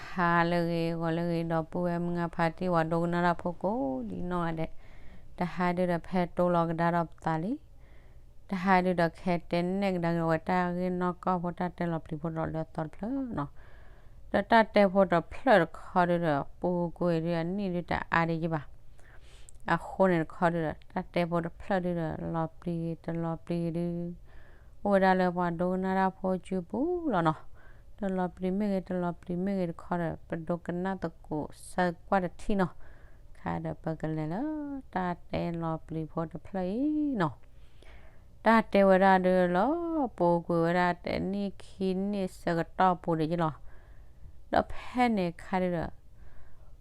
ဟါလၢအဂ့ၤ ဂီၤလၢအဂ့ၤ ဒီပုၢ်ဝဲၢ်မုၢ်ဂၤဖါတံၢ် ပှၤဒိကနၣ်တၢ်ဖိကိးဒံနီၢ်ဂၤဒဲး, တဟါဒုဒီးဖဲတိလီၤကဒါဒီးပသးလံ. တဟါဒုဒီးကဟဲတဲနဲၣ်ကဒါက့ၤဝဲတၢ်ဂ့ၢ်နီၢ်ကီၢ်ဖိ တၢ်တဲလီၤပျံၤဖိတလၢအသီတဖျၢၣ်နီၤ. ဒီးတၢ်တဲဖိတဖျၢၣ်တခီဒုဒီး ပူၤကွံာ်ဒုအနံၣ်ဒုတအါဒံးယဘၣ်. အဃိန့ၣ်တခီဒုဒီး တၢ်တဲဖိတဖျၢၣ်ဒုဒီး လီၤပျံၤဂ့ၤတလီၤပျံၤဂ့ၤဒု အိၣ်ဝဲဒၣ်လၢပှၤဒိကနၣ်တၢ်ဖိစုပူၤလီၤနီၤ. တလီၤပျံၤမ့ၢ်ဂ့ၤ တလီၤပျံၤမ့ၢ်ဂ့ၤတခီဒီး ပဒိကနၣ်သကိးဆၢကွၢ်တထံၣ်နီၤ. ခါဒီးပကလဲၤလၢတၢ်တဲလီၤပျံၤဖိတဖျၢၣ်အံၤနီၤ. တၢ်တဲဝဲဒၣ်ဒုလီၤ ပူၤကွံာ်ဝဲဒၣ်တနံၣ်ခံနံၣ်ဆၢကတီၢ်ပူၤဒံးယလီၤ. ဒီးဖဲန့ၣ်ခါဒုဒီး ဟံၣ်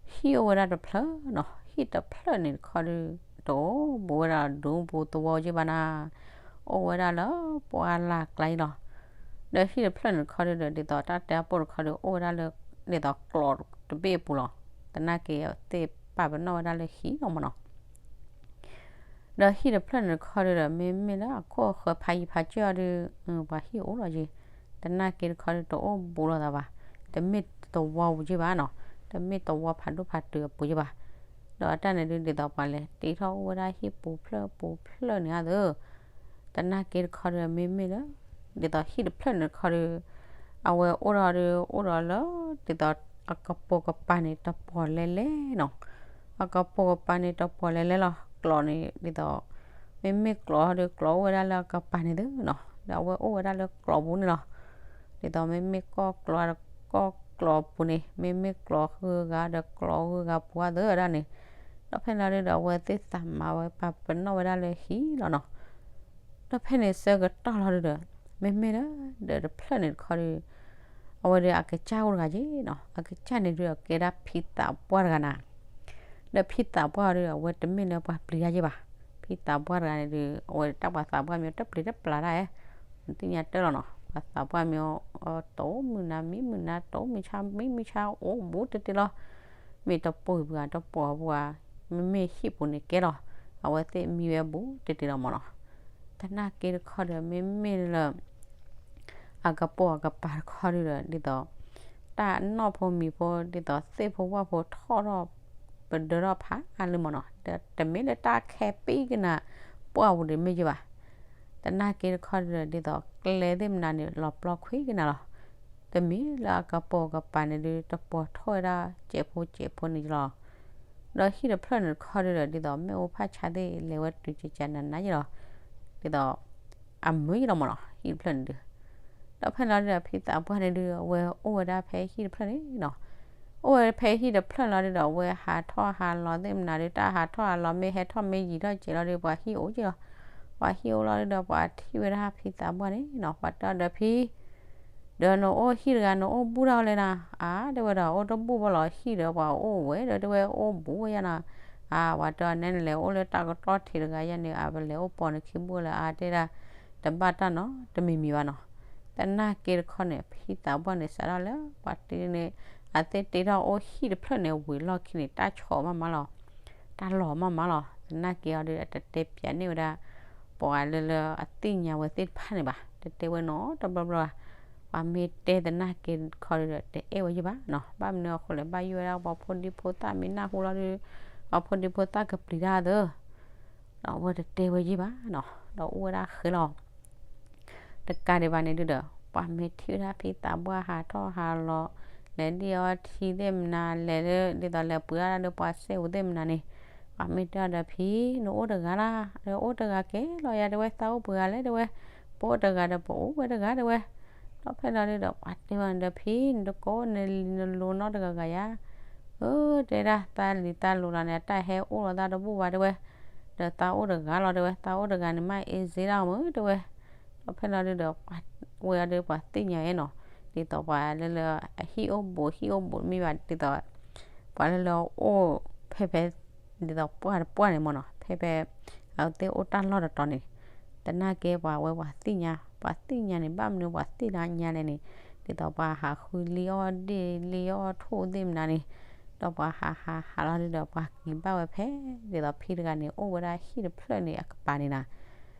အိၣ်ဝဲဒၣ်တဖျၢၣ်နီၤ. ဟံၣ်တဖျၢၣ်န့ၣ်တခီဒု တအိၣ်ဘူးဝဲဒၣ်ဒူပူၤသဝီက့ဘၣ်နၤ, အိၣ်ဝဲဒၣ်လၢပှၢ်လၢ်ကျါအံၤလီၤ. ဒီးဟံၣ်တဖျၢၣ်န့ၣ်တခီဒုဒီး ဒ်သိးတၢ်တဲအပိၢ်တခီဒု အိၣ်ဝဲဒၣ်လၢ ဒ်သိးကျိးတဘ့ၣ်အပူၤလီၤ. သနာ်က့သ့ၣ်ပာ်ပနီၣ်ဝဲဒၣ်လၢဟံၣ်လီၤမ့ၢ်နီၤ. ဒီးဟံၣ်တဖျၢၣ်န့ၣ်တခီဒုဒီး မ့မ့ၢ်လၢအခိၣ်အဃၢၤဖးယံၤဖးစၢၢ်အီၤဒု ပှၤဟံၣ်အိၣ်လီၤက့ၤ, သနာ်က့တခီဒု တအိၣ်ဘူးလိာ်သးဘၣ်, တမ့ၢ်သဝီပူၤက့ဘၣ်နီၤ, တမ့ၢ်သဝီဖးဒိၣ်ဖးတုၤအပူၤက့ဘၣ်. ဒီးတၢ်န့ၣ်ဒု ဒ်သိးပှၤလဲၤတ့ထီၣ်အိၣ်ဝဲဒၣ်ဟံၣ်ပူၤဖျၢၣ်ပူၤဖျၢၣ်န့ၣ်ဧါသၢ, သနာ်က့တခီဒု မ့မ့ၢ်လၢ ဒ်သိးဟံၣ်တဖျၢၣ်န့ၣ်တခီဒု အဝဲအိၣ်ဒီးဒု အိၣ်ဒီးလၢ ဒ်သိးအကပိာ်ကပၤန့ၣ် တပီၤလဲၤလဲၤနီၤ. အကပိာ်ကပၤန့ၣ် တပီၤလဲၤလဲၤလီၤ. ကျိးန့ၣ်ဒ်သိး မ့မ့ၢ်ကျိးဒီး ကျိးအိၣ်ဝဲဒၣ်လၢအကပၤန့ၣ်သၢနီၤ, ဒီးအဝဲအိၣ်ဝဲဒၣ်လၢကျိးပူၤန့ၣ်လီၤ. ဒ်သိးမ့မ့ၢ်ကီၢ်ကျိးဒီးကီၢ်ကျိးပူၤန့ၣ်, မ့မ့ၢ်ကျိးဂုၤဂၤဒီးကျိးဂုၤဂၤပူၤအသၢဒၣ်န့ၣ်, ဒီးဖဲန့ၣ်လီၤဒုဒီး အဝဲသ့ၣ်သးမၤဝဲပာ်ပနီၣ်ဝဲဒၣ်လၢဟံၣ်လီၤနီၤ. ဒီးဖဲန့ၣ်ဆၢကတီၢ်လီၤဒုဒီး မ့မ့ၢ်လၢ ဒီးတဖျၢၣ်န့ၣ်တခီဒု အဝဲဒုးအကစၢ်အိၣ်တဂၤက့နီၤ, အကစၢ်န့ၣ်ဒုးအကဲဒၣ်ဖံသးပှၢ်တဂၤနၤ. ဒီးဖံသးပှၢ်ဒုး အဝဲတမ့ၢ်လၢပှၤပျံၤတၢ်က့ဘၣ်. ဖံသးပှၢ်တဂၤန့ၣ်ဒုး အဝဲတၢ်ပှၤသးပှၢ်မ့ၢ်တပျံၤတပျၢ်တၢ်ဧါ, သ့ၣ်ညါတၢ်လီၤနီၤ, ပှၤသးပှၢ်မ့ၢ် တအိၣ်မုၢ်နၤမံမုၢ်နၤ တအိၣ်မုၢ်ဆါမံမုၢ်ဆါ အိၣ်ဘူးတ့ၢ်တ့ၢ်လီၤ. မ့ၢ်တပှၢ်ပှၢ်တပှၢ်ပှၢ်, မ့မ့ၢ်ဟံၣ်ပူၤန့ၣ်ကဲလီၤ, အဝဲသ့ၣ်မံဝဲဘူးတ့ၢ်တ့ၢ်လီၤမ့ၢ်နီၤ. သနာ်က့တခီဒီး မ့မ့ၢ်လၢ အကပိာ်အကပၤတခီဒုဒီး ဒ်သိး တၢ်နီၢ်ဖိမံၤဖိ ဒ်သိးသ့ၣ်ဖိဝၣ်ဖိထီၣ်ထီၣ် ပဒၢထီၣ်ဖးအါလံမ့ၢ်နီၤ, ဒီးတမ့ၢ်လၢတၢ်ခဲပံကနၤ ပှၢ်ပူၤဒံးမ့ၢ်ယဘၣ်. သနာ်က့တခီဒုဒီး ဒ်သိးကျဲသ့ၣ်မနုၤန့ၣ် လီၤပျီခွံကနၤလီၤ. တမ့ၢ်လၢအကပိာ်ကပၤန့ၣ်ဒု တပီၤထီၣ်ဝဲဒၣ်စဲးဖိစဲးဖိန့ၣ်လီၤ. ဒီးဟံၣ်တဖျၢၣ်န့ၣ်တခီဒုဒီး ဒ်သိးမ့ၣ်အူဖးဆါသ့ၣ် လဲၤဝဲတုၤကကနၤနၤယလီၤ. ဒ်သိး အမုာ်ယလီၤမ့ၢ်နီၤ ဟံၣ်တဖျၢၣ်န့ၣ်ဒုး. ဒီးဖဲန့ၣ်လီၤဒုဒီး ဖံသးပှၢ်န့ၣ်ဒုး အဝဲအိၣ်ဝဲဒၣ်ဖဲဟံၣ်တဖျၢၣ်န့ၣ်နီၤ. အိၣ်ဝဲဖဲဟံၣ်တဖျၢၣ်လီၤဒုဒီး အဝဲဟးထီၣ်ဟးလီၤသ့ၣ်မနုၤဒုး တၢ်ဟးထီၣ်ဟးလီၤမ့ၢ်ဟဲထီၣ်မ့ၢ်ယံာ်ထီၣ်စဲးလီၤဒုး ပှၤဟံၣ်အိၣ်က့လီၤ. ပှၤဟံၣ်အိၣ်လီၤဒုဒီး ပှၤထံၣ်ဝဲဒၣ်ဖံသးပှၢ်န့ၣ်နီၤ ပှၤတဲအီၤဒီးဖံ ဒီးနအိၣ်ဟံၣ်တဂၤ နအိၣ်ဘူးတၢ်ဝဲလဲၣ်နၤ, အါ တဲဝဲဒီး အိၣ်တဘူးဘၣ်လီၤ ဟံၣ်ဒီးပှၤအိၣ်ဝဲဒီး တဲဝဲအိၣ်ဘူးဝဲယါနၤ, အါ ပှၤတဲအီၤနဲနလဲၤအိၣ်လၢတၢ်ကတီၢ်ထံးတဂၤယါန့ၣ် အါ ပလဲၤအိၣ်ပိာ်နခံဘူးလၢ အါ တဲဒၣ် တဘၣ်တၢ်နီတမံၤမံၤဘၣ်နီၤ. သနာ်က့တခီန့ၣ် ဖံသးပှၢ်န့ၣ် စးထီၣ်လၢ ပှၤတန့ၣ် အသ့ၣ်တ့ထီၣ်အိၣ်ဟံၣ်တဖျၢၣ်န့ၣ် ဝံၤလီၢ်ခံန့ၣ် တၢ်ဆီၣ်မးမးလီၤ တၢ်လီၤမးမးလီၤ. သနာ်က့အီၤဒီး အတတဲပၠးန့ၢ်ဝဲဒၣ် ပှၤလၢလၢအသ့ၣ်ညါဝဲသ့ၣ်တဖၣ်န့ၣ်ဘၣ် တတဲဝဲနီတဘျီဘျီဘၣ်. ပှၤမ့ၢ်တဲသနာ်က့တခီဒီး တအဲၣ်ဝဲယဘၣ်နီၤ ဘၣ်မနုၤအဃိလဲၣ် ဘၣ်ယိၣ်ဝဲဒၣ်ပှၤဖိဒံဖိသၣ်မ့ၢ်နၢ်ဟူလီၤဒီး ပှၤဖိဒံဖိသၣ်ကပျံၤတၢ်သၢ ဒီးအဝဲတတဲဝဲယဘၣ်နီၤ ဒီးအိၣ်ဝဲဒၣ်ဃဲလီၤ တကးဒံးဘၣ်န့ၣ်ဒုဒီး ပှၤမ့ၢ်ထံၣ်ဝဲဒၣ်ဖံသးပှၢ်ဟးထီၣ်ဟးလီၤ လဲၤဒံၣ်အီထံသ့ၣ်မနၤ လဲၤဒ်သိးလဲၤပှ့ၤအီၣ်ဒၣ်ဒီးပှၤစဲအူသ့ၣ်မနၤန့ၣ် ပှၤမ့ၢ်တဲအီၤဒီးဖံ နအိၣ်တဂၤလၢ ဒီးအိၣ်တဂၤကဲလီၤယၤ တဲဝဲ သးအိၣ်ပှဲၤဂၤလဲၣ် တဲဝဲ ပအိၣ်တဂၤဒီးပအိၣ်ဝဲတဂၤ တဲဝဲ ဒီးဖဲလီၤဒုဒီး ပှၤတဲအီၤန့ၣ်ဒီးဖံ နတကိးနလံၤနလိၤနီတဂၤဂၤယၤ အၢ တဲဒၣ် သးလံၤသးလိၤလီၤန့ၣ် အတၢ်ဟဲအိၣ်လီၤသးတဘူၣ်ဘၣ် တဲဝဲ ဒီးသးအိၣ်တဂၤလီၤ တဲဝဲ သးအိၣ်တဂၤန့ၣ် မ့ၢ်အ့စ့ဒၣ်မုၢ် တဲဝဲ ဒီးဖဲလီၤဒုဒီး ပှၤဝဲအီၤဒီးပှၤသ့ၣ်ညါအီၤနီၤ ဒ်သိးပှၤလၢလၢ အဟံၣ်အိၣ်ဘူး ဟံၣ်အိၣ်ဘူးမ့ၢ်ဘၣ် ဒ်သိး ပှၤလၢလၢအိၣ်ဖဲဖဲ ဒ်သိးပှၢ်တပှၢ်န့ၣ်မ့ၢ်နီၤ ဖဲဖဲ အဝဲသ့ၣ်အိၣ်တၢ်လီၢ်တတီၤန့ၣ် သနာ်က့ပှၤဝဲပှၤသ့ၣ်ညါ ပှၤသ့ၣ်ညါန့ၣ် ဘၣ်မနုၤပှၤသ့ၣ်ညါလဲၣ်န့ၣ် ဒ်သိးပှၤဟးဃုလံအီၣ်ဒ့ၣ်လံအီၣ်ထိၣ်သ့ၣ်မနၤန့ၣ် ဒီးပှၤဟးဟးဟးလီၤဒုဒီး ပှၤက့ၤဘၣ်ဝဲဖဲ ဒ်သိးဖံတဂၤန့ၣ် အိၣ်ဝဲဒၣ်ဟံၣ်တဖျၢၣ်န့ၣ်အကပၤန့ၣ်နၤ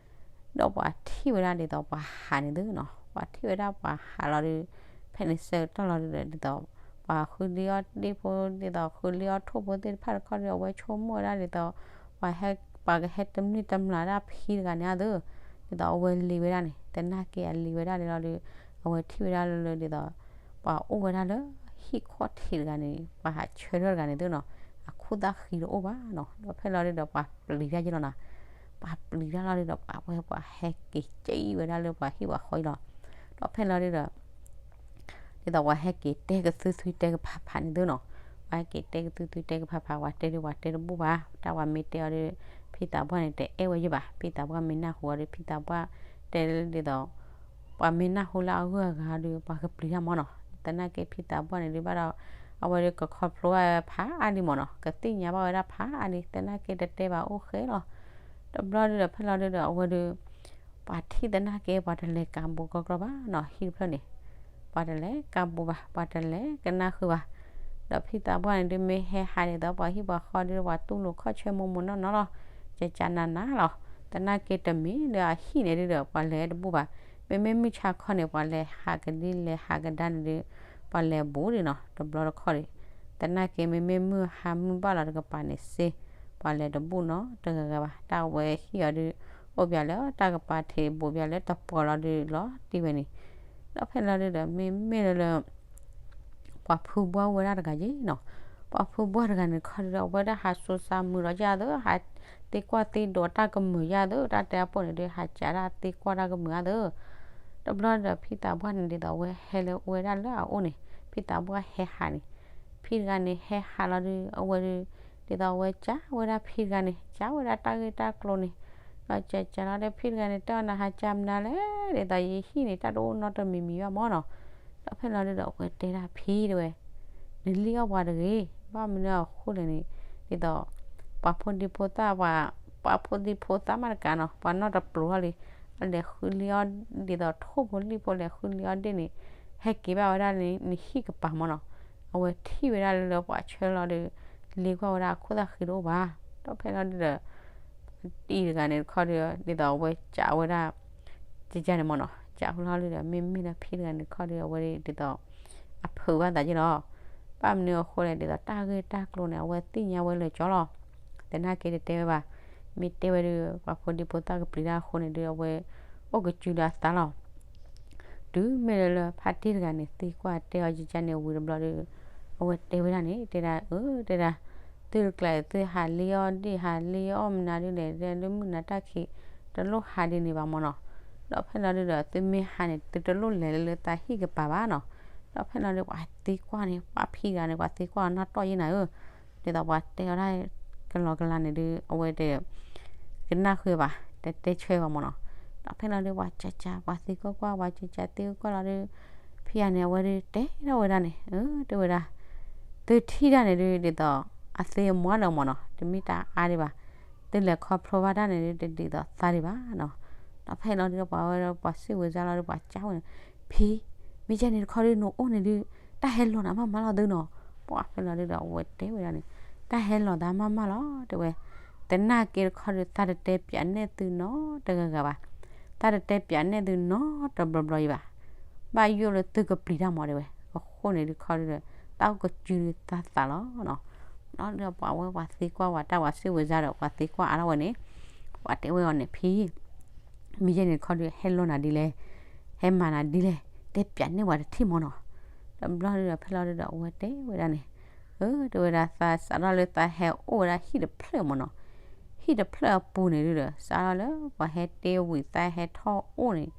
ဒီးပှၤထံၣ်ဝဲဒၣ်ဒ်သိးပှၤဟးန့ၣ်သုနီၤ ပှၤထံၣ်ဝဲဒၣ်ပှၤဟးလီၤဒု ဖဲန့ၣ်ဆၢကတီၢ်လီၤဒုဒီး ဒ်သိး ပှၤဃုလံအီၣ်ဒ့ၣ်ဖိ ဒ်သိးဃုလံအီၣ်ထိၣ်ဖိသ့ၣ်တဖၣ်တခီဒီး အဝဲဆိကမိၣ်ဝဲဒၣ်ဒ်သိး ပှၤဟဲ ပှၤကဟဲတမျုၢ်တမျးဒၣ်ဖံတဂၤန့ၣ်အသိး, ဒ်သိးအဝဲလ့ၤဝဲဒၣ်န့ၣ် သနာ်က့အလ့ၤဝဲဒၣ်န့ၣ်လီၤဒီး အဝဲထံၣ်ဝဲဒၣ်လၢလၢဒ်သိး ပှၤအိၣ်ဝဲဒၣ်လၢဟံၣ်ခီၣ်ထံးတဂၤန့ၣ် ပှၤဟးဆၢထၢၣ်တဂၤန့ၣ်သုနီၤ, အခိၣ်သၣ်ဃံတအိၣ်ဘၣ်နီၤ, ဒီးဖဲလီၤဒုဒီးပှၤပျံၤတၢ်ယ့လီၤနီၤ, ပှၤပျံၤတၢ်လီၤဒုဒီး ပှၤဝဲပှၤဟဲက့ၤကဲအံၤဝဲဒၣ်လၢပှၤဟံၣ်ပှၤဃီအံၤလီၤ, ဒီးဖဲလီၤဒုဒီး ဒ်သိးပှၤဟဲက့ၤတဲကသုသုတဲကဖးဖးန့ၣ်သုနီၤ, ပှၤဟဲက့ၤတဲကသုသုတဲကဖးဖး ပှၤတဲဒုပှၤတဲတဘူၣ်ဘၣ်, တၢ်ပှၤမ့ၢ်တဲအီၤဒီး ဖံသးပှၢ်န့ၣ် တအဲၣ်ဝဲယဘၣ်, ဖံသးပှၢ်မ့ၢ်နၢ်ဟူအီၤဒီး ဖံသးပှၢ်တဲလၢဒ်သိး ပှၤမ့ၢ်နၢ်ဟူလၢအဂုၤအဂၤဒီး ပှၤကပျံၤတၢ်မၢ်နီၤ, သနာ်က့ဖံသးပှၢ်န့ၣ်ဒုးဘၣ်ဒီး အဝဲဒုးကခီဖျိဘၣ်ဖးအါဒံးမၢ်နီၤ, ကသ့ၣ်ညါဘၣ်ဝဲဒၣ်ဖးအါဒံး, သနာ်က့တတဲဘၣ်အိၣ်ဃဲလီၤ, တဘျီဒုဒီးဖဲလီၤဒုဒီးအဝဲဒုး ပှၤထံၣ်သနာ်က့ ပှၤတလဲၤကးဘူးကီကျီဘၣ်နီၤ, ဟံၣ်တဖျၢၣ်န့ၣ် ပှၤတလဲၤကးဘူးဘၣ်, ပှၤတလဲၤကနၢ်ဃုာ်ဘၣ်, ဒီးဖံသးပှၢ်န့ၣ်ဒုးမ့ၢ်ဟဲဟးဒ်သိး ပှၤဟံၣ်ပှၤဃီဒုး ပှၤတူၢ်လိာ်ခီၣ်ဆၢမိၢ်မိၢ်နီၢ်နီၢ်လီၤ, ကကနးနးလီၤ, သနာ်က့တမ့ၢ်လၢအဟံၣ်န့ၣ်ဒုဒီး ပှၤလဲၤတဘူးဘၣ်, မ့မ့ၢ်မုၢ်ဆါခီန့ၣ် ပှၤလဲၤဟးကဒံလဲၤဟးကဒါန့ၣ်ဒုး ပှၤလဲၤဘူးဒံးနီၤ, တဘျီတခီၣ်ဒံး, သနာ်က့မ့မ့ၢ်မုၢ်ဟါမုၢ်ဘၣ်လီၤတကပၤန့ၣ်စ့ ပှၤလဲၤတဘူးနီတဂၤဂၤဘၣ်, တၢ်ဝဲဟံၣ်အီၤဒုး အိၣ်ပၠးလၢတၢ်ကပၤထံး ဘူးပၠးလၢတပှီၤလီၤဒုးလီၤတံၢ်ဝဲန့ၣ်, ဒီးဖဲလီၤဒုဒီး မ့မ့ၢ်လၢလၢ ပှၤဖုဘှၢ်ဝဲဒၣ်တဂၤယ့ၣ်နီၤ, ပှၤဖုဘှၢ်တဂၤန့ၣ်ခီဒုဒီး အဝဲဒၣ်ဟးစိၤစးမုာ်ဒီးယၤသၢ ဟးသံကွၢ်သံဒိးတၢ်ကမုာ်ယၤသၢ တၢ်တဲအပိၢ်န့ၣ်ဒုး ဟးကးဒၣ်သံကွၢ်တၢ်ကမုာ်အသၢ, တဘျီဒီးဖံသးပှၢ်န့ၣ်ဒ်သိးအဝဲဟဲလၢဝဲဒၣ်လၢအအိၣ်န့ၣ် ဖံသးပှၢ်ဟဲဟးန့ၣ်, ဖံတဂၤန့ၣ်ဟဲဟးလီၤဒုး အဝဲဒုး ဒ်သိးအဝဲကးဝဲဒၣ်ဖံတဂၤန့ၣ် ကးဝဲဒၣ်တၢ်ဂ့ၢ်တၢ်ကျိၤန့ၣ်, ဒီးကးကးလီၤဒီးဖံတဂၤန့ၣ် တဲအီၤနဟးကးမနုၤလဲၣ် ဒ်သိးယဟံၣ်န့ၣ် တၢ်တအိၣ်နီတမံၤမံၤဘၣ်မၢ်နီၤ, ဒီးဖဲလီၤဒုဒီးအဝဲတဲဒၣ်ဖံတဲဝဲ နလံၣ်အီၣ်ပှၤတဂ့ၤ, ဘၣ်မနုၤအဃိလဲၣ်န့ၣ် ဒ်သိး ပှၤဖိဒံဖိသၣ် ပှၤဖိဒံဖိသၣ်မးတကးနီၤ ပှၤနီတပျိၤထီၣ်လံ, အလဲၤဃုလံအီၣ် ဒ်သိးထိၣ်ဖိလံၣ်ဖိလဲၤဃုလံအီၣ်ဒ့ၣ်န့ၣ် ဟဲက့ၤဘၣ်ဝဲဒၣ်လၢနဟံၣ်ကပၤမၢ်နီၤ, အဝဲထံၣ်ဝဲဒၣ်လၢလၢပှၤဆၢလီၤဒီး လ့ကွၢ်ဝဲဒၣ်အခိၣ်သၣ်ဃံတအိၣ်ဘၣ်, ဒီးဖဲလီၤဒုဒီး တံၤတဂၤန့ၣ်တခီဒီး ဒ်သိးအဝဲကးဝဲဒၣ် ကကန့ၣ်မၢ်နီၤ ကးဃုလီၤလံဒီး မ့မ့ၢ်လၢဖံတဂၤန့ၣ်တခီဒီး အဝဲဒ်သိး အဖုးဘၣ်သးယ့ၣ်လီၤ, ဘၣ်မနုၤအဃိလဲၣ် ဒ်သိးတၢ်ဂ့ၢ်တၢ်ကျိၤန့ၣ် အဝဲသ့ၣ်ညါဝဲလၢာ်ကၠီလီၤ, သနာ်က့တတဲဝဲဘၣ်, မ့ၢ်တဲဝဲဒီး ပှၤဖိဒံဖိသၣ်ကပျံၤတၢ်အဃိန့ၣ်ဒုး အဝဲအိၣ်ကစုဒီးအသးလီၤ တုၤမ့ၢ်လၢလၢဖါတံၢ်တဂၤန့ၣ် သံကွၢ်တဲအီၤကကန့ၣ်ဝံၤတဘျီဒီး အဝဲတဲဝဲဒၣ်န့ၣ် တဲဒၣ် အၢ တဲဒၣ် သုတကျါ သုဟးလံအီၣ်ဒ့ၣ် ဟးလံအီၣ်မနုၤဒ်လဲၣ် လၢမုၢ်နၤတၢ်ခံး တလိၣ်ဟးဒ်န့ၣ်ဘၣ်မၢ်နီၤ, ဒီးဖဲလီၤဒုဒီး သုမ့ၢ်ဟးန့ၣ် သုတလိၣ်လဲၤလၢလၢသးဟံၣ်ကပၤဘၣ်နီၤ, ဒီးဖဲလီၤဒု ပှၤသံကွၢ်န့ၣ် ပှၤဖံဂၤန့ၣ် ပှၤသံကွၢ်အီၤနီၢ်တီၢ်ယ့ၢ်နၤဧၢ, ဒ်သိးပှၤတဲအီၤဒၣ်ကလီကလီန့ၣ်ဒု အဝဲတ ကနၣ်ဃုာ်ဘၣ် တတဲဆၢဘၣ်မၢ်နီၤ, ဒီးဖဲလီၤဒု ပှၤကက ပှၤသံကွၢ်ကွၢ် ပှၤကကသံကွၢ်ကွၢ်လီၤဒု ဖံဂၤန့ၣ် အဝဲဒု တဲထီၣ်ဝဲဒၣ်န့ၣ် အၢ တဲဝဲဒၣ် သုထံၣ်တၢ်န့ၣ်ဒု ဒ်သိး အသ့အမါလၢမၢ်နီၤ တမ့ၢ်တၢ်အါဒံးဘၣ်, သုလဲၤခီဖျိဘၣ်တၢ်န့ၣ်ဒု တဒ်သိးသးဒံးဘၣ်နီၤ, ဒီးဖဲလီၤဒု ပှၤဝဲဒၣ် ပှၤစံးဝဲစါလီၤဒု ပှၤကဝဲန့ၣ် ဖံ မ့ၢ်ယဲန့ၣ်တခီဒု နအိၣ်န့ၣ်ဒု တၢ်ဟဲလီၤနၤမးမးလီၤသုနီၤ, ပှၤဖဲလီၤဒုဒီး အဝဲတဲဝဲဒၣ်န့ၣ် တၢ်ဟဲလီၤသးမးမးလီၤ တဲဝဲ, သနာ်က့တခီဒု သးတတဲပၠးနဲၣ်သုနီတဂၤဂၤဘၣ်, သးတတဲပၠးနဲၣ်သုနီတဘျီဘျီအံၤဘၣ်, ဘၣ်ယိၣ်လၢသုကပျံၤတၢ်မၢ်တဲဝဲ, အဃိန့ၣ်ဒုခီဒုဒီး သးအိၣ်ကစုဒုသးသးလီၤနီၤ, ဒီးပှၤဝဲပှၤသံကွၢ်ဝဲ တၢ်ပှၤစံးဝဲစါဒီး ပှၤသံကွၢ်အါထီၣ်ဝဲန့ၣ်, ပှၤတဲဝဲအီၤန့ၣ် ဖံ မ့ၢ်ယဲန့ၣ်တခီဒု ဟဲလီၤနၤဒ်လဲၣ်, ဟဲမၤနၤဒ်လဲၣ်, တဲပၠးနဲၣ်ဝဲတထံၣ်မၢ်နီၤ, တဘျီဒုဒီးဖဲလီၤဒုဒီး အဝဲတဲဝဲဒၣ်န့ၣ်, အၢ တဲဝဲဒၣ် သးစးထီၣ်လၢသးဟဲအိၣ်ဝဲဒၣ်ဟံၣ်တဖျၢၣ်မၢ်နီၤ, ဟံၣ်တဖျၢၣ်အပူၤန့ၣ်ဒုဒီး စးထီၣ်လၢပှၤဟဲတ့ဝံၤ သးဟဲထီၣ်အိၣ်န့ၣ်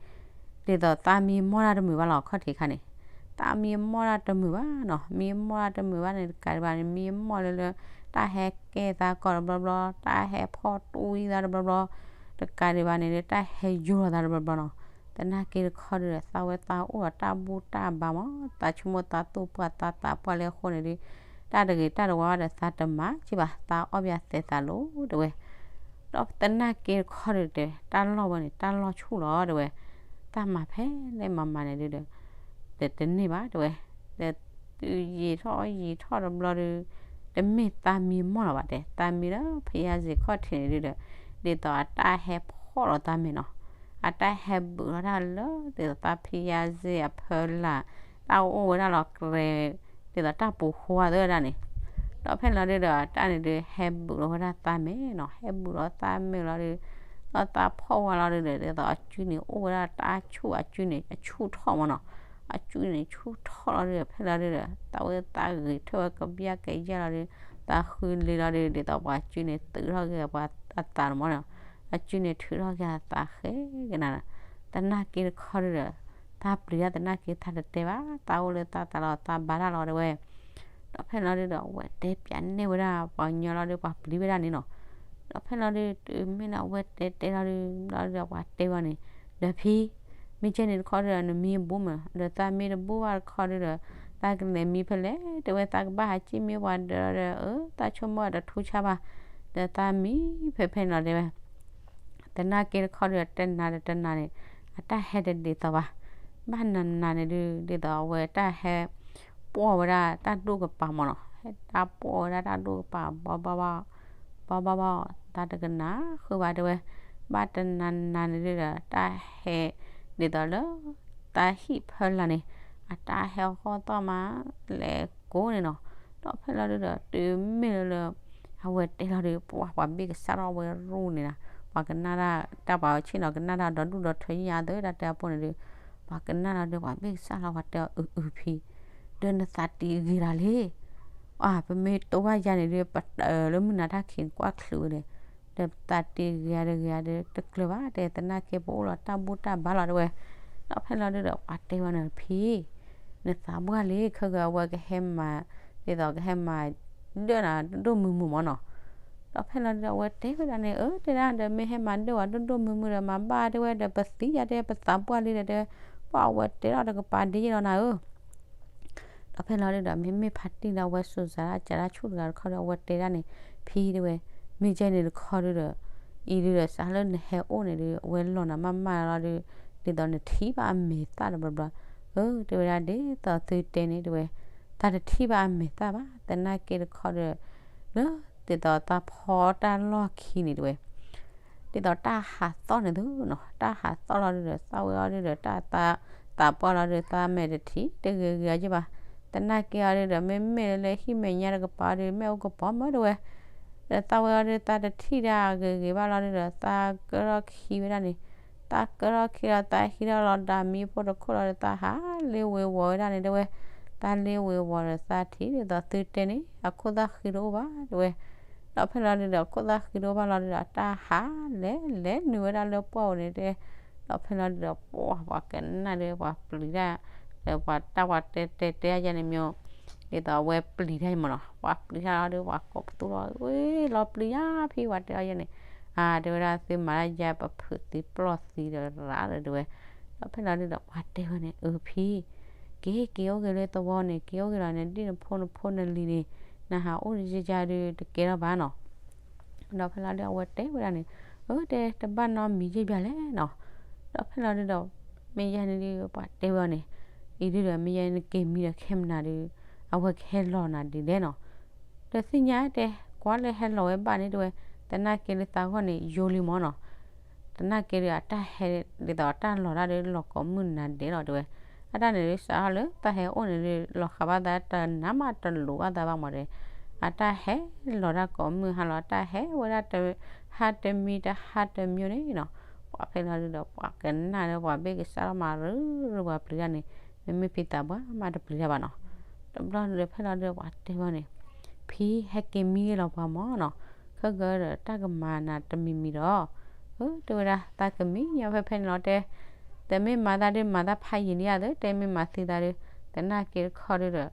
ဒ်သိးသးမံမီၢ်တၢ်တမုာ်ဘၣ်လီၤ ခီၣ်ထံးခါန့ၣ်, သးမံမီၢ်တၢ်တမုာ်ဘၣ်နီၤ, မံမီၢ်တၢ်တမုာ်ဘၣ်န့ၣ် တကးဒံးဘၣ်န့ၣ် မံမီၢ်လၢလၢ တၢ်ဟဲကဲသးကီၢ်တဘျီဘျီ, တၢ်ဟဲဖီၣ်တူၢ်သးတဘျီဘျီ, တကးဒံးဘၣ်န့ၣ် တၢ်ဟဲယိာ်လီၤသးတဘျီဘျီနီၤ, သနာ်က့တခီဒုဒီး သးဝဲသးအိၣ်ဒီးတၢ်ဘူၣ်တၢ်ဘါမၢ်, သးဆိကမိၣ်သးသူၣ်ပှၢ်သးသးပှၢ်လၢအဃိန့ၣ်ဒု တၢ်တဂ့ၤတၢ်တဝါဒီးသးတမၤက့ဘၣ်, သးအီၣ်ဘၣ်သဲးသးလိၤတဲဝဲ ဒီးသနာ်က့တခီဒုတဲ တၢ်လီၢ်ဝဲန့ၣ် တၢ်လီၢ်ဆူၣ်လီၤတဲဝဲ, တၢ်မၤဖဲလဲၣ်မၤမၤန့ၣ်ဒုဒီး တတန့ၢ်ဘၣ်တဲဝဲ, ဒီးတုၤယံာ်ထီၣ်ယံာ်ထီၣ်တဘျီဒု တမ့ၢ်သးမံမီၢ်လီၤဘၣ်တဲ, သးမံလၢဖယါစ့ၤခီၣ်ထံးန့ၣ်ဒုဒီး ဒ်သိးအတၢ်ဟဲဖီၣ်လီၤသးမဲာ်နီၤ, အတၢ်ဟဲဘုးလီၤတၢ်လၢ ဒ်သိးသးဖယါစ့ၤအဖီလာ်, တၢ်အိၣ်ဝဲဒၣ်လီၤကြဲး ဒ်သိးတၢ်ပူၤဃီသၢဒၣ်န့ၣ်, ဒီးဖဲလီၤဒုဒီး တၢ်န့ၣ်ဒုးဟဲဘူးလီၤဝဲဒၣ်သးမဲာ်နီၤ, ဟဲဘူးလီၤသးမဲာ်လီၤဒု, ဒီးသးဖီၣ်ဝဲလီၤဒုဒီး ဒ်သိးအစုန့ၣ် အိၣ်ဝဲဒၣ်တၢ်ဆူၣ်အစုန့ၣ် အဆူၣ်ထီၣ်မးနီၤ, အစုန့ၣ်ဆူၣ်ထီၣ်လီၤဒုဒီး ဖဲလီၤဒုဒီး သးဝဲသးဂ့ၤထၢၣ်ဝဲကဘျၣ်ကယၢ်လီၤဒု, သးဃုလ့လီၤဒု ဒ်သိးပှၤစုန့ၣ်သုးထီၣ်က့ၤပှၤအသးလီၤမးနီၤ, အစုန့ၣ်ထုးထီၣ်က့ၤအသးဃဲကနၤ, သနာ်က့တခီဒုဒီး သးပျံၤတၢ်သနာ်က့သးတတဲဘၣ်, သးအိၣ်လၢသးသးလီၤ သးဘါတၢ်လီၤတဲဝဲ, ဒီးဖဲလီၤဒုဒီး အဝဲတဲပၠးန့ၢ်ဝဲဒၣ်ပှၤကညီလီၤဒု ပှၤပျံၤဝဲဒၣ်န့ၣ်နီၤ, ဒီးဖဲလီၤဒု တုၤမ့ၢ်လၢအဝဲတဲတဲလီၤဒု လီၤဒုဒီးပှၤတဲဝဲန့ၣ်, ဒီးဖံ မ့ၢ်ကဲန့ၣ်တခီဒုဒီး နမံအဘူးမး, ဒီးသးမံတဘူးဘၣ်တခီဒုဒီး သးကလဲၤမံဖဲလဲၣ်, တဲဝဲသးကဘၣ်ဟးစံၣ်မံပှၤဒၢးလီၤဒီး အၢ သးဆိကမိၣ်တထူဆါဘၣ်, ဒီးသးမံဖဲဖဲန့ၣ်လီၤတဲဝဲ သနာ်က့တခီဒုဒီး တနၤဒီးတနၤန့ၣ် အတၢ်ဟဲတဒ်သိးဘၣ်, ဘၣ်နၤနၤန့ၣ်ဒု ဒ်သိးအဝဲတၢ်ဟဲ ပှီၢ်ဝဲဒၣ်တၢ်ဒိၣ်ကပၤမးနီၤ, ဟဲတၢ်ပှီၢ်ဝဲဒၣ်တၢ်ဒိၣ်ကပၤ ဘီဘီဘီ ဘီဘီဘီ, တၢ်တကနၣ်ဃုာ်ဘၣ်တဲဝဲ, ဘၣ်တနၤနၤန့ၣ်ဒုဒီး တၢ်ဟဲ ဒ်သိးလၢ တၢ်ဟံၣ်ဖၢလာ်န့ၣ် အတၢ်ဟဲဃီၣ်သီၣ်မး လဲၤကိးန့ၣ်နီၤ, ဒီးဖဲလီၤဒုဒီး တုၤမ့ၢ်လၢလၢ အဝဲတဲလီၤဒု ပှၤပှၤဘ့ၣ်ကစၢ်ထီၣ်ဝဲရူၢ်န့ၣ်နီၤ, ပှၤကနၣ်တၢ် တၢ်ပှၤဆ့ၣ်နီၤကနၣ်တၢ်ဒီဒူၣ်ဒီထၢညါသၢတၢ်တဲအပူၤန့ၣ်ဒု, ပှၤကနၣ်လီၤဒု ပှၤဘ့ၣ်ကစၢ်လီၤ ပှၤတဲအီၤအုးအုးဖံ ဒီးနသးတ့ဂ့ၤဒၣ်လံ, အၢ ပမ့ၢ်တိဘၣ်ယါန့ၣ်ဒု ပတၢၢ်လၢမုၢ်နၤတၢ်ခံးနကွၢ်ချုးဝဲန့ၣ်, ဒီးပသးတ့ဂ့ၤဧါတဂ့ၤဧါဒီး တကျၢၤဘၣ်တဲ သနာ်က့ ပအိၣ်လီၤတၢ်ဘူၣ်တၢ်ဘါလီၤတဲဝဲ, ဒီးဖဲလီၤဒုဒီး ပှၤတဲဝဲန့ၣ်ဖံ နသးပှၢ်လံ ခဲကၢအဝဲကဟဲမၤ ဒ်သိးကဟဲမၤ ဒၢၣ်နၤဒိၣ်ဒိၣ်မုၢ်မုၢ်မးနီၤ, ဒီးဖဲလီၤဒုဒီး အဝဲတဲဝဲဒၣ်န့ၣ် အၢ တဲဒၣ်ဒီး မ့ၢ်ဟဲမၤဒၢၣ်ဝဲဒိၣ်ဒိၣ်မုၢ်မုၢ်ဒီး မၤဘၣ်တဲဝဲဒီး ပသံယါတဲ ပသးပှၢ်လံဒီးတဲ, ပှၤအဝဲတဲထီၣ်တကပၤဒ်ယဲလီၤနၤဧၢ ဒီးဖဲလီၤဒုဒီး မ့မ့ၢ်ဖါတံၢ်ဒီး အဝဲစူၤစးဒၣ်ကးဒၣ်ဆူၣ်တဂၤတခီဒီး အဝဲတဲဒၣ်န့ၣ် ဖံတဲဝဲ, မ့ၢ်ကဲန့ၣ်တခီဒုဒီး အံၤဒုဒီး စးလၢနဟဲအိၣ်န့ၣ်ဒု အဝဲလီၤနၤမးမးလီၤဒု, ဒ်သိးနထံၣ်ဘၣ်အမဲာ်သၣ်တဘျီဘျီ, အၢ တဲဝဲဒၣ် ဒ်သိးသုတဲန့ၣ်တဲဝဲ, သးတထံၣ်ဘၣ်အမဲာ်သၣ်ဘၣ် သနာ်က့တခီဒီး လၢ ဒ်သိးသးဖီတၢ်လီၢ်ခံန့ၣ်တဲဝဲ ဒ်သိးတၢ်ဟးသီၣ်န့ၣ်သုနီၤ, တၢ်ဟးသီၣ်လီၤဒုဒီး သးဝဲအီၤဒုဒီး တၢ်သး သးပှၢ်လီၤဒု သးမဲာ်တထံၣ်တဂ့ၤဂ့ၤအီၤက့ဘၣ်, သနာ်က့အီၤဒုဒီး မ့မ့ၢ်လၢဟံၣ်မဲာ်ညါတကပၤအီၤဒု မ့ၣ်အူကပီၤမၢတဲဝဲ, ဒီးသးဝဲအီၤဒု သးတထံၣ်ဒၣ်ဂ့ၤဂ့ၤဘၣ်လီၤဒုဒီး သးကၢထီၣ်ခံဝဲဒၣ်န့ၣ်, သးကၢထီၣ်ခံလီၤ သးဟံးထီၣ်လီၤဒီးမံဖိတခိၣ်လီၤဒီး သးဟးလ့ဝ့ၤဝီၤဝဲဒၣ်န့ၣ်တဲဝဲ, သးလ့ဝ့ၤဝီၤဒီးသးထံၣ်ဒ်သိးသုတဲန့ၣ် အခိၣ်သၣ်ဃံတအိၣ်ဘၣ်တဲဝဲ ဒီးဖဲလီၤဒုဒီး ခိၣ်သၣ်ဃံတအိၣ်ဘၣ်လီၤဒုဒီး တၢ်ဟးလဲၤလဲၤနုာ်ဝဲဒၣ်လၢပှၢ်အိၣ်န့ၣ်တဲ, ဒီးဖဲလီၤဒုဒီး ပှၤပှၤကနၣ်ဒီး ပှၤပျံၤတၢ်, ဒီးပှၤတၢ်ပှၤတဲတဲတဲယါန့ၣ်မ့ၢ်, ဒ်သိးအဝဲပျံၤတၢ်မ့ၢ်နီၤ, ပှၤပျံၤတၢ်လီၤဒု ပှၤကိးပသူထီၣ် ဝဲလီၤပျံၤယါဖံ ပှၤတဲအီၤယါန့ၣ်, အါ တဲဝဲဒၣ် သုမၤတၢ်ယါ ပဖုးသံပျီၢ်သံဒီးရးဒီးတဲဝဲ, ဒီးဖဲလီၤဒုဒီး ပှၤတဲဝဲန့ၣ် အၢဖံ က့ၤ က့ၤအိၣ်က့ၤလၢသဝီန့ၣ် က့ၤအိၣ်က့ၤလီၤန့ၣ် ဒ်နဖိနဖိနလံၤန့ၣ် နဟးအိၣ်ယါယါဒု တကဲထီၣ်ဘၣ်နီၤ ဒီးဖဲလီၤဒု အဝဲတဲဝဲဒၣ်န့ၣ်, အၢ တဲ တဘၣ်နီတမံၤယဲၢ်ဘၣ်လဲၣ်နီၤ, ဒီးဖဲလီၤဒုဒီး မ့ၢ်ယဲန့ၣ်ဒု ပှၤတဲဝဲအီၤန့ၣ်, အံၤဒုဒီး မ့ၢ်ယဲနက့ၤမံဒီးခဲမနၤဒု အဝဲကဟဲလီၤနၤဒ်လဲၣ်နီၤ, ဒီးသ့ၣ်ညါတဲ ကွၢ်လၢဟဲလီၤဝဲဘၣ်န့ၣ်တဲဝဲ, သနာ်က့လၢသးဂီၢ်န့ၣ် ယိလံမ့ၢ်နီၤ သနာ်က့ဒီး အတၢ်ဟဲ ဒ်သိးတၢ်လီၤတၢ်ဒီး လီၤကိးမုၢ်နၤဒဲးလီၤတဲဝဲ, အတၢ်န့ၣ်ဒုး စးထီၣ်လၢတၢ်ဟဲအိၣ်န့ၣ်ဒုး လီၤဃးဘၣ်သးတနၤမးတလိၤဘၣ်သးဘၣ်မးတဲ, အတၢ်ဟဲလီၤတၢ်ကိးမုၢ်ဟါလီၤ တၢ်ဟဲဝဲဒၣ်တဟါတမံၤတဟါတမံၤန့ၣ်နီၤ, ပှၤဖဲလီၤဒုးဒီး ပှၤကနၣ်ဒီး ပှၤဘ့ၣ်ကစၢ်ထီၣ်မးရူၤရူၤ ပှၤပျံၤတၢ်န့ၣ်, မ့မ့ၢ်ဖံသးပှၢ်မးတပျံၤတၢ်ဘၣ်နီၤ, တဘျီန့ၣ်ဒီး ဖဲလီၤဒုး ပှၤတဲဝဲန့ၣ် ဖံဟဲက့ၤမံဂ့ၤလီၤပှၤမ့ၢ်နီၤ, ခဲကဒီးတၢ်ကမၤနၤတမံၤမံၤဒီး, အၢ တဲဝဲဒၣ် သးကမံညီဖဲဖဲန့ၣ်လီၤတဲ, တမ့ၢ်မၤသးဒုး မၤသးဖးယံာ်လံဧါသၢ တဲမ့ၢ်မၤသံသးဒုး, သနာ်က့တခီဒုးဒီး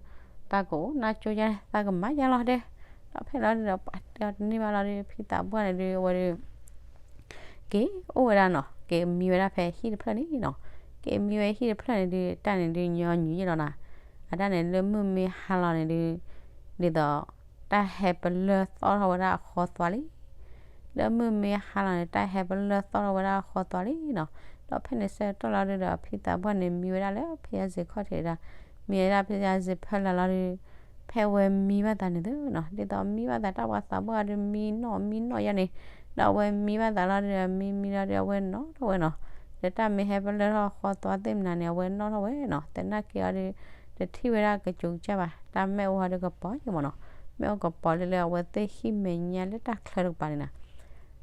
သးကအိၣ်နါကၠိယါ သးကမၤယါလီၤတဲ, ဒီးဖဲလီၤဒုးဒီး ပှၤတဲအီၤတန့ၢ်ဘၣ်လီၤဒုး ဖံသးပှၢ်န့ၣ်ဒုး အဝဲဒုး က့ၤအိၣ်ဝဲဒၣ်နီၤ, က့ၤမံဝဲဒၣ်ဖဲဟံၣ်တဖျၢၣ်န့ၣ်နီၤ, က့ၤမံဝဲဟံၣ်တဖျၢၣ်န့ၣ်ဒုး တၢ်န့ၣ်ဒုးညီနုၢ်ယဲၢ်လီၤနီၤ, အတၢ်န့ၣ်လၢမုၢ်မ့ၢ်ဟါလီၤန့ၣ်ဒုး, ဒ်သိး တၢ်ဟဲပလၢၢ်သီၣ်ထီၣ်ဝဲဒၣ်အဃီသွါလံ, လၢမုၢ်မ့ၢ်ဟါလီၤန့ၣ် တၢ်ဟဲပလၢၢ်သီၣ်ထီၣ်ဝဲဒၣ်အဃီသွါလံနီၤ, ဒီးဖဲန့ၣ်ဆၢကတီၢ်လီၤဒုးဒီး ဖံသးပှၢ်န့ၣ် မံဝဲဒၣ်လၢဖဲယါစ့ၢ်ခီၣ်ထံးဒၣ်, မံဝဲဒၣ်ဖဲယါစ့ၢ်ဖၢလာ်လီၤဒုး ဖဲဝဲမံဘၣ်သးန့ၣ်သ့နီၤ, ဒ်သိးမံဘၣ်သးတၢ်ပှၤသးပှၢ်ဒုး မံနီၣ်မံနီၣ်ယါန့ၣ်, ဒီးအဝဲမံဘၣ်သးလီၤဒုး မံမံလီၤဒုး အဝဲနီၣ်ထီၣ်ဝဲနီၤ, ဒီးတၢ်မ့ၢ်ဟဲပလၢၢ်ထီၣ်ဃီသွါသ့ၣ်မနၤန့ၣ် အဝဲနီၣ်ထီၣ်ဝဲနီၤ, သနာ်က့အီၤဒုး တထံၣ်ဝဲဒၣ်ကစူၤကစၢ်ဘၣ်, တၢ်မ့ၣ်အူဟီဒုးကပီၤယံမးနီၤ, မ့ၣ်အူကပီၤလၢလၢအဝဲသ့ၣ်ဟံၣ်မဲာ်ညါလၢတၢ်ချၢတကပၤန့ၣ်နီၤ.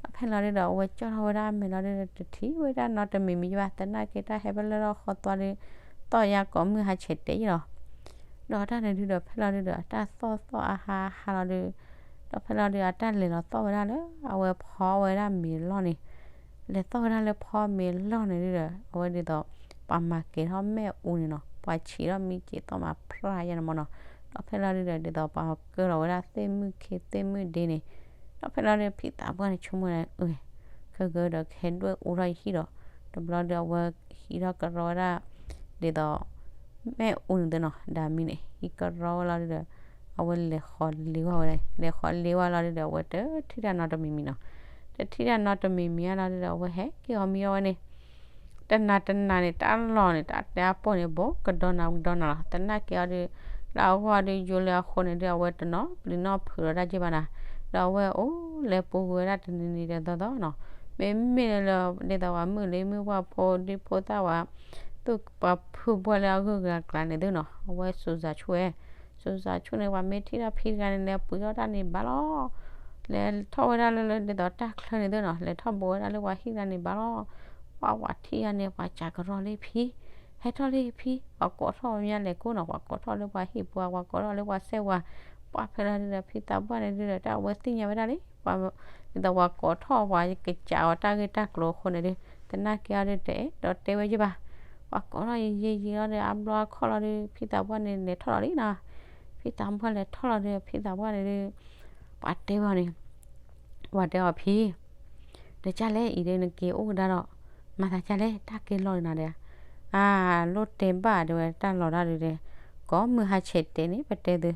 ဒီးဖဲလီၤဒုဒီး အဝဲကၠီၣ်ထီၣ်ဝဲဒၣ်အမဲာ်လီၤဒုဒီး တထံၣ်ဝဲဒၣ်နီတမံၤမံၤဘၣ်, သနာ်က့တၢ်ဟဲဖဲလၢလီၢ်ဃီသွါဒီး သီၣ်ယါကိးမုၢ်ဟါဆဲးတဲာ်ယံလီၤ. ဒီးတၢ်န့ၣ်ဒုဒီး ဖဲလီၤဒုဒီး တၢ်သီၣ်သီၣ်အါဟါအါဟါလီၤဒု, ဒီးဖဲလီၤဒု အတၢ်လဲၤလီၤသီၣ်ဝဲဒၣ်လၢ အဝဲဖီဝဲဒၣ်မ့ၤလီၢ်န့ၣ်, လဲၤသီၣ်ဝဲဒၣ်လၢဖီမ့ၤလီၢ်န့ၣ်ဒုဒီး အဝဲဒ်သိး ပှၤမၤကဲၤထီၣ်မ့ၣ်အူန့ၣ်နီၤ, ပှၤဆံးထီၣ်မံက့ၤသီၣ်မၤဖျါယါန့ၣ်မးနီၤ. ဒီးဖဲလီၤဒုဒီး ဒ်သိးပှၤကၢလီၤဝဲဒၣ်သ့ၣ်မုၣ်ခ့သ့ၣ်မုၣ်ဒ့န့ၣ်, ဒီးဖဲလီၤဒု ဖံသးပှၢ်န့ၣ်ဆိကမိၣ်ဝဲဒၣ် အၢ ခဲကဒီး ကဟဲဒွဲၣ်အူထီၣ်ယဟံၣ်ဒီး, တဘျီဒုအဝဲဟံးထီၣ်ကရီဝဲဒၣ် ဒ်သိး မ့ၣ်အူန့ၣ်သ့နီၤ, ဒၣ်မံန့ၣ် ဟံးကရီဝဲလီၤဒုဒီး အဝဲလဲၤဃီၤလ့ဝဲ, လဲၤဃီၤလ့ဝဲလီၤဒုဒီး အဝဲတထံၣ်တၢ်နီတမံၤမံၤနီၤ. တထံၣ်တၢ်နီတမံၤမံၤဧါလီၤဒုဒီး အဝဲဟဲက့ၤအီၤမံအီၤဝဲန့ၣ် တနၤတနၤန့ၣ် တၢ်လီၢ်န့ၣ် တၢ်တဲအပိၢ်န့ၣ် ဘူးကဒီနၤကဒီနၤလီၤ. သနာ်က့အီၤဒု လၢအဂီၢ်ဒု ယိလၢအဃိန့ၣ်ဒု အဝဲတနီၤပျံၤနီတဖုးဒီးတၢ်က့ဘၣ်နၤ, ဒီးအဝဲအိၣ်လဲၤပူၤကွံာ်ဝဲဒၣ်တနံၤနံၤဒီးသီသီနီၤ. မ့မ့ၢ်လၢ ဒ်သိးပှၤမုၢ်လံၤမုၢ်ပှၢ်ဖိဒံဖိသၣ်ဝဲ သူၣ်ပှၤဖုဘှီလၢအဂုၤအကျါန့ၣ်သ့နီၤ, အဝဲစူၤစးဆူၣ်ဝဲ, စူၤစးဆူၣ်န့ၣ် ပှၤမ့ၢ်ထံၣ်ဒီးဖံတဂၤန့ၣ် လဲၤပှ့ၤထီၣ်တၢ်န့ၣ်ဘၣ်လီၤ. လဲၤထီၣ်ဝဲဒၣ်လၢလၢဒ်သိးတၢ်ချၢန့ၣ်သ့နီၤ, လဲၤထီၣ်ဘူးဝဲဒၣ်လၢပှၤဟံၣ်တဂၤန့ၣ်ဘၣ်လီၤ. ပှၤပှၤထံၣ်ယါန့ၣ် ပှၤစးကရီလံဖံ, ဟဲထီၣ်လံဖံ, ပှၤကိးထီၣ်မးလဲၤကိးနီၤ, ပှၤကိးထီၣ်လၢပှၤဟံၣ်ပှၤ, ပှၤကိးထီၣ်လၢပှၤစဲဝၤ, ပှၤဖဲလီၤဒုဒီး ဖံသးပှၢ်န့ၣ်ဒုဒီး တၢ်အဝဲသ့ၣ်ညါဝဲဒၣ်လံ, ပှၤ ဒ်သိးပှၤကိးထီၣ်ပှၤကစးအီၤတၢ်ဂ့ၢ်တၢ်ကျိၤအဃိန့ၣ်ဒု, သနာ်က့အီၤဒု တအဲၣ်ဒိးတဲဝဲယဲၢ်ဘၣ်. ပှၤကိးထီၣ်ယံာ်ယံာ်ယံာ်လီၤဒီး အါဘျီအခီၣ်လီၤဒု ဖံသးပှၢ်န့ၣ် လဲၤထီၣ်လီၤလံနီၤ. ဖံသးပှၢ်လဲၤထီၣ်လီၤဒီး ဖံသးပှၢ်န့ၣ်ဒု ပှၤတဲဝဲအီၤန့ၣ်, ပှၤတဲအီၤဖံ တကၢ်လဲၣ်အံၤဒီး နက့ၤအိၣ်ကဒါဒီး မၤသးကၢ်လဲၣ် တၢ်က့ၤလီၤနၤဒီး, အၢ လိၣ်တဲဘၣ်တဲဝဲ တၢ်လီၤတၢ်ဒုဒီး ကိးမုၢ်ဟါဆဲးတဲာ်န့ၣ် ပတဲသု,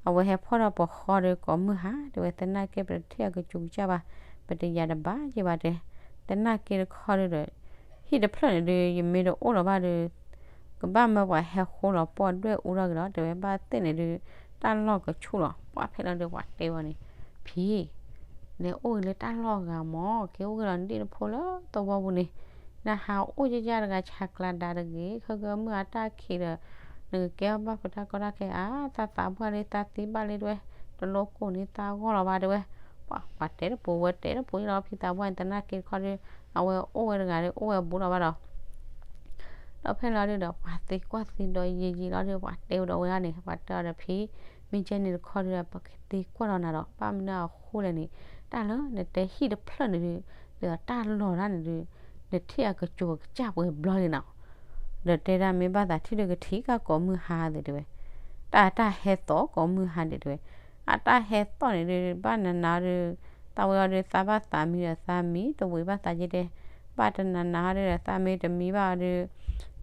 အဝဲဟဲဖီၣ်ဒီးပဃီဒီးကိးမုၢ်ဟါ တဲဝဲ သနာ်က့ပတထံၣ်အကစူၤကစၢ်ဘၣ်, ပတယာ်တဘၣ်ယဲၢ်ဘၣ်တဲ, သနာ်က့တခီဒုဒီး ဟံၣ်တဖျၢၣ်န့ၣ်ဒု ယမ့ၢ်တအိၣ်လီၤဘၣ်ဒီး ကဘၣ်မၢပှၤဟဲဃိလီၤပှီၢ်ဒွဲၣ်အူထီၣ်က့ၤလီၤ တဲဝဲ ဘၣ်သ့ၣ်န့ၣ်ဒု တၢ်လီၢ်ကဆူၣ်လီၤ. ပှၤဖဲလီၤဒု ပှၤတဲဝဲန့ၣ်, ဖံ လဲၤအိၣ်ဂ့ၤလၢတၢ်လီၢ်ဂၤမး, က့ၤအိၣ်ဂ့ၤလီၤနဒံၣ်တဖိလၢသဝီပူၤန့ၣ်, နဟးအိၣ်ယဲၢ်ယဲၢ်တဂၤဆးကျးဒၣ်တဂ့ၤ, ခဲကမုၢ်အတၢ်ခံးဒီး နကကဲဘၣ်ဖုးတၢ်ကီတၢ်ခဲအါ, သးသးပှၢ်လံ သးသံဘၣ်လံတဲဝဲ, တလိၣ်ကိၢ်န့ၢ်သးဂီၢ်လီၤဘၣ်တဲဝဲ. ပှၤ ပှၤတဲတပူၤဝဲတဲတပူၤလီၤ ဖံသးပှၢ်န့ၣ် သနာ်က့တခီဒု အဝဲအိၣ်ဝဲတဂၤဒီး အိၣ်ဝဲဘူးလီၤဘၣ်ဒီး ဒီးဖဲလီၤဒုဒီး ပှၤသံကွၢ်သံဒီးယံာ်ယံာ်လီၤဒု ပှၤတဲဝဲဒီးဝဲဒၣ်န့ၣ် ပှၤတဲအီၤဒီးဖံ, မ့ၢ်ကဲန့ၣ်တခီဒုဒီး ပကသံကွၢ်ဒီးနၤဒီး ဘၣ်မနုၤအဃိလဲၣ်န့ၣ်, တၢ်လၢနတဲဟံၣ်တဖျၢၣ်န့ၣ်ဒု ဒ်သိးတၢ်လီၤတၢ်န့ၣ်ဒု နထံၣ်အကစူၤကစၢ်ပှဲၤဘျီလံနီၤ. ဒီးတဲဒၣ်မ့ၢ်ဘၣ်သးထံၣ်ဒု ကထံၣ်ကၢ်ကိးမုၢ်ဟါသ့တဲဝဲ, တၢ်တၢ်ဟဲသီၣ်ကိးမုၢ်ဟါဒဲးတဲဝဲ, အတၢ်ဟဲသီၣ်န့ၣ်ဒု ဘၣ်နးနးအီၤဒု သးဝဲအီၤဒု သးဘၣ်သးမံဒီးသးမံ တဝံၤဘၣ်သးက့တဲ, ဘၣ်တနးနးအီၤဒုဒီး သးမ့ၢ်တမံဘၣ်အီၤဒု ဒ်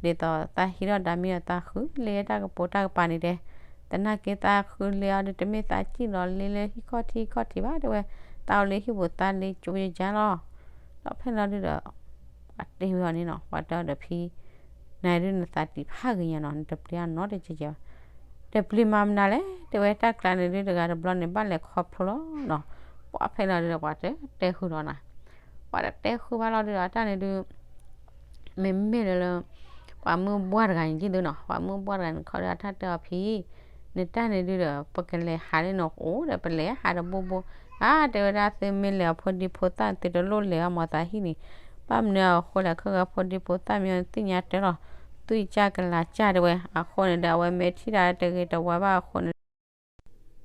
သိးသးဟံးထီၣ်ဒါမံဒီးသးဃုလ့တၢ်ကပိာ်တၢ်ကပၤန့ၣ်တဲ, သနာ်က့သးဃုလ့အီၤဒု တမ့ၢ်သးစံၣ်လီၤလ့လၢဟံၣ်ခီၣ်ထံးခီၣ်ထံးဘၣ်တဲဝဲ, သးအိၣ်လၢဟံၣ်ပူၤသးလ့ကၠိယကၢ်လီၤ. ဒီးဖဲလီၤဒုဒီး ပှၤတဲဝဲအီၤန့ၣ်နီၤ ပှၤတဲအီၤဒီးဖံ နဒုနသးတံာ်ဖးဂ့ၤညါနီၤ နတပျံၤအနီတကဲကဲဘၣ်. တပျံၤမၤမနုၤလဲၣ် တဲဝဲတၢ်ကျါန့ၣ်ဒုတဂၤတဘျီန့ၣ် ဘၣ်လဲၤခီဖျိလီၤနီၤ. ပှၤဖဲလီၤဒုဒီး ပှၤတတဲဃုာ်လီၤနၤ. ပှၤတတဲဃုာ်ဘၣ်လီၤဒုဒီး အတၢ်န့ၣ်ဒု မ့မ့ၢ်လၢလၢ ပှၤမုၢ်ဘှၢ်တဂၤန့ၣ်က့သုနီၤ ပှၤမုၢ်ဘှၢ်တဂၤန့ၣ်ခီဒု အတၢ်တဲအီၤဖံ နတၢ်န့ၣ်ဒုဒီး ပကလဲၤဟးလၢနအိၣ်ဒီး ပလဲၤဟးတဘိဘိ အါ တဲဝဲဒၣ်သုမ့ၢ်လဲၤအဖိဒံဖိသၣ်သုတလိၣ်လဲၤအီၤမၤသးဟံၣ်န့ၣ် ဘၣ်မနုၤအဃိလဲၣ် ခဲကဖိဒံဖိသၣ်မ့ၢ်သ့ၣ်ညါတဲလီၤ သွံၣ်ကၢ်ကလၤကၢ်တဲဝဲ အဃိန့ၣ်ဒီး အဝဲမ့ၢ်ထံၣ်တၢ်တဂ့ၤတဝါဘၣ်အဃိန့ၣ်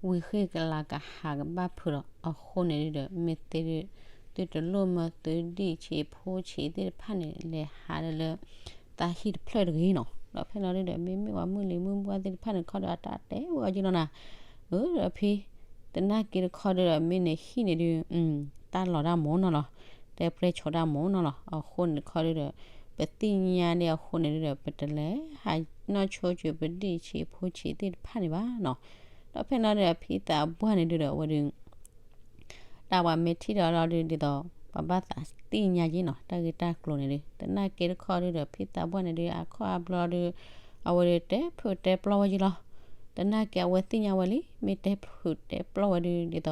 ဝံၤဃ့ၢ်ကလၤကဟးကဘၣ်ဖုးလီၤ အဃိန့ၣ်ဒီး မ့ၢ်သ့ၣ်ဒု သုတလိၣ်မၢသုဒံၣ်ဆံးဖိဆံးသ့ၣ်တဖၣ်န့ၣ် လဲၤဟးလၢလၢ သးဟံၣ်တဖျၢၣ်တဂ့ၤနီၤ ဒီးဖဲလီၤဒုဒီး မ့မ့ၢ်ပှၤမုၢ်လံၤမုၢ်ဘှၢ်သ့ၣ်တဖၣ်န့ၣ်ခီဒီး အတၢ်တဲဝဲအီၤက့လီၤနၤ အၢ ဒီးဖံ သနာ်က့တခီဒုဒီး မ့ၢ်နဟံၣ်န့ၣ်ဒု တၢ်လီၤတၢ်မၤနီၤလီၤ တဲပျဲဆိတၢ်မၤနီၤလီၤ အဃိန့ၣ်တခီဒုဒီး ပသ့ၣ်ညါဒ်အဃိန့ၣ်ဒုဒီး ပတလဲၤဟးနီၢ်ဆိကၠိပဒံၣ်ဆံးဖိဆံးသ့ၣ်တဖၣ်န့ၣ်ဘၣ်နီၤ ဒီးဖဲလီၤဒုဒီး ဖံသးပှၢ်န့ၣ်ဒုဒီး အဝဲဒု တၢ်ပှၤမ့ၢ်ထံၣ်ဒီးလီၤဒု ဒ်သိး ပှၤဘၣ်သးသ့ၣ်ညါက့နီၤ တၢ်ဂ့ၢ်တၢ်ကျိၤန့ၣ်ဒု သနာ်က့တခီဒုဒီး ဖံသးပှၢ်န့ၣ်ဒု အခီၣ်အါဘျီဒု အဝဲဒု တဲဖုးတဲပျီဝဲက့လီၤ သနာ်က့အဝဲသ့ၣ်ညါဝဲလံ မ့ၢ်တဲဖုးတဲပျီဝဲဒု ဒ်သိး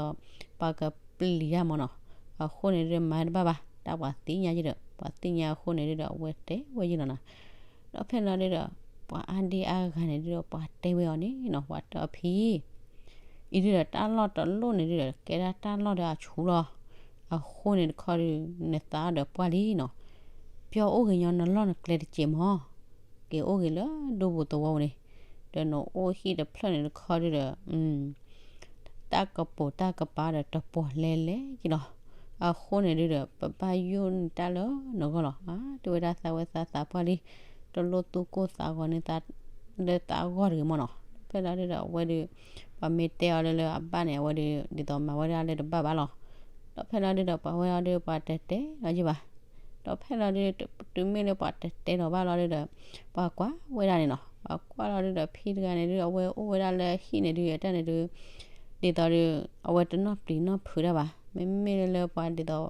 ပှၤကပျံၤတၢ်မၤနီၤ အဃိန့ၣ်ဒု မၤတဘၣ်ဘၣ် တၢ်ပှၤသ့ၣ်ညါက့ဒီး ပှၤသ့ၣ်ညါအဃိန့ၣ်ဒုဒီး အဝဲတဲဝဲက့လီၤနၤ ဒီးဖဲလီၤဒုဒီး ပှၤအါဒံအါဂၤန့ၣ်ဒုဒီး ပှၤတဲဝဲအီၤန့ၣ်နီၤ, ပှၤတဲအီၤဖံ အံၤဒုဒီး တၢ်လီၢ်တလိၣ်န့ၣ်ဒုဒီး ကဲဒၣ်တၢ်လီၢ်ဒီးအဆူၣ်လီၤ. အဃိန့ၣ်တခီဒု နသးအီၤဒီးပှၢ်လံနီၤ, ပျီၢ်အိၣ်ဂ့ၤညီနလီၢ်နကျဲတစဲးမၢ်, က့ၤအိၣ်ဂ့ၤလၢဒူပူၤသဝီပူၤန့ၣ်, ဒီးနအိၣ်ဟံၣ်တဖျၢၣ်န့ၣ်တခီဒုဒီး တၢ်ကပိာ်တၢ်ကပၤဒီးတပီၤလဲၤလဲၤက့ၤလီၤ. အဃိန့ၣ်ဒုဒီး ပဘၣ်ယိၣ်န့ၢ်တၢ်လၢနဂီၢ်လီၤ. အါ တဲဝဲဒၣ်သးဝဲသးသးပှၢ်လံ, တလိၣ်သူၣ်ကိၢ်သးဂီၤန့ၢ်သး လၢသးဂီၢ်တဂ့ၤမၢ်နီၤ. ဖဲလီၤဒုဒီး အဝဲဒု ပှၤမ့ၢ်တဲအီၤလၢလၢအဘၣ်န့ၣ် အဝဲဒု ဒ်သိးမၤဝဲဒၣ်လၢတဘၣ်ဘၣ်လီၤ. ဒီးဖဲလီၤဒုဒီး ပှၤဝဲအီၤဒု ပှၤတတဲလီၤယဘၣ်. ဒီးဖဲလီၤဒု တုၤမ့ၢ်လၢပှၤတတဲလီၤဘၣ်လီၤဒုဒီး ပှၤကွၢ်ဝဲဒၣ်န့ၣ်နီၤ. ပှၤကွၢ်လီၤဒုဒီး ဖံတဂၤန့ၣ်ဒု အဝဲအိၣ်ဝဲဒၣ်လၢဟံၣ်န့ၣ်ဒု အတၢ်န့ၣ်ဒု ဒ်သိးဒု အဝဲတနီၣ်ပျံၤနီၣ်ဖုးတၢ်ဘၣ်. မ့မ့ၢ်လၢလၢပှၤဒ်သိး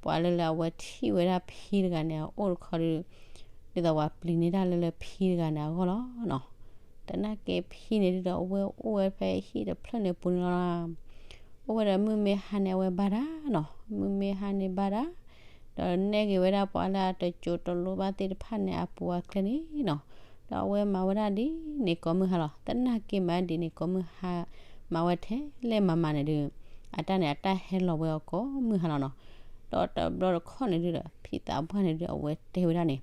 ပှၤလၢလၢအဝဲထံၣ်ဝဲဒၣ်ဖံတဂၤန့ၣ် အအိၣ်တခီဒု ဒ်သိးပှၤပျံၤန့ၢ်တၢ်လၢလၢဖံတဂၤန့ၣ်အဂီၢ်လီၤနီၤ. သနာ်က့ဖံန့ၣ်ဒုဒီး အဝဲအိၣ်ဝဲဖဲဟံၣ်တဖျၢၣ်န့ၣ်ပူၤန့ၣ်လီၤ. အိၣ်ဝဲဒီးမုၢ်မ့ၢ်ဟါန့ၣ် အဝဲဘါတၢ်နီၤ, မုၢ်မ့ၢ်ဟါန့ၣ်ဘါတၢ်, ဒီးနဲၣ်က့ၤဝဲဒၣ်ပှၤလၢအတစိၤတလိဘၣ်သ့ၣ်တဖၣ်န့ၣ် အပူၤအကျဲန့ၣ်နီၤ. ဒီးအဝဲမၤဝဲဒၣ်ဒ်န့ၣ်ကိးမုၢ်ဟါလီၤ. သနာ်က့မၤဒ်န့ၣ်ကိးမုၢ်ဟါ မၤဝဲထဲလဲၣ်မၤမၤန့ၣ်ဒု အတၢ်န့ၣ် အတၢ်ဟဲလီၤဝဲအီၤကိးမုၢ်ဟါလီၤနီၤ. ဒီးတဘျီတခီၣ်န့ၣ်ဒုဒီး ဖံသးပှၢ်န့ၣ်ဒု အဝဲတဲဝဲဒၣ်န့ၣ်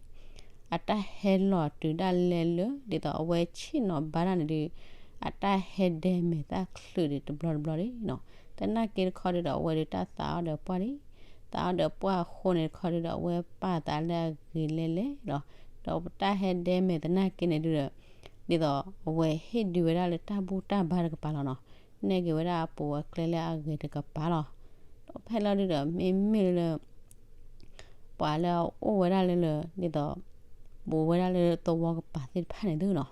အတၢ်ဟဲလီၤတုၤဒၣ်လဲာ်လၢ ဒ်သိးအဝဲဆ့ၣ်နီၤဘါတၢ်န့ၣ်ဒု အတၢ်ဟဲဒဲမဲာ်သၣ်ချုးဒံးတဘျီတဘျီဒၣ်နီၤ. သနာ်က့တခီဒုဒီး အဝဲဒုတၢ်သးအီၤဒီးပှၢ်လံ, သးအီၤဒီးပှၢ်အဃိန့ၣ်တခီဒုဒီး အဝဲပာ်သးလၢအဂ့ၤလဲၣ်လဲၣ်ဒီး ဒီးတၢ်ဟဲဒဲမဲာ်သနာ်က့န့ၣ်ဒုဒီး ဒ်သိးအဝဲဟ့ၣ်ဒုးဝဲဒၣ်လၢတၢ်ဘူၣ်တၢ်ဘါတကပၤလီၤနီၤ. နဲၣ်က့ၤဝဲဒၣ်အပူၤအကျဲလၢအဂ့ၤတကပၤလီၤ. ဒီးဖဲလီၤဒုဒီး မ့မ့ၢ်လၢ ပှၤလၢအအိၣ်ဝဲဒၣ်လၢလၢ ဒ်သိး ဘူးဝဲဒၣ်လၢသဝီကပၤသ့ၣ်တဖၣ်န့ၣ်ဒုနီၤ,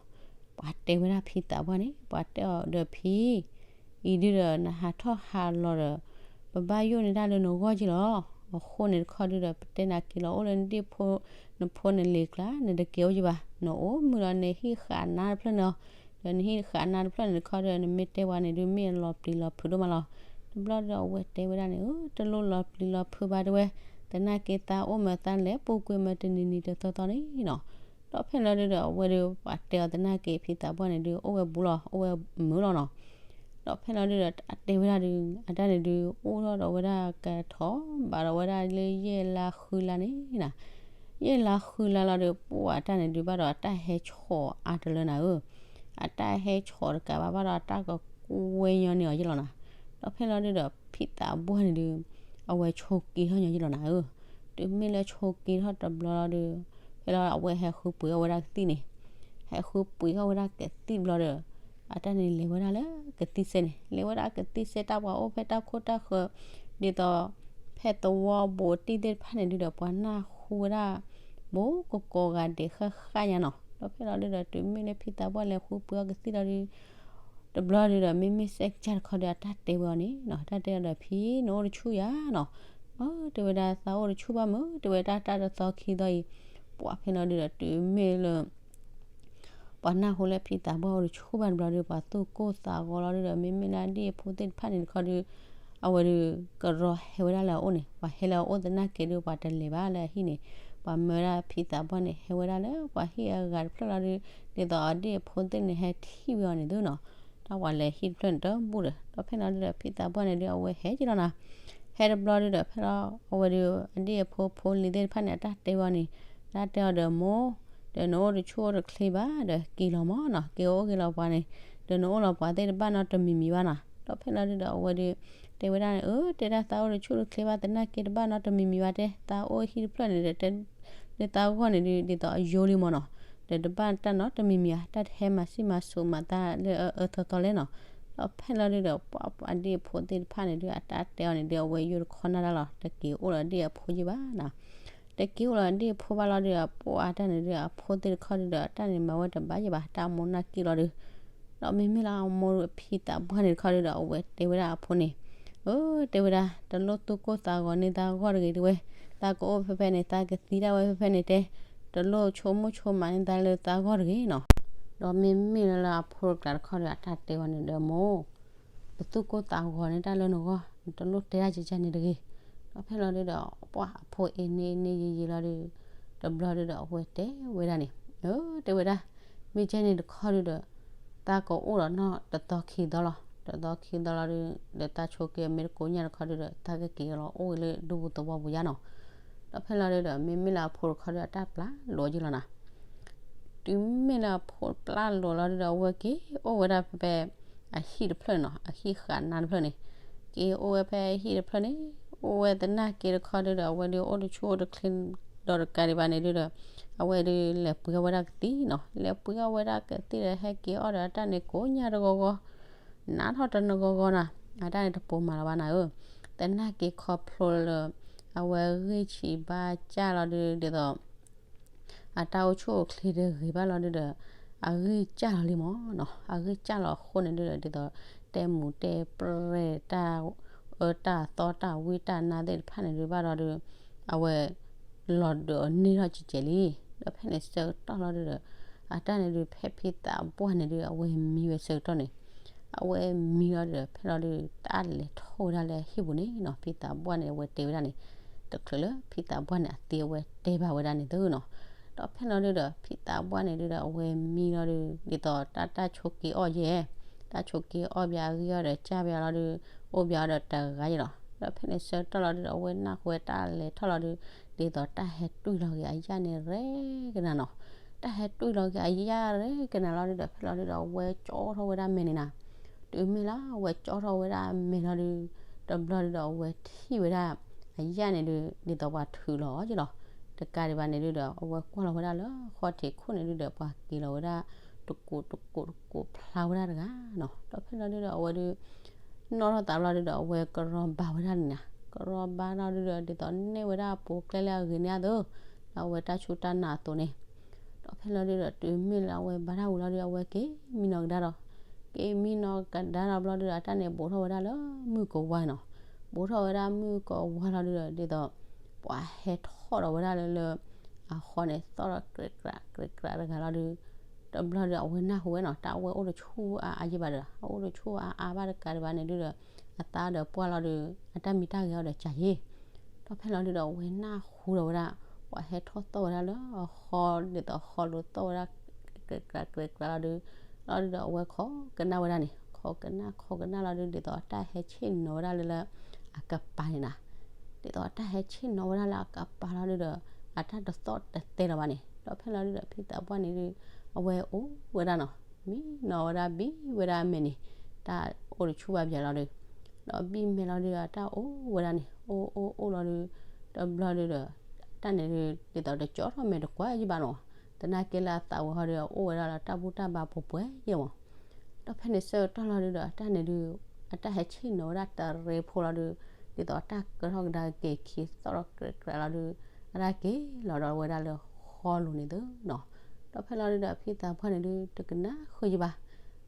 ပှၤတဲဝဲဒၣ်ဖံသးပှၢ်န့ၣ် ပှၤတဲအီၤဒီးဖံ အံၤဒုဒီး နဟးထီၣ်ဟးလီၤဒီး ပဘၣ်ယိၣ်န့ၢ်တၢ်လၢနဂီၢ်က့လီၤ. အဃိန့ၣ်တခီဒုဒီး ပတဲနၤက့ၤလီၤအိၣ်လၢနဒ့ၣ်ဖိ နဖိနလံၤကျါ နတက့ၤအိၣ်က့ဘၣ်, နအိၣ်မုာ်လီၤနဟံၣ်ဃာ်နါတဖျၢၣ်န့ၣ်လီၤ. ဒီးနဟံၣ်ဃာ်နါတဖျၢၣ်န့ၣ်တခီဒီး နမ့ၢ်တဲပှၤန့ၣ်ဒု မ့ၢ်အလီၤပျံၤလီၤဖုးဒိၣ်မးလီၤ. တဘျီဒီးအဝဲတဲဝဲဒၣ်န့ၣ် အၢ တလိၣ်လီၤပျံၤလီၤဖုးဘၣ်တဲဝဲ, သနာ်က့သးအိၣ်မးသးလဲၤပူၤကွံာ်မးတနံၤနံၤတသီသီန့ၣ်နီၤ. ဒီးဖဲလီၤဒုဒီး အဝဲဒု ပှၤတဲအီၤသနာ်က့ ဖံသးပှၢ်န့ၣ်ဒု အိၣ်ဝဲဘူးလီၤ အိၣ်ဝဲမုာ်လီၤနီၤ. ဒီးဖဲလီၤဒုဒီး အတဲဝဲဒၣ်ဒု အတၢ်န့ၣ်ဒု အိၣ်ထီၣ်ဒီးဝဲဒၣ်ကထီၣ် ဘၣ်ဒီးဝဲဒၣ်လၢယဲၢ်လါဃုလါန့ၣ်နီၤ. ယဲၢ်လါဃုလါလီၤဒု ပှၢ်အတၢ်န့ၣ်ဒု ဘၣ်ဒီးအတၢ်ဟဲဆီၣ်အါတလၢနၤဧၢ, အတၢ်ဟဲဆီၣ်တကးဘၣ် ဘၣ်ဒီးအတၢ်ကကွဲညီနုၢ်အီၤယ့ၢ်လီၤနၤ. ဒီးဖဲလီၤဒုဒီး ဖံသးပှၢ်န့ၣ်ဒု အဝဲဆိးက့ထီၣ်ညီယ့ၢ်လီၤနၤဧၢ. တုၤမ့ၢ်လၢဆိးက့ထီၣ်တဘျီလီၤဒု ဖဲလီၤအဝဲဟဲဃုပှ့ၤအီၣ်ဝဲဒၣ်ကသံၣ်န့ၣ်, ဟဲဃုပှ့ၤအီၣ်ဝဲဒၣ်ကသံၣ်ဘျီဒီး အတၢ်န့ၣ်လဲၤဝဲဒၣ်လၢကသံၣ်စဲန့ၣ်, လဲၤဝဲဒၣ်ကသံၣ်စဲ တၢ်ပှၤအိၣ်ဖဲတၢ်ခိၣ်တၢ်ဃၢၤ ဒ်သိး ဖဲသဝီဘူးတံၢ်သ့ၣ်တဖၣ်န့ၣ်ဒုဒီး ပှၤနၢ်ဟူဝဲဒၣ် ဘူးကကိးဂၤဒဲးဃၣ်ဃၣ်ညါနီၤ. ဒီးဖဲလီၤဒုဒီး တုၤမ့ၢ်လၢဖံသးပှၢ်လဲၤဃုပှ့ၤအီၣ်ကသံၣ်လီၤဒု တဘျီဒုဒီး မ့မ့ၢ်စဲးကစၢ်တခီဒီး အတၢ်တဲဝဲအီၤန့ၣ်နီၤ, တၢ်တဲအီၤဒီး ဖံ နအိၣ်တဆူၣ်ယၤနီၤ. အၢ တဲဝဲဒၣ် သးအိၣ်တဆူၣ်ဘၣ်မုာ် တဲဝဲ တၢ်တၢ်တသီခံသီအံၤ, ပှၢ်ဖဲလီၤဒုဒီး တုၤမ့ၢ်လၢ ပှၤနၢ်ဟူလၢဖံသးပှၢ်အိၣ်တဆူၣ်ဘၣ်တဘျီဒု ပှၤသူၣ်ကိၢ်သးဂီၤလီၤဒုဒီး မ့မ့ၢ်လၢအဒ့ၣ်အဖိသ့ၣ်တဖၣ်န့ၣ်တခီဒု အဝဲဒု ကရီဟဲဝဲဒၣ်လၢအအိၣ်န့ၣ်, ပှၤဟဲလၢအအိၣ်သနာ်က့ဒု ပှၤတလဲၤဘၣ်လၢအဟံၣ်န့ၣ်, ပှၤမၢဝဲဒၣ်ဖံသးပှၢ်န့ၣ် ဟဲဝဲဒၣ်လၢပှၤဟံၣ်အဂၤတဖျၢၣ်လီၤဒု, ဒ်သိးအဒ့ၣ်အဖိသ့ၣ်န့ၣ် ဟဲထံၣ်ဝဲအီၤန့ၣ်သုနီၤ, တၢ်ပှၤလဲၤဟံၣ်တဖျၢၣ်န့ၣ်တဘူၣ်ဒီး ဒီးဖဲလီၤဒုဒီး ဖံသးပှၢ်န့ၣ်ဒု အဝဲဟဲက့ၤလီၤနၤ, ဟဲတဘျီဒုဒီး ဖဲလီၤအဝဲဒု အဒ့ၣ်အဖိဖိလံၤသ့ၣ်တဖၣ်န့ၣ် အတၢ်တဲဝဲအီၤန့ၣ်, တၢ်တဲအီၤဒီး မိၢ်, ဒီးနအိၣ်တဆူၣ်အိၣ်တချ့ဘၣ်ဒီး က့ၤလီၤမၢ်နီၤ, က့ၤအိၣ်က့ၤလီၤပှၤန့ၣ်, ဒီးနအိၣ်လီၤပှၤသ့ၣ်တဘၣ်နီတမံၤမံၤဘၣ်နီၤ. ဒီးဖဲလီၤဒုဒီး အဝဲဒု တဲဝဲဒၣ်န့ၣ် အၢ တဲဒၣ်သးအိၣ်တဆူၣ်တချ့ဘၣ် သနာ်က့တဘၣ်နီတမံၤမံၤဘၣ်တဲ, သးအိၣ်ဟံၣ်တဖျၢၣ်န့ၣ်ဒီး တဲလၢသးဂီၢ်န့ၣ်ဒု ဒ်သိးအယိလံမၢ်နီၤ, ဒီးတဘၣ်တၢ်နီတမံၤမံၤဧါ, တၢ်တဟဲမၤဆံၣ်မၤစိးမၤသးလၢအအၢသီသီလဲၣ်နီၤ. ဒီးဖဲလီၤဒုဒီး ပှၤပှၤဒ့ၣ်အဖိသ့ၣ်တဖၣ်န့ၣ်ဒု အတၢ်တဲအီၤန့ၣ်ဒု အဝဲယိတခီနၢ်တၢ်လီၤ, တက့ၤအိၣ်လၢဒ့ၣ်အဖိယ့ၢ်ဘၣ်နီၤ. တက့ၤအိၣ်လၢဒ့ၣ်အဖိဘၣ်လီၤဒုဒီး ပှၤတၢ်န့ၣ်ဒု အဖိသ့ၣ်တခီဒုဒီး တၢ်န့ၣ်မၤဝဲတဘၣ်ယ့ၢ်ဘၣ်, တၢ်အမိၢ်နၢ်က့ၣ်လီၤဒု ဒီးမ့မ့ၢ်လၢအမိၢ်ဖံသးပှၢ်န့ၣ်တခီဒုဒီး အဝဲတဲဝဲဒၣ်အဖိန့ၣ်, အၢ တဲဝဲဒၣ် တလိၣ်သူၣ်ကိၢ်သးဂီၤန့ၢ်သးဂီၢ်တဂ့ၤတဲဝဲ, သးကအိၣ်ဖဲဖဲန့ၣ် သးကသံဒၣ်ဝဲဖဲဖဲန့ၣ်တဲ, တလိၣ်ဆိကမိၣ်ဆိကမးန့ၢ်သးလၢသးဂီၢ်တဂ့ၤနီၤ. ဒီးမ့မ့ၢ်လၢလၢအဖိတကျးတခီဒီး အတၢ်တဲဝဲန့ၣ်ဒီး မိၢ် ပသူၣ်ကိၢ်သးဂီၤန့ၢ်တၢ်လၢနဂီၢ်, နတလိၣ်တဲတၢ်ကကန့ၣ်တဂ့ၤ. ဒီးဖဲလီၤဒုဒီး ပှၤအဖိအ့န့ၣ်န့ၣ်ယံာ်ယံာ်လီၤဒု, တဘျီဒုဒီး အဝဲတဲဝဲဒၣ်န့ၣ်, အၢ တဲဝဲဒၣ်, မ့ၢ်ကဲန့ၣ်တခီဒုဒီး သးကအိၣ်ဒီးနီၢ်တသီခံသီလီၤ. တသီခံသီလီၤဒု ဒီးသးဆိးက့ၤမ့ၢ်တကိညၣ်တခီဒုဒီး သးကက့ၤလီၤအိၣ်ဝဲလၢဒူပူၤသဝီပူၤယါနီၤ. ဒီးဖဲလီၤဒုဒီး မ့မ့ၢ်လၢအဖိတခီဒု အတၢ်ပျၢ်လိာ်ယ့ၢ်လီၤနၤ. တုၤမ့ၢ်လၢအဖိပျၢ်လိာ်လီၤဒုဒီး အဝဲက့ၤအိၣ်ဝဲဒၣ်ဖဲ အဟံၣ်တဖျၢၣ်နီၤ, အဟံၣ်ဃာ်နါတဖျၢၣ်န့ၣ်, က့ၤအိၣ်ဝဲဖဲအဟံၣ်တဖျၢၣ်န့ၣ်, အိၣ်ဝဲသနာ်က့တခီဒုဒီး အဝဲဒုအိၣ်တဆူၣ်အိၣ်တချ့ဒီးတကးဒံးဘၣ်န့ၣ်ဒုဒီး အဝဲဒုလဲၤပှ့ၤအီၣ်ဝဲဒၣ်ကသံၣ်နီၤ, လဲၤပှ့ၤအီၣ်ဝဲဒၣ်ကသံၣ်ဒီး ဟဲက့ၤအီၣ်ဒီးအတၢ်န့ၣ်ကိညၣ်တဂီၤဂီၤ, နးထီၣ်တနဂီၤဂီၤနီၤ, အတၢ်န့ၣ်တပိာ်မၤလီၤဘၣ်နၤဧၢ, သနာ်က့ခီဖျိလၢ အဝဲဂံၢ်ဆံးဘါစၢ်လီၤဒု ဒ်သိး အတၢ်အိၣ်ဆူၣ်အိၣ်ချ့တဂ့ၤဘၣ်လီၤဒုဒီး အဂံၢ်စၢ်လီၤလံမၢ်နီၤ, အဂံၢ်စၢ်လီၤအဃိန့ၣ်ဒုဒီး ဒ်သိး တဲမူးတဲပြဲၢ်တၢ်အၢတၢ်သီတၢ်ဝံတၢ်နါသ့ၣ်တဖၣ်န့ၣ်ဒုဘၣ်ဒီးဒု အဝဲ လီၤဒုးအန့ၢ်ထီၣ်ကဲးကဲးလံ. ဒီးဖဲန့ၣ်ဆၢကတီၢ်လီၤဒုဒီး အတၢ်န့ၣ်ဒု ဖဲဖံသးပှၢ်န့ၣ်ဒု အဝဲမံဝဲဆၢကတီၢ်န့ၣ်, အဝဲမံလီၤဒုဒီး ဖဲလီၤဒု တၢ်လဲၤထီၣ်ဝဲဒၣ်လၢအဟံၣ်ပူၤန့ၣ်နီၤ, ဖံသးပှၢ်န့ၣ် အဝဲတဲဝဲဒၣ်န့ၣ် တချုးလၢဖံသးပှၢ်န့ၣ် အသံအဝဲတဲဘၣ်ဝဲဒၣ်န့ၣ်သုနီၤ. ဒီးဖဲလီၤဒုဒီး ဖံသးပှၢ်န့ၣ်ဒုဒီး အဝဲမံလီၤဒု ဒ်သိးတၢ်တၢ်ဆိးက့ၤအီၣ်ယဲၢ်, တၢ်ဆိးက့ၤအီၣ်ဘၣ်အဂံၢ်အီၣ်ဒီးစၢ်ဘၣ်လီၤဒု အိၣ်ဘၣ်အီၤဒီးတဂၤယဲၢ်လီၤ. ဒီးဖဲန့ၣ်ဆၢကတီၢ်လီၤဒုဒီး အဝဲနၢ်ဟူဝဲတၢ်လဲၤထီၣ်လီၤဒု ဒ်သိးတၢ်ဟဲတွံၢ်လီၤက့ၤအယၣ်န့ၣ်ရဲၣ်ကနၤနီၤ, တၢ်ဟဲတွံၢ်လီၤက့ၤအယၣ်ရဲၣ်ကနၤလီၤဒုဒီး ဖဲလီၤဒုဒီး အဝဲကၠီထီၣ်ဝဲဒၣ်မဲာ်န့ၣ်နၤ, တုၤမ့ၢ်လၢအဝဲကၠီထီၣ်ဝဲဒၣ်မဲာ်လီၤဒု တဘျီဒုဒီး အဝဲထံၣ်ဝဲဒၣ် အယၣ်န့ၣ်ဒု ဒ်သိးပှၤထုးလီၤအီၤယဲၢ်လီၤ. တကးဒံးဘၣ်န့ၣ်ဒုဒီး အဝဲကွၢ်လီၤဝဲဒၣ်လၢဃီထံးခိၣ်န့ၣ်ဒုဒီး ပှၤက့ၤလီၤဝဲဒၣ် တကိးတကိးတကိးဖျါဝဲဒၣ်တဂၤနီၤ. ဒီးဖဲလီၤဒုဒီး အဝဲဒု နီၣ်ထီၣ်သးဘျီဒုဒီး အဝဲကရီဘါဝဲဒၣ်န့ၣ်နၤ, ကရီဘါလီၤဒုဒီး ဒ်သိးနဲၣ်ဝဲဒၣ်အပူၤကျဲလၢအဂ့ၤန့ၢ်အသိး လၢအဝဲတၢ်ဆူးတၢ်နာ်အသိးန့ၣ်, ဒီးဖဲလီၤဒုဒီး တုၤမ့ၢ်လၢအဝဲဘါတၢ်ဝံၤလီၤဒု အဝဲက့ၤမံနီၤကဒါဒီး, က့ၤမံနီၤကဒါဒီးဘျီဒုဒီး အတၢ်န့ၣ်ဘူးထီၣ်ဝဲဒၣ်လၢမုၢ်ကဝါနီၤ, ဘူးထီၣ်ဝဲဒၣ်မုၢ်ကဝါလီၤဒုဒီး ဒ်သိး ပှၤဟဲထီၣ်ဒီးဝဲဒၣ်လၢလၢ အဃီန့ၣ် သီၣ်ဒီးကြဲးကြးကြဲးကြးတဂၤလီၤဒု တဘျီဒု အဝဲနၢ်ဟူဝဲနီၤ, တၢ်အဝဲအိၣ်တဆူၣ်အါအါယဲၢ်ဘၣ်ဒီး အအိၣ်တဆူၣ်အါအါဘၣ်တကးဒံးဘၣ်န့ၣ်ဒုဒီး အသးဒီးပှၢ်လီၤဒု အတၢ်မံတၢ်ဂဲၤအီၤဒီးကးယဲၢ်, ဒီးဖဲလီၤဒုဒီး အဝဲနၢ်ဟူဒီးဝဲဒၣ် ပှၤဟဲထီၣ်သီၣ်ဝဲဒၣ်လၢအဃီ ဒ်သိးဃီလိာ်သီၣ်ဝဲဒၣ် ကြဲးကြးကြဲးကြးလီၤဒု လီၤဒုဒီး အဝဲခိးကနၣ်ဝဲဒၣ်န့ၣ် ခိးကနၣ်ခိးကနၣ်လီၤဒု ဒ်သိးတၢ်ဟဲဆ့ၣ်နီၤဝဲဒၣ်လၢလၢ အကပၤန့ၣ်နၤ, ဒ်သိးတၢ်ဟဲဆ့ၣ်နီၤဝဲဒၣ်လၢအကပၤလီၤဒုဒီး အတၢ်တသီၣ်တသဲလီၤဘၣ်န့ၣ် ဒီးဖဲလီၤဒုဒီး ဖံသးပှၢ်န့ၣ်ဒု အဝဲအိၣ်ဝဲဒၣ်နီၤ, မံနီၤဝဲဒၣ်ဘံၣ်ဝဲဒၣ်အမဲာ်န့ၣ် တၢ်အိၣ်တဆူၣ်ဘၣ်ဘၣ်လီၤဒု ဒီးဘံၣ်မဲာ်လီၤဒုဒီး တၢ်အိၣ်ဝဲဒၣ်န့ၣ် အိၣ်အိၣ်အိၣ်လီၤဒု တဘျီဒုဒီး တၢ်န့ၣ်ဒု ဒ်သိးတကၠီထီၣ်မဲာ်တကွၢ်ယံၣ်ဘၣ်နီၤ, သနာ်က့လၢအသးဝဲဟီဒု အအိၣ်ဝဲဒၣ်လၢတၢ်ဘူၣ်တၢ်ဘါပှဲၤပှဲၤယဲၢ်မး ဒီးဖဲန့ၣ်ဆၢကတီၢ်လီၤဒုဒီး အတၢ်န့ၣ်ဒု အတၢ်ဟဲဆ့ၣ်နီၤဝဲဒၣ်တရံးဖိလီၤဒု ဒ်သိးတၢ်ကၢထီၣ်ကဒါက့ၤခံသီၣ်ဒီးကြဲးကြးလီၤဒု အတၢ်က့ၤလီၤဒီးဝဲဒၣ်လၢဃီလိၤန့ၣ်သုနီၤ, ဒီးဖဲလီၤဒုဒီး ဖံသးပှၢ်န့ၣ်ဒု တကနၣ်ဃုာ်ယံၣ်ဘၣ်,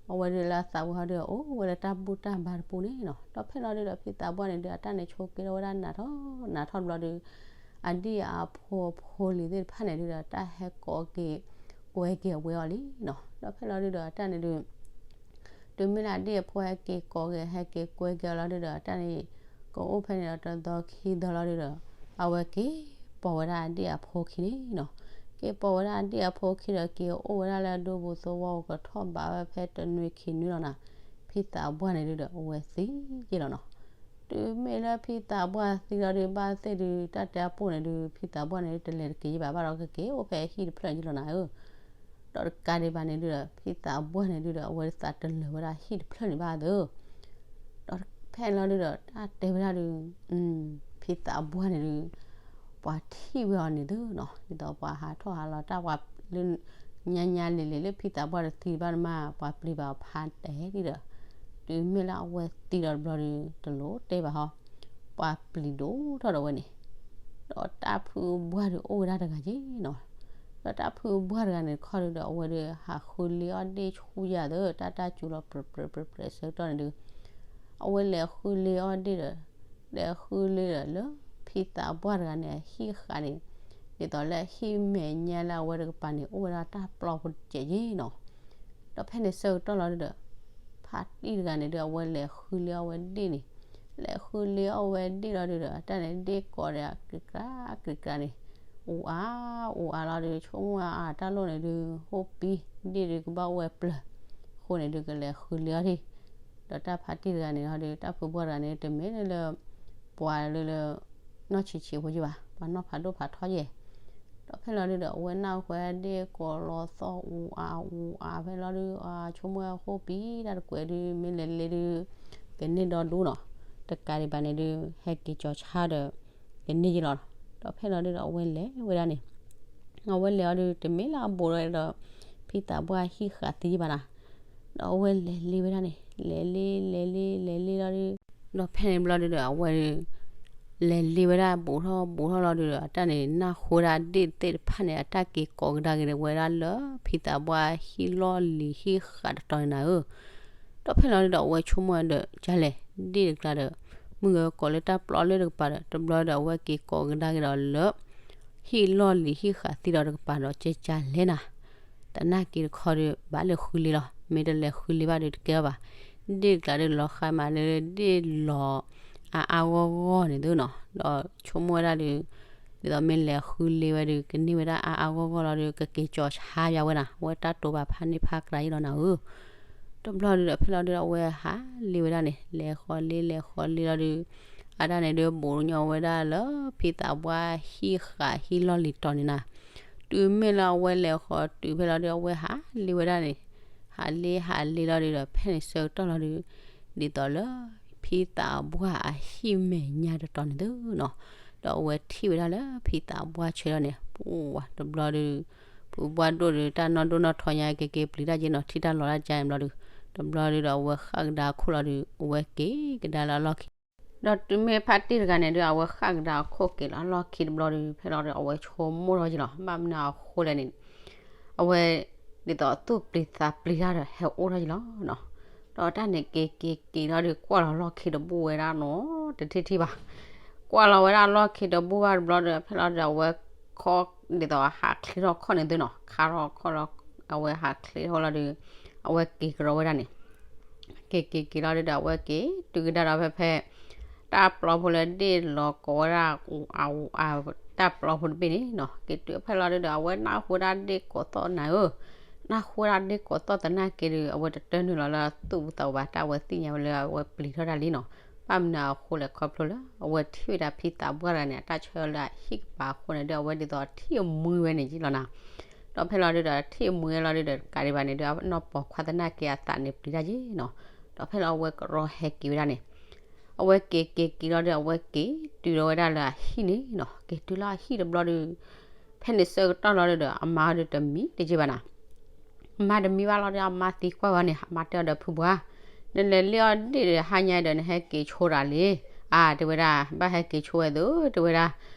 အဝဲဒုလၢအသးဝဲဟီဒုအအိၣ်ဝဲလၢတၢ်ဘူၣ်တၢ်ဘါတပူၤန့ၣ်နီၤ, ဒီးဖဲလီၤဒုဒီး ဖံသးပှၢ်န့ၣ်ဒု အတၢ်န့ၣ်ဆိးက့ၤထီၣ်ဝဲဒၣ်နးထီၣ်နးထီၣ်တဘျီဒု အဒံၣ်အဖိအဖိလံၤသ့ၣ်တဖၣ်န့ၣ်ဒုဒီး တၢ်ဟဲကိးက့ၤ ကွဲက့ၤအဝဲအီၤလံနီၤ, ဒီးဖဲလီၤဒုဒီး အတၢ်န့ၣ်ဒု တုၤမ့ၢ်လၢအဒံၣ်အဖိဟဲက့ၤကိးက့ၤ ဟဲက့ၤကွဲက့ၤအီၤလီၤဒုဒီး အတၢ်န့ၣ် ကအိၣ်ဖဲန့ၣ်ဒီးတသီခံသီလီၤဒုဒီး အဝဲက့ၤပိာ်ဝဲဒၣ်အဒံၣ်အဖိခံန့ၣ်နီၤ, က့ၤပိာ်ဝဲဒၣ်အဒံၣ်အဖိခံဒီး က့ၤအိၣ်ဝဲဒၣ်လၢအဒူပူၤသဝီပူၤ ကထီၣ်ဘးဝဲဖဲတနွံခံနွံလီၤနၤ, ဖံသးပှၢ်န့ၣ်ဒုဒီး အဝဲသံယ့ၢ်လီၤနီၤ, တုၤမ့ၢ်လၢဖံသးပှၢ်သံလီၤဒု ဘၣ်သ့ၣ်ဒု တၢ်တဲအပိၢ်န့ၣ်ဒု ဖံသးပှၢ်န့ၣ်ဒု တလဲၤတက့ၤယံၣ်ဘၣ်ဘၣ်ဒီး ကက့ၤအိၣ်ဖဲအဟံၣ်တဖျၢၣ်ယံၣ်လီၤနၤဧၢ ဒီးတကးဒံးဘၣ်န့ၣ်ဒုဒီး ဖံသးပှၢ်န့ၣ်ဒုဒီး အဝဲသးတလၢာ်ဝဲဒၣ်ဟံၣ်တဖျၢၣ်န့ၣ်ဘၣ်သု, ဒီးဖဲလီၤဒုဒီး တၢ်တဲဝဲဒၣ်ဒု ဖံသးပှၢ်န့ၣ်ဒု ပှၤထံၣ်ဝဲအီၤန့ၣ်သုနီၤ, ဒ်သိးပှၤဟးထီၣ်ဟးလီၤတၢ်ပှၤလၢ ညါညါလံၤလံၤလၢဖံသးပှၢ်တသံဘၣ်မး ပှၤပျံၤဘၣ်အီၤဖးတဲာ်ဒံးဒီး တုၤမ့ၢ်လၢအဝဲသံဒီးတဘျီဒု တလိၣ်တဲဘၣ်ဟီ, ပှၤပျံၤဒိၣ်ထီၣ်ဒီးဝဲန့ၣ် ဒီးတၢ်ဖုဘှၢ်ဒုးအိၣ်ဝဲဒၣ်တဂၤက့နီၤ, ဒီးတၢ်ဖုဘှၢ်တဂၤန့ၣ်တခီဒုဒီး အဝဲဒုး ဟးဃုလ့အီၣ်ဒ့ၣ်ဆူယၤသၢ တၢ်တၢ်စူၤလီၤပြဲးပြဲးပြဲးပြဲးဆၢကတီၢ်န့ၣ်ဒုး အဝဲလဲၤဃုလ့အီၣ်ဒ့ၣ်ဒီး လဲၤဃုလ့ဒီးလၢ ဖံသးပှၢ်တဂၤန့ၣ် အဟံၣ်ဃာ်န့ၣ် ဒ်သိးလၢအဟံၣ်မဲာ်ညါလၢအဝဲတကပၤန့ၣ် အိၣ်ဝဲဒၣ်တၢ်ပျီဖိတစဲးက့နီၤ, ဒီးဖဲန့ၣ်ဆၢကတီၢ်လီၤဒုဒီး ဖါတံၢ်တဂၤန့ၣ်ဒုး အဝဲလဲၤဃုလ့အီၣ်ဝဲဒ့ၣ်န့ၣ်, လဲၤဃုလ့အီၣ်ဝဲဒ့ၣ်လီၤဒုဒီး တၢ်န့ၣ်ဒ့ၣ်ကိးဒီး ကြံးကြၢးကြံးကြၢးန့ၣ် အိၣ်အါအိၣ်အါလီၤဒီး ဆိကမိၣ်ဝဲအတၢ်လိၣ်န့ၣ်ဒုး ဟိၣ်ပံ ဒ့ၣ်ဒုးကဘၣ်အိၣ်ဝဲပျၢၤအဃိန့ၣ်ဒုး ကလဲၤဃုလ့အီၤဒံး. ဒီးတၢ်ဖါတံၢ်တဂၤန့ၣ်ဟီဒုး တၢ်ဖုဘီၣ်တဂၤန့ၣ် တမ့ၢ်လၢ ပှၤလၢလၢ နီၢ်ဆံးဆံးဖိယဲၢ်ဘၣ်, ပှၤနီၢ်ဖးဒိၣ်ဖးထီယဲၢ်. ဒီးဖဲလီၤဒုးဒီး အဝဲနၢ်ဟူဝဲဒၣ်ကိးလီၤသီၣ် အူအါအူအါဖဲလီၤဒုး အဆိကမိၣ်ဝဲဟိၣ်ပံတၢ်တကွဲးဒုး မ့ၢ်လဲၤလ့ဒုး ကန့ၢ်ဒီဒူနီၤ, တကးဒံးဘၣ်န့ၣ်ဒုး ဟဲက့ၤကၠီၤဆါဒီး ကန့ၢ်ယဲၢ်လီၤ. ဒီးဖဲလီၤဒုးဒီး အဝဲလဲၤဝဲဒၣ်န့ၣ် အဝဲလဲၤအီၤဒုး တမ့ၢ်လၢအဘူးဒီး ဖံသးပှၢ်ဟံၣ်ဃာ်သံယဲၢ်ဘၣ်နီၤ. ဒီးအဝဲလဲၤလ့ဝဲဒၣ်န့ၣ် လဲၤလ့ လဲၤလ့ လဲၤလ့လီၤဒုး ဒီးဖဲန့ၣ်ဘျီဒုးဒီး အဝဲဒုး လဲၤလ့ဝဲဒၣ်ဘူးထီၣ်ဘူးထီၣ်လီၤဒုးဒီး အတၢ်န့ၣ် နၢ်ဟူဝဲဒၣ်ဒ့ၣ်သ့ၣ်တဖၣ်န့ၣ် အတၢ်က့ၤကိးကဒါက့ၤဝဲဒၣ်လၢ ဖံသးပှၢ်ဟံၣ်လီၢ်လံၤဟံၣ်ဃာ်တတီၤန့ၣ်နၤဧၢ. ဒီးဖဲလီၤဒုးဒီး အဝဲဆိကမိၣ်ဒီး ကလဲၣ် ဒ့ၣ်တကျါဒီး မုၢ်ဂဲၤကိးလၢတၢ်ပျီလၢတကပၤဒီး တဘျီဒီး အဝဲက့ၤကိးကဒါက့ၤဒီးလၢ ဟံၣ်လီၢ်လံၤဟံၣ်ဃာ်သံဒီးတကပၤဒီး ကဲကလဲၣ်နၤ. တနာ်က့ၤတခီဒီး ဘၣ်လဲၤဃုလ့လီၤ. မ့ၢ်တလဲၤဃုလ့ဘၣ်ဒီးတကဲဘၣ်. ဒ့ၣ်တကျါဒီး လီၤဃးမးလၢဒ့ၣ်လီၤ အါအါဂီၢ်ဂီၢ်န့ၣ်သုနီၤ. ဒီးဆိကမိၣ်ဝဲဒၣ်ဒီး ဒ်သိးမ့ၢ်လဲၤဃုလ့ဝဲဒီး ကန့ၢ်ဝဲဒၣ်အါအါဂီၢ်ဂီၢ်လီၤဒီး ကက့ၤကၠီၤဆါယါဝဲနၤ, အဝဲတၢ်တိာ်ဘၣ်ဖးန့ၢ်ဖးကြၢးယဲၢ်လီၤနၤဧၢ. တဘျီဒုးဒီး ဖဲလီၤဒုးဒီး အဝဲဟးလ့ဝဲဒၣ်န့ၣ် လဲၤဃီလ့ လဲၤဃီလ့လီၤဒုး အတၢ်န့ၣ်ဒုး ဘူးညီဝဲဒၣ်လၢ ဖံသးပှၢ်ဟံၣ်ဃာ်ဟံၣ်လီၢ်လံၤတီၤန့ၣ်နၤ. တုၤမ့ၢ်လၢအဝဲလဲၤဃီတုၤဖဲလီၤဒုး အဝဲဟးလ့ဝဲဒၣ်န့ၣ် ဟးလ့ဟးလ့လီၤဒုးဒီး ဖဲန့ၣ်ဆၢကတီၢ်လီၤဒုး ဒ်သိးလၢ ဖံသးပှၢ်အဟံၣ်မဲာ်ညါတတီၤန့ၣ်သုနီၤ. ဒီးအဝဲထံၣ်ဝဲဒၣ်လၢဖံသးပှၢ်ဆၢလီၤန့ၣ် ပှၤတဘျီဒုး ဖုဘၣ်ဒိၣ်ဒီး တၢ်နီၢ်ဒိၣ်နီၢ်ထီညါ က့ၤက့ၤပျံၤတၢ်က့ၤနီၤ, ထံၣ်တၢ်လီၤတၢ်ကါန့ၣ်ဘျီဒုး တဘျီဒုးဒီး အဝဲဃၣ်ကဒါအခိၣ်လီၤဒုး အဝဲက့ၤကဒါလၢအလီၢ်ခံ ဒီးတုၤမ့ၢ်ဖါတံၢ်တဂၤန့ၣ်ဒုး အဝဲဃၣ်ကဒါအခိၣ်က့ၤလီၤအလီၢ်ခံတဘျီဒုး ဖဲလီၤဒီး အဝဲဆိကမိၣ်ထီၣ်က့ၤလီၤ ဘၣ်မနုၤအဃိလဲၣ်န့ၣ် အဝဲ ဒ်သိးသူၣ်ပျံၤသးပျံၤတၢ်ဒီး ဟဲအိၣ်ထီၣ်က့ၤလီၤနီၤ. ဒီးတၢ်န့ၣ်က့ၤက့ၤက့ၤလီၤဒီး ကွၢ်လီၤလီၢ်ခံတဘူၣ်ဝဲဒၣ်နီၤ တထံၣ်ထံၣ်ဘၣ်. ကွၢ်လီၤဝဲဒၣ်လီၢ်ခံတဘူၣ်ဘၣ်တဘျီဒီး ဖဲလီၤဒီး အဝဲခီ ဒ်သိးဟးချ့ထီၣ်ခီၣ်န့ၣ်သုနီၤ, ခါထီၣ်ခီၣ်လီၤ အဝဲဟးချ့ထီၣ်လီၤဒီး အဝဲက့ၤကဒီးဝဲဒၣ်န့ၣ် က့ၤက့ၤက့ၤလီၤဒုးဒီး အဝဲက့ၤတုၤကဒါဒီးဖဲဖဲ တၢ်ပျီဖိလၢဒ့ၣ်လီၤကိးဝဲဒၣ်အူအါအူအါ တၢ်ပျီဖိတဘ့ၣ်န့ၣ်နီၤ က့ၤတုၤဖဲလီၤဒုးဒီး အဝဲနၢ်ဟူဝဲဒၣ်ဒ့ၣ်ကိးသီၣ်နၤဧၢ, နၢ်ဟူဝဲဒၣ်ဒ့ၣ်ကိးသီၣ်သနာ်က့ဒုး အဝဲတတၢၢ်နုာ်လီၤလၢသူၣ်ပူၤသးပူၤဘၣ် တၢ်အဝဲသ့ၣ်ညါဝဲလၢအဝဲပျံၤထီၣ်တၢ်လံနီၤ, ဘၣ်မနုၤအဃိလဲၣ်ခီဖျိလၢ အဝဲထံၣ်ဝဲဒၣ်ဖံသးပှၢ်တဂၤန့ၣ် အတၢ်ဆၢလၢအဟံၣ်ကပၤအဃိန့ၣ်ဒီး အဝဲဒ်သိးထံၣ်အမှံဝဲန့ၣ်က့လီၤနၤ ဒီးဖဲလီၤဒုးဒီး ထံၣ်အမှံဝဲလီၤဒုးဒီး တကးဒံးဘၣ်န့ၣ်ဒီး အနီၢ်ပိာ်ခွါသနာ်က့အသးန့ၣ်ပျံၤတၢ်က့နီၤ, ဒီးဖဲလီၤအဝဲကရီဟဲက့ၤဝဲဒၣ်န့ၣ် အဝဲက့ၤက့ၤက့ၤလီၤဒီး အဝဲက့ၤတုၤလီၤဝဲဒၣ်လၢအဟံၣ်န့ၣ်နီၤ, က့ၤတုၤလၢအဟံၣ်တဘျီဒီး ဖဲန့ၣ်ဆၢကတီၢ်လီၤဒုးဒီး အမါဒုးတမံတက့ဘၣ်နၤ အမါတမံဘၣ်လီၤဒီး အမါသံကွၢ်ဝဲန့ၣ် အမါတဲအီၤဒီး ဖုပှၢ်, နလဲၤလ့အီၣ်ဒ့ၣ်ဒီးဟါညါဒီး နဟဲက့ၤဆိတၢ်လံ, အါ တဲဝဲဒၣ် ဘၣ်ဟဲက့ၤဆိဝဲသ့ တဲဝဲဒၣ်,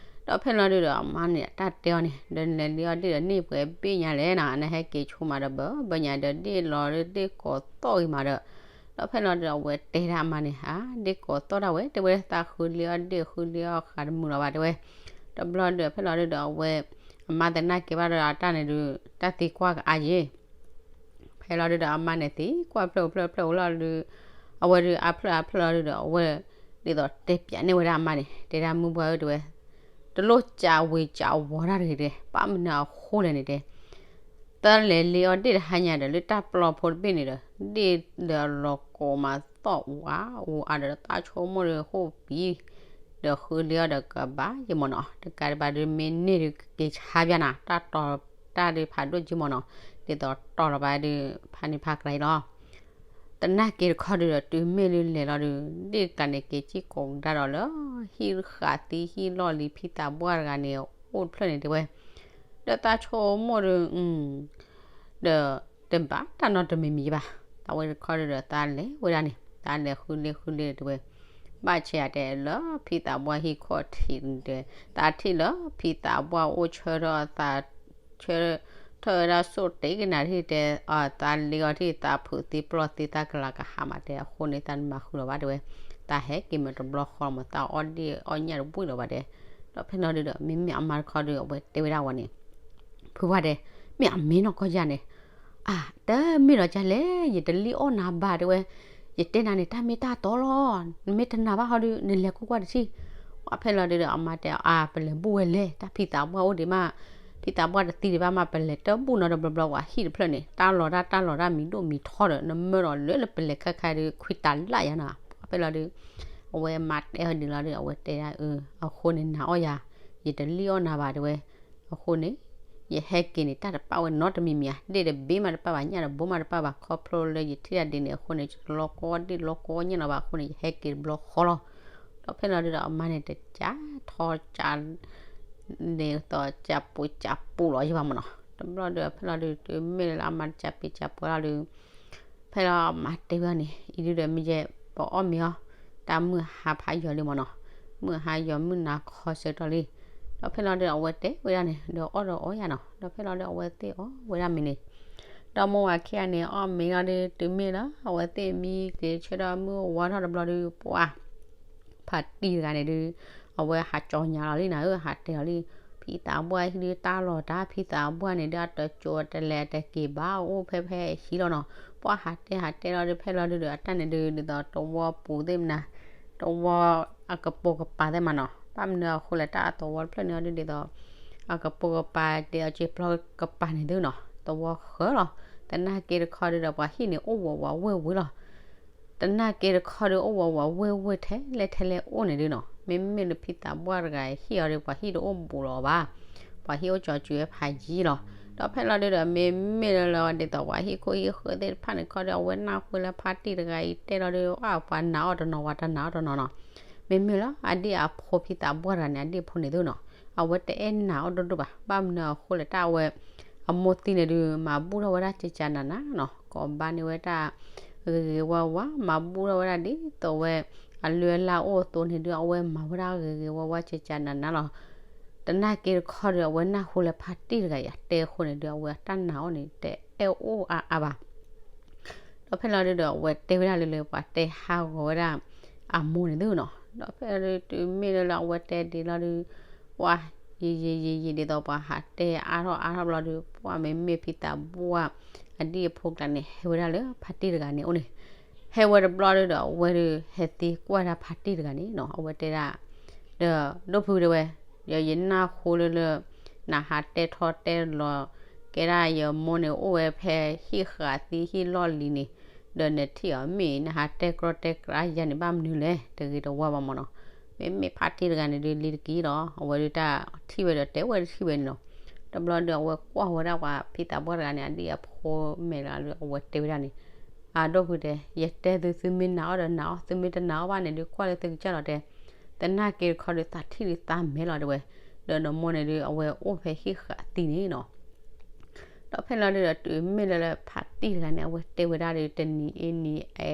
ဒီးဖဲလီၤဒုးဒီး အမါန့ၣ် အတၢ်တဲအီၤန့ၣ် ဒီးနလဲၤလ့အီၣ်ဒ့ၣ်ဒီးန့ၢ်ပှဲၤဘ့ၣ်ညါလဲၣ်နၤ, နဟဲက့ၤဆိမးဒီးဘၢဘၢညါဒီး ဒ့ၣ်လီၤဒ့ၣ်ကိးသီၣ်ဂ့ၤမးဒီး ဒီးဖဲလီၤဒုးဒီး အဝဲတဲဒၣ်အမါန့ၣ် အါ ဒ့ၣ်ကိးသီၣ်ဒၣ်ဝဲ တဲဝဲ သးဃုလ့အီၣ်ဒ့ၣ်ဃုလ့အီၣ်ဃးတမုာ်လီၤဘၣ် တဲဝဲ, တဘျီဒုးဖဲလီၤဒုးဒီး အဝဲ အမါသနာ်က့ဘၣ်ဒီးအတၢ်န့ၣ်ဒုး တၢ်သံကွၢ်ကအါယ့ၢ် ဖဲလီၤဒုးဒီး အမါန့ၣ်သံကွၢ်ဖျၢၣ်ဖျၢၣ်ဖျၢၣ်အိၣ်လီၤဒုး, အဝဲဒုးအါဖျၢၣ်အါဖျၢၣ်လီၤဒုးဒီး အဝဲ ဒ်သိးတဲပၠးန့ၢ်ဝဲဒၣ်အမါန့ၣ် တဲဒၣ်မုၢ်ပှၢ်ဧၢ တဲဝဲ, တလိၣ်ကးဝ့ၤကးဝီၤတၢ်တဂ့ၤတဲ, ဘၣ်မနုၤအဃိလဲၣ်န့ၣ်တဲ တၢ်လဲၤလ့အီၣ်ဒ့ၣ်တဟါညါဒီး လၢတၢ်ပျီဖိတဘ့ၣ်န့ၣ်ဒီး ဒ့ၣ်ဒီးလီၤကိးမးသီၣ်အူအါအူအါဒီး တၢ်ဆိကမိၣ်ဒီးဟိၣ်ပံၤ ဒီးဃုလ့အီၣ်ဒီးကဘၣ်ယမၢ်နီၤ, တကးဒံးဘၣ်ဒုး မ့ၢ်န့ၢ်ဒုးကက့ၤဆါဘၣ်နၤ, တၢ်တီၤတၢ်ဒုးဖးဒိၣ်က့မၢ်နီၤ, ဒ်သိးတီၤလီၤဘၣ်ဒုး ဖးန့ၢ်ဖးကြၢးလီၤ တနာ်က့တခီဒုးဒီး တုၤမ့ၢ်လၢလဲၤလီၤဒုး ဒ့ၣ်တကျါန့ၣ် က့ၤကံၣ်ကိးကဒါဒီးလၢ ဟံၣ်ဃာ်သံဟံၣ်လီၢ်လံၤဖံသးပှၢ်တဂၤန့ၣ် အိၣ်တဖျၢၣ်န့ၣ်တဲဝဲ, ဒီးတၢ်ဆိကမိၣ်ဒုး ဒီး တဘၣ်တၢ်နီတမံၤမံၤဘၣ်, သးဝဲတခီဒုးဒီး သးလဲၤဝဲဒၣ်န့ၣ် သးလဲၤဃုလ့ဃုလ့တဲဝဲ, ဘၣ်ဆဲးအတဲလၢဖံသးပှၢ်ဟံၣ်ခီၣ်ထံးန့ၣ်တဲ, သးထံၣ်လၢဖံသးပှၢ်အိၣ်ဆၢထၢၣ်အသး ဆၢထၢၣ်ဝဲဒၣ်ဆိၣ်တ့ၢ်ကနၣ်ထံၣ်တဲ, သးလ့အီၤထံၣ်သးဖုးသံပျီၢ်သံသးကလၤကဟးမးတဲ အဃိန့ၣ် သးနမၤဃုာ်လီၤဘၣ်တဲဝဲ, သးဟဲက့ၤမ့ၢ်တဘျီဃီမး သးအီၣ်ဒ့ၣ်အီၣ်ညၣ်တဝံၣ်လီၤဘၣ်တဲ, ဒီးဖဲလီၤဒုးဒီး မ့မ့ၢ်အမါတခီဒုး အဝဲတဲဝဲဒၣ်ဝဲန့ၣ်, ဖုဝါတဲ, မ့ၢ်အမ့ၢ်နီၢ်ကီၢ်ယၤန့ၣ်, အါ တမ့ၢ်ဒီးကလဲၣ် ယတလ့အီၣ်နၤဘၣ်တဲဝဲ, ယတဲနၤန့ၣ် တၢ်မ့ၢ်တၢ်တီလီၤ, နမ့ၢ်တနာ်ဘၣ်ဟီဒုး နလဲၤကွၢ်ကွၢ်တထံၣ်, ပှၤဖဲလီၤဒုဒီးအမါတဲအီၤ အါ ပလဲၤဘူၣ်ဝဲလဲၣ်, တၢ်ဖံသးပှၢ်အိၣ်ဒံးမး, ဖံသးပှၢ်တသံဒံးဘၣ်မး, ပလဲၤတဘူၣ်နီတဘျီဘျီ ပှၤဟံၣ်တဖျၢၣ်န့ၣ် တၢ်လီၤတၢ်တၢ်လီၤတၢ်မံၤဒိၣ်မံၤထီဒီး နမၢလီၤလၢလၢပလဲၤခါခါဒု ခွံတၢ်လၢ်ယၤနီၤ. ပှၤဖဲလီၤဒု အဝဲမါတဲအီၤဒ်လီၤဒု အဝဲတဲဒၣ်အၢ အဃိန့ၣ်နာ်အီၣ်ယၤ, ယတလံၣ်အီၣ်နၤဘၣ်တဲဝဲ, အဃိန့ၣ် ယဟဲက့ၤန့ၣ် တၢ်တပာ်ဝဲနီတမံၤမံၤဧါ, ဒ့ၣ်တဘ့ၣ်မးတပာ်ဘၣ် ညၣ်တဘိမးတပာ်ဘၣ်, ခီဖျိလၢယထံၣ်တၢ်ဒ်န့ၣ်အဃိန့ၣ် ယတလီၤကီဒ့ၣ်လီၤကီညၣ်လီၤဘၣ်အဃိန့ၣ် ယဟဲက့ၤတဘျီဃီလီၤ. ဒီးဖဲလီၤဒုဒီးအမါန့ၣ် တကးထီကး န့ၣ်သိးကးပှ့ၤကးပူၤလီၤယဘၣ်မးနီၤ. တဘျီဒီးဖဲလီၤဒု တုၤမ့ၢ်လၢအမါတကးပ့ၤကးပူၤလီၤဒု ဖဲလီၤအမါတဲဝဲဒၣ်န့ၣ် အံၤဒုဒီးမ့ၢ်ယဲ ပအီၣ်မ့ၤအီၤ, တၢ်မုၢ်ဟါဖးယီၤလံမးနီၤ, မုၢ်ဟါယီၤမုၢ်နၤခီဆၢကတီၢ်လံ. ဒီးဖဲလီၤဒုဒီးအဝဲတဲဝဲဒၣ်န့ၣ် ဒီးအီၣ်ဒီးအီယၤနီၤ. ဒီးဖဲလီၤဒုဒီးအဝဲသ့ၣ်အီၣ်ဝဲဒၣ်မ့ၤန့ၣ် ဒီးမိၢ်ဝၤခံဂၤန့ၣ် အီၣ်မ့ၤလီၤဒု တုၤမ့ၢ်လၢအဝဲသ့ၣ်မံက့ၤဆၢဒီးမုၢ်ဝါထီၣ်တဘျီဒု ပှၤ ဖးတံၢ်တဂၤန့ၣ်ဒု အဝဲဟးကၠီညါလီၤလံနၤဧၢ, ဟးတဲလီၤလံ, ဖံသးပှၢ်ဟံၣ်ဒုတၢ်လီၤတၢ် ဖံသးပှၢ်န့ၣ်ဒု အတကၠိတလဲၤတက့ၤဘၣ် အိၣ်ဖဲဖဲအဟံၣ်လီၤနီၤ. ပှၤဟးတဲဟးတဲလီၤဒု ဖဲလီၤဒုဒီးအတၢ်န့ၣ်ဒု ဒ်သိးတဝီပူၤသ့ၣ်မနၤ, တဝီအကပိာ်ကပၤသ့ၣ်မးနီၤ. ဘၣ်မနုၤအဃိလဲၣ် တၢ်အသဝီတဖျၢၣ်န့ၣ်အီၤဒု ဒ်သိး အကပိာ်ကပၤဒ်အီၤက့ၤပျီကပၤန့ၣ်သုနီၤ, သဝီဃၢလီၤ. သနာ်က့တခီဒုဒီး ပှၤဟံၣ်န့ၣ်အိၣ်ဝးဝးဝ့ၢ်ဝ့ၢ်လီၤ. သနာ်က့တခီဒု အိၣ်ဝးဝးဝ့ၢ်ဝ့ၢ်ထဲလဲၣ်ထဲလဲၣ်အိၣ်န့ၣ်ဒုနီၤ. မ့မ့ၢ်လၢဖံသးပှၢ်တဂၤဟံၣ်အီၤဒု ပှၤဟံၣ်တအိၣ်ဘူးလီၤဘၣ်, ပှၤဟံၣ်အိၣ်ကၠီၤစုၤဝဲဖးယံၤလီၤ. ဒီးဖဲလီၤဒုဒီး မ့မ့ၢ်လၢလၢဒ်သိးပှၤဟံၣ်ခိၣ်ဟံၣ်ဃၢၤသ့ၣ်တဖၣ်န့ၣ်ခီဒု အဝဲနၢ်ဟူလၢဖါတံၢ်တဂၤအံၤတဲလီၤဒု အပှၤနာ်အီၣ်တနီၤ ပှၤတနာ်အီၣ်တနီၤနီၤ. မ့မ့ၢ်လၢအဒံၣ်အဖိဖံသးပှၢ်တဂၤန့ၣ် အဒံၣ်အဖိန့ၣ်သုနီၤ, အဝဲတအဲၣ်နာ်အီၣ်ဒိၣ်ဒိၣ်ဘၣ်. ဘၣ်မနုၤအဃိလဲၣ် တၢ်အဝဲ အမိၢ်သံန့ၣ်ဒု မၤဘူၣ်ထီၣ်ဝဲဒၣ်ကကနးနးနီၤ, ကိးဘၣ်န့ၢ်ဝဲဒၣ် ဂ့ၤဂ့ၤဝါဝါ မၤဘူၣ်ထီၣ်ဝဲဒၣ်ဒ်သိးဝဲ အလုၢ်အလၢ်အိၣ်အသိးန့ၣ်ဒု အဝဲမၤဝဲဒၣ်ဂ့ၤဂ့ၤဝါဝါကကနးနးလီၤ. သနာ်က့တခီဒု အဝဲနၢ်ဟူလၢဖါတံၢ်တဂၤအံၤတဲအဃိန့ၣ်ဒု အဝဲအတၢ်နာ်အီၣ်န့ၣ် တအဲၣ်အိၣ်အါအါဘၣ်. ဒီးဖဲလီၤဒုဒီး အဝဲတဲဝဲဒၣ်လၢလၢ ပှၤတဲဟးဂီၤဝဲဒၣ် အမိၢ်န့ၣ်သုနီၤ. ဒီးဖဲလီၤဒု တုၤမ့ၢ်လၢလၢအဝဲတဲဒ်လီၤဒု ပှၤ ယံာ်ယံာ်ယံာ်ယံာ် ဒ်သိးပှၤဟးတဲအါထီၣ်အါထီၣ်ဘျီဒု ပှၤမ့မ့ၢ်ဖံသးပှၢ် အဒံၣ်အဖိကျါန့ၣ် ဟဲဝဲဒၣ်လၢဖါတံၢ်တဂၤန့ၣ်အိၣ်န့ၣ်, ဟဲဝဲတဘျီဒုဒီး အဝဲဒု ဟဲသံကွၢ်ဒၣ်ဖါတံၢ်တဂၤန့ၣ်နီၤ, အဝဲတဲဒၣ် ဒီးဒိၣ်ဖုတဲဝဲ, ဒီးယနၢ်ဟူလၢလၢ နဟးတဲထီၣ်တဲလီၤ ကဲဒၣ်ယမိၢ်န့ၣ် အိၣ်ဝဲဖဲဟံၣ်ဃးသံဟံၣ်လီၢ်လံၤန့ၣ်, ဒီးနထံၣ်အီၤမ့ၢ် နဟးတဲကြီတဲကြီယၤန့ၣ် ဘၣ်မနုၤလဲၣ် တဂ့ၤတဝါဘၣ်မးနီၤ. မ့မ့ၢ်ဖါတံၢ်တဂၤန့ၣ်ဒု လံတက့ၢ်လီၤ, အဝဲဒုတၢ်ထံၣ်ဝဲဒီးတဲဝဲတထံၣ်ဝဲန့ၣ်နီၤ. တဘျီဒု အဝဲကွၢ်ဝဲဒၣ်ပှၤဖံသးပှၢ်တဂၤန့ၣ် အဒံၣ်အဖိမဲာ်လီၤဒု အဝဲတဲဝဲဒၣ်န့ၣ်, အဒိၣ်ဖုတဲ, ယတဲသု သုမ့ၢ်နာ်အီၣ်ဒီးနာ်အီၣ်, သုမ့ၢ်တနာ်အီၣ်ဘၣ်န့ၣ်ဒု ကွၢ်လၢသုကစၢ်လီၤတဲ. သနာ်က့တခီဒု သးထံၣ်ဒုသးမဲာ်လီၤတဲဝဲ, ဒီးနမိၢ်န့ၣ်ဒု အဝဲအိၣ်ဖဲဟံၣ်ဃးသံန့ၣ်နီၤ. ဒီးဖဲလီၤဒုဒီး တုၤမ့ၢ်လၢလၢဖါတံၢ်တဂၤန့ၣ် အဝဲတဲဝဲဒၣ်ဒု တနံၤအ့နံၤအဲ,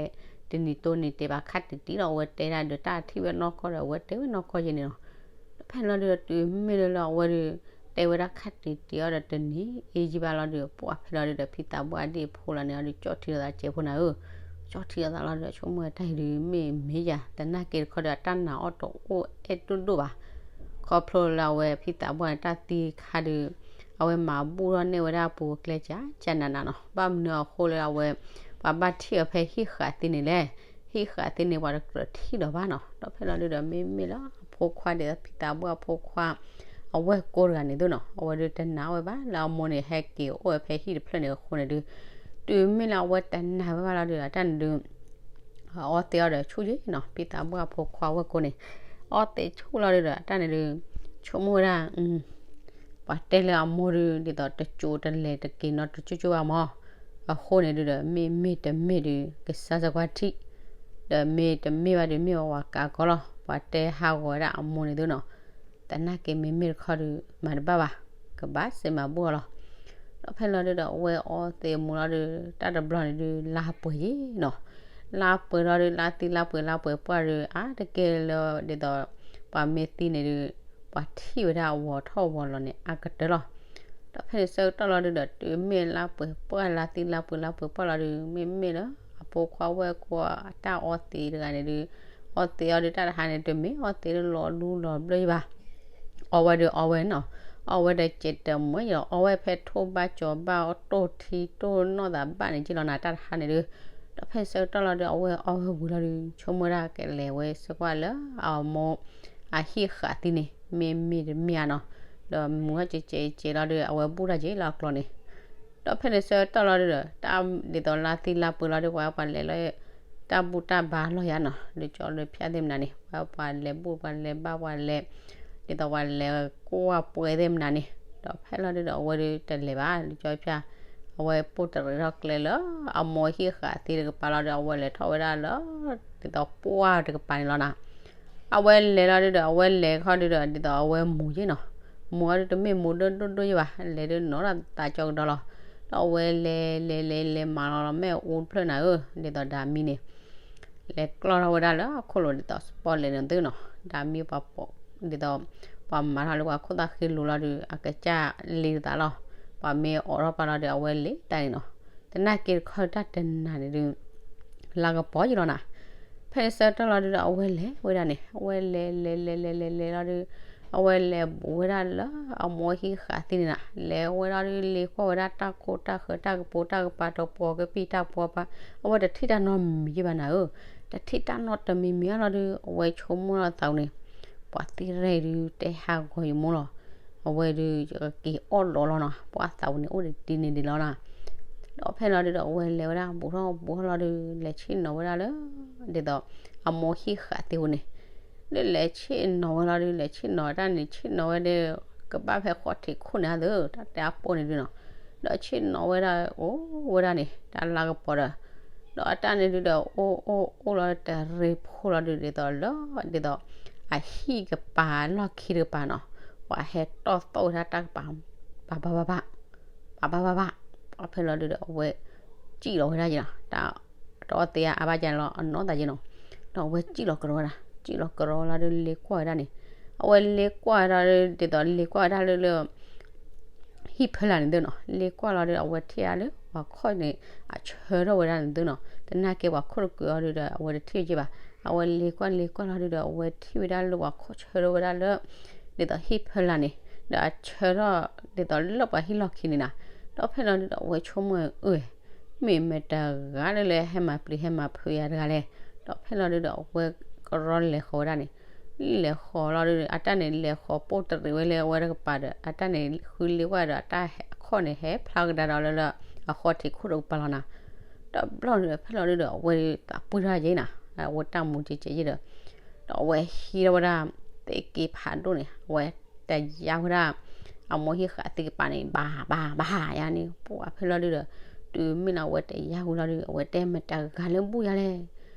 တနံၤတိၢ်နံၤတဲာ်ဘၣ်ခါတံၢ်တံၢ်လီၤ အဝဲတဲဒၣ်ဒီး တၢ်ထံၣ်ဝဲနီၢ်ကီၢ်ဒီး အဝဲတဲဝဲနီၢ်ကီၢ်ယဲန့ၣ်လီၤ. ဒီးဖဲလီၤဒုဒီး တုၤမ့ၢ်လၢလၢအဝဲဒု တဲဝဲဒၣ်ခါတံၢ်တံၢ်အီၤဒီးတနံၤအ့ယံာ်ဘၣ်လီၤဒု ပှၤဖဲလီၤဒုဒီး ဖံသးပှၢ်အဒံၣ်အဖိလီၤန့ၣ်အီၤဒု ကၠီၣ်ထံလိာ်သးစဲးဖိနၤဧၢ, ကၠီၣ်ထံလိာ်သးလီၤဒီး ဆိကမိၣ်ဝဲတၢ်အံၤဒု မ့ၢ်မ့ၢ်ယၤ သနာ်က့တခီဒီး အတၢ်နာ်အီၣ်တအိၣ်အဲၣ်ဒိၣ်ဒိၣ်ဘၣ်. ခီဖျိလၢအဝဲဖံသးပှၢ်န့ၣ် တၢ်သံခါဒု အဝဲမၤဘူၣ်ထီၣ်န့ၢ်ဝဲဒၣ်ပူၤကျဲကကနးနးနီၤ, ဘၣ်မနုၤအဃိလၢအဝဲ ပှၤဘၣ်ထံၣ်အီၤဖဲဟံၣ်ဃးသံန့ၣ်လဲၣ်, ဟံၣ်ဃးသံန့ၣ် ပှၤတကြၢးထံၣ်လီၤဘၣ်နီၤ. ဒီးဖဲလီၤဒုဒီး မ့မ့ၢ်လၢအဖိခွါဒ်သိးဖံသးပှၢ်အဖိခွါ အဝဲၢ်ကိတဂၤန့ၣ်သုနီၤ, အဝဲဒုတနာ်ဝဲဘၣ်လၢအမိၢ်န့ၣ် ဟဲက့ၤအိၣ်ဝဲဖဲဟံၣ်တဖျၢၣ်န့ၣ်အဃိန့ၣ်ဒု တုၤမ့ၢ်လၢအဝဲတနာ်ဝဲဘၣ်လီၤဒုဒီး တၢ်န့ၣ်ဒု အီသံးအီၤဒီးဆူၣ်ယဲနီၤ, ဖံသးပှၢ်အဖိခွါဝဲၢ်ကိန့ၣ် အီသံးဆူၣ်လီၤဒုဒီး တၢ်န့ၣ်ဒု ဆိကမိၣ်ဝဲဒၣ် ပှၤတဲလၢအမိၢ်ဒု ဒ်သိးတကၠိတလဲၤတက့ၤနီတကၠိကၠိဘၣ်မး, အဃိန့ၣ်ဒုဒီး မ့မ့ၢ်တမ့ၢ်ဒု ကစၢ်စကွၢ်ထံၣ်, ဒီးမ့ၢ်တမ့ၢ်ဘၣ်ဒု မ့ၢ်ဝဲပှၤကးကီလီၤ, ပှၤတဲဟးဂီၤဝဲဒၣ်အမိၢ်န့ၣ်သုနီၤ, သနာ်က့မ့မ့ၢ်တခီဒု မၤတဘၣ်ဘၣ်, ကဘၣ်စံးမၤဘူၣ်အီၤလီၤ. ဒီးဖဲလီၤဒုဒီး အဝဲအီသံးမူလီၤဒု တၢ်တဘျီန့ၣ်ဒု လါပှဲၤယဲနီၤ, လါပှဲၤလီၤဒု လါသံလါပှဲၤလါပှဲၤပှၢ်ဒု အါတက့ၢ်လၢ ဒ်သိး ပှၤမ့ၢ်သံန့ၣ်ဒု ပှၤထံၣ်ဝဲဒၣ်အဝီၤထီၣ်ဝီၤလီၤန့ၣ် အါကတၢၢ်လီၤ. ဒီးဖဲန့ၣ်ဆၢကတီၢ်လီၤဒုဒီး တုၤမ့ၢ်လါပှဲၤပှၢ်လါသံလါပှဲၤလါပှဲၤပှၢ်လီၤဒု မ့မ့ၢ်လၢ အဖိခွါဝဲၢ်ကိအတၢ်အီသံးတဂၤန့ၣ်ဒု အီသံးအီၤဒု တၢ်တဟါန့ၣ် တမ့ၢ်အီသံးလၢလီၤလူလီၤဘျၢယဘၣ်, အီဝဲဒုးအီဝဲနီၤ, အီဝဲဒီးစဲးတမှဲယီၤ အီဝဲဖဲထိၣ်ဘၣ်ကၠီၤဘၣ် တိၢ်ထံတိၢ်နီၣ်သးဘၣ်န့ၣ်က့လီၤနၤ တၢ်တဟါန့ၣ်ဒု, ဒီးဖဲဆၢကတီၢ်လီၤဒု အဝဲအီဝဲဝံၤလီၤဒု ဆိကမိၣ်ဒၣ်ကလဲၤဝဲစကွၢ်လၢအမိၢ် အဟံၣ်ဃာ်သံန့ၣ် မ့ၢ်မ့ၢ်တမ့ၢ်ဧါနီၤ, ဒီးမူထီၣ်ကဲးကဲးကဲးလီၤဒီး အဝဲဘူၣ်တၢ်က့ၤလၢအကျိၤန့ၣ်, ဒီးဖဲန့ၣ်ဆၢကတီၢ်လီၤဒုဒီး တၢ်ဒ်သိးလါသံလါပှဲၤလီၤဒီး ပှၤပှၤလဲၤလၢ တၢ်ဘူၣ်တၢ်ဘါလီၢ်ယါနီၤ, ဒီးကၠီဒီးဖၠၣ်သ့ၣ်မနုၤန့ၣ် ပှၤပှၤလဲၤဘူၣ်ပှၤလဲၤဘါပှၤလဲၤ ဒ်သိးပှၤလဲၤကွၢ်ပှဲၤသ့ၣ်မနုၤန့ၣ်, ဒီးဖဲလီၤဒုဒီးအဝဲဒုတလဲၤဘၣ် ဒီးကၠီဖၠၣ် အဝဲပိၢ်တရံးထီၣ်ကျဲလၢ အမိၢ်ဟံၣ်ဃာ်သံတကပၤလီၤဒီး အဝဲလဲၤထီၣ်ဝဲဒၣ်လၢ ဒ်သိးပှၢ်တကပၤန့ၣ်လီၤနီၤ. အဝဲလဲၤလီၤဒုဒီး အဝဲလဲၤခီဒုဒီး ဒ်သိးအဝဲမူၤယ့ၣ်နီၤ, မူၤအီၤဒုတမ့ၢ်မူၤဒိၣ်ဒိၣ်ဒိၣ်ယ့ၣ်ဘၣ်, လဲၤဒုနီၤထီၣ်သးကၠီကဒီလီၤ. ဒီးအဝဲလဲၤလဲၤလဲၤလဲၤမၤလီၤလီၤ မ့ၢ်အူတဖျၢၣ်နၤဧၢ, ဒ်သိးဒၣ်မံန့ၣ် လဲၤကျီၢ်ထီၣ်ဝဲဒၣ်လၢအခိၣ်လိၤဒ်သိး စပီလဲၣ်န့ၣ်သုနီၤ, ဒၣ်မံပှၤပိာ် ဒ်သိး ပှၤမၤထီၣ်လၢပှၤခိၣ်သၣ်ဃံလိၤလီၤဒုး အကစၢ်လ့ၤသးလီၤ. ပှၤမ့ၢ်အိးထီၣ်ပာ်လီၤဒုး အဝဲလ့ၤတၢ်န့ၣ်နီၤ, သနာ်က့တခီတၢ်တနၤန့ၣ်ဒုး လါကပီၤယ့ၣ်လီၤနၤ. ဖဲန့ၣ်ဆၢကတီၢ်လီၤဒုဒီး အဝဲလဲၤဝဲဒၣ်န့ၣ် အဝဲလဲၤလဲၤလဲၤလဲၤလဲၤလဲၤလီၤဒုး အဝဲလဲၤဘူးဝဲဒၣ်လၢအမိၢ်ဟံၣ်ဃာ်သံန့ၣ်နၤ, လဲၤဝဲလီၤဒုး လ့ၤကွၢ်ဝဲဒၣ်တၢ်ခိၣ်တၢ်ဃၢၤ တၢ်ကပိာ်တၢ်ကပၤ တပှီၤကပံာ်တၢ်ပှီၤပၤ, အဝဲတထံၣ်တၢ်နီတမံၤယ့ၣ်ဘၣ်နၤဧၢ, တထံၣ်တၢ်နီတမံၤမံၤအါလီၤဒုး အဝဲဆိကမိၣ်လီၤသးန့ၣ် ပှၤသံရဲၣ်ဒုး တဲဟးဂီၤယမိၢ်လီၤ, အဝဲဒုး ယကက့ၤအီၣ်လီၤလီၤနီၤ, ပှၤသးပူၤန့ၣ် အိၣ်ဒံးတံၤန့ၣ်ဒံးလီၤနီၤ. ဒီးဖဲလီၤဒုဒီး အဝဲလဲၤဝဲဒၣ် ဘူးထီၣ်ဘူးထီၣ်လီၤဒုး လဲၤဆ့ၣ်နီၤဝဲဒၣ်လၢ ဒ်သိး အမိၢ်ဟံၣ်ဃာ်သံပူၤန့ၣ်, ဒုးလဲၤဆ့ၣ်နီၤဝဲလီၤဒုး လဲၤဆ့ၣ်နီၤဝဲဒၣ်န့ၣ် ဆ့ၣ်နီၤဝဲဒၣ် ကဘၣ်ဖဲဃီထံးခိၣ်န့ၣ်အသိး တၢ်တဲအပိၢ်န့ၣ်ဒုးနီၤ, ဒီးဆ့ၣ်နီၤဝဲဒၣ် အိၣ်ဝဲဒၣ်န့ၣ် တၢ်လါကပီၤဒီး ဒီးအတၢ်န့ၣ်ဒုဒီး အိၣ်အိၣ်အိၣ်လီၤတရံးဖိလီၤဒုး ဒ်သိးလၢ ဒ်သိး အဟံၣ်ကပၤလီၢ်ခံတကပၤနီၤ, ပှၤဟဲတီၢ်သီၣ်ဝဲဒၣ်တၢ်ကပၤ ဘၣ်ဘၣ်ဘၣ်ဘၣ် ဘၣ်ဘၣ်ဘၣ်ဘၣ်, ပှၤဖဲလီၤဒုဒီး အဝဲ စံၣ်လီၤဝဲဒၣ်ယ့ၣ်နီၤ, တၢ်တအီၣ်သ့အါဘၣ်ကလီၤ အနီၢ်သးယ့ၣ်နီၤ, ဒီးအဝဲစံၣ်လီၤကရီဝဲဒၣ် စံၣ်လီၤကရီလီၤဒုး လ့ၤကွၢ်ဝဲဒၣ်န့ၣ်, အဝဲလ့ၤကွၢ်ဝဲဒၣ်ဒုး ဒ်သိးလ့ၤကွၢ်ဝဲဒၣ်လၢလၢ ဟံၣ်ဖၢလာ်န့ၣ်သုနီၤ, လ့ၤကွၢ်လီၤဒုး အဝဲထံၣ်အါလၢ ပှၤခီၣ်န့ၣ် အဆၢထၢၣ်ဝဲဒၣ်န့ၣ်သုနီၤ, သနာ်က့ပှၤခိၣ်တကုာ်အီၤဒုးဒီး အဝဲတထံၣ်က့ဘၣ်, အဝဲလ့ၤကွၢ်လ့ၤကွၢ်လီၤဒုးဒီး အဝဲထံၣ်ဝဲဒၣ်လၢပှၤခီၣ်ဆၢထၢၣ်ဝဲဒၣ်လၢ ဒ်သိးဟံၣ်ဖၢလာ်န့ၣ်, ဒီးအဆၢထၢၣ် ဒ်သိးလၢပှၤဟံၣ်လီၢ်ခံန့ၣ်နီၤ, ဒီးဖဲလီၤဒုးဒီး အဝဲဆိကမိၣ်အၢ မ့ၢ်မတၤတဂၤလၢလၢဟဲမၤပျံၤဟဲမၤဖုးယၤတဂၤလဲၣ်, ဒီးဖဲလီၤဒုးဒီး အဝဲကရီလဲၤဃီၤဝဲဒၣ်န့ၣ် လဲၤဃီၤလီၤဒုး အတၢ်န့ၣ် လဲၤဃီၤပိၢ်တရံးဝဲလၢအဝဲတကပၤဒီး အတၢ်န့ၣ် ဃုလ့ၤဝဲဒီး အတၢ်အခီၣ်န့ၣ် ဟဲဖျါကဒါဒီးလၢလၢ အဃီထံးခိၣ်တကပၤလီၤနီၤ, ဒီးဘျီၣ်ဒုးဒီး ဖဲလီၤဒုးဒီး အဝဲသးပှံၢ်ထီၣ်ယ့ၣ်နီၤ, အဝဲတၢ်မူကဲးကဲးယ့ၣ်ဒီး ဒီးအဝဲဟံးထီၣ်ဝဲဒၣ် သ့ၣ်က့ဖးဒိၣ်န့ၣ် အဝဲတယါဝဲဒၣ် အမိၢ်ဟံၣ်ဃာ်သံကပၤန့ၣ် ဘၣ်ဘၣ်ဘၣ်ယါန့ၣ် ပှၤဖဲလီၤဒုးဒီး တုၤမ့ၢ်လၢအဝဲတယါဝံၤလီၤဒုး အဝဲတဲမတၤတဂၤလၢဘူၣ်ယၤလဲၣ်,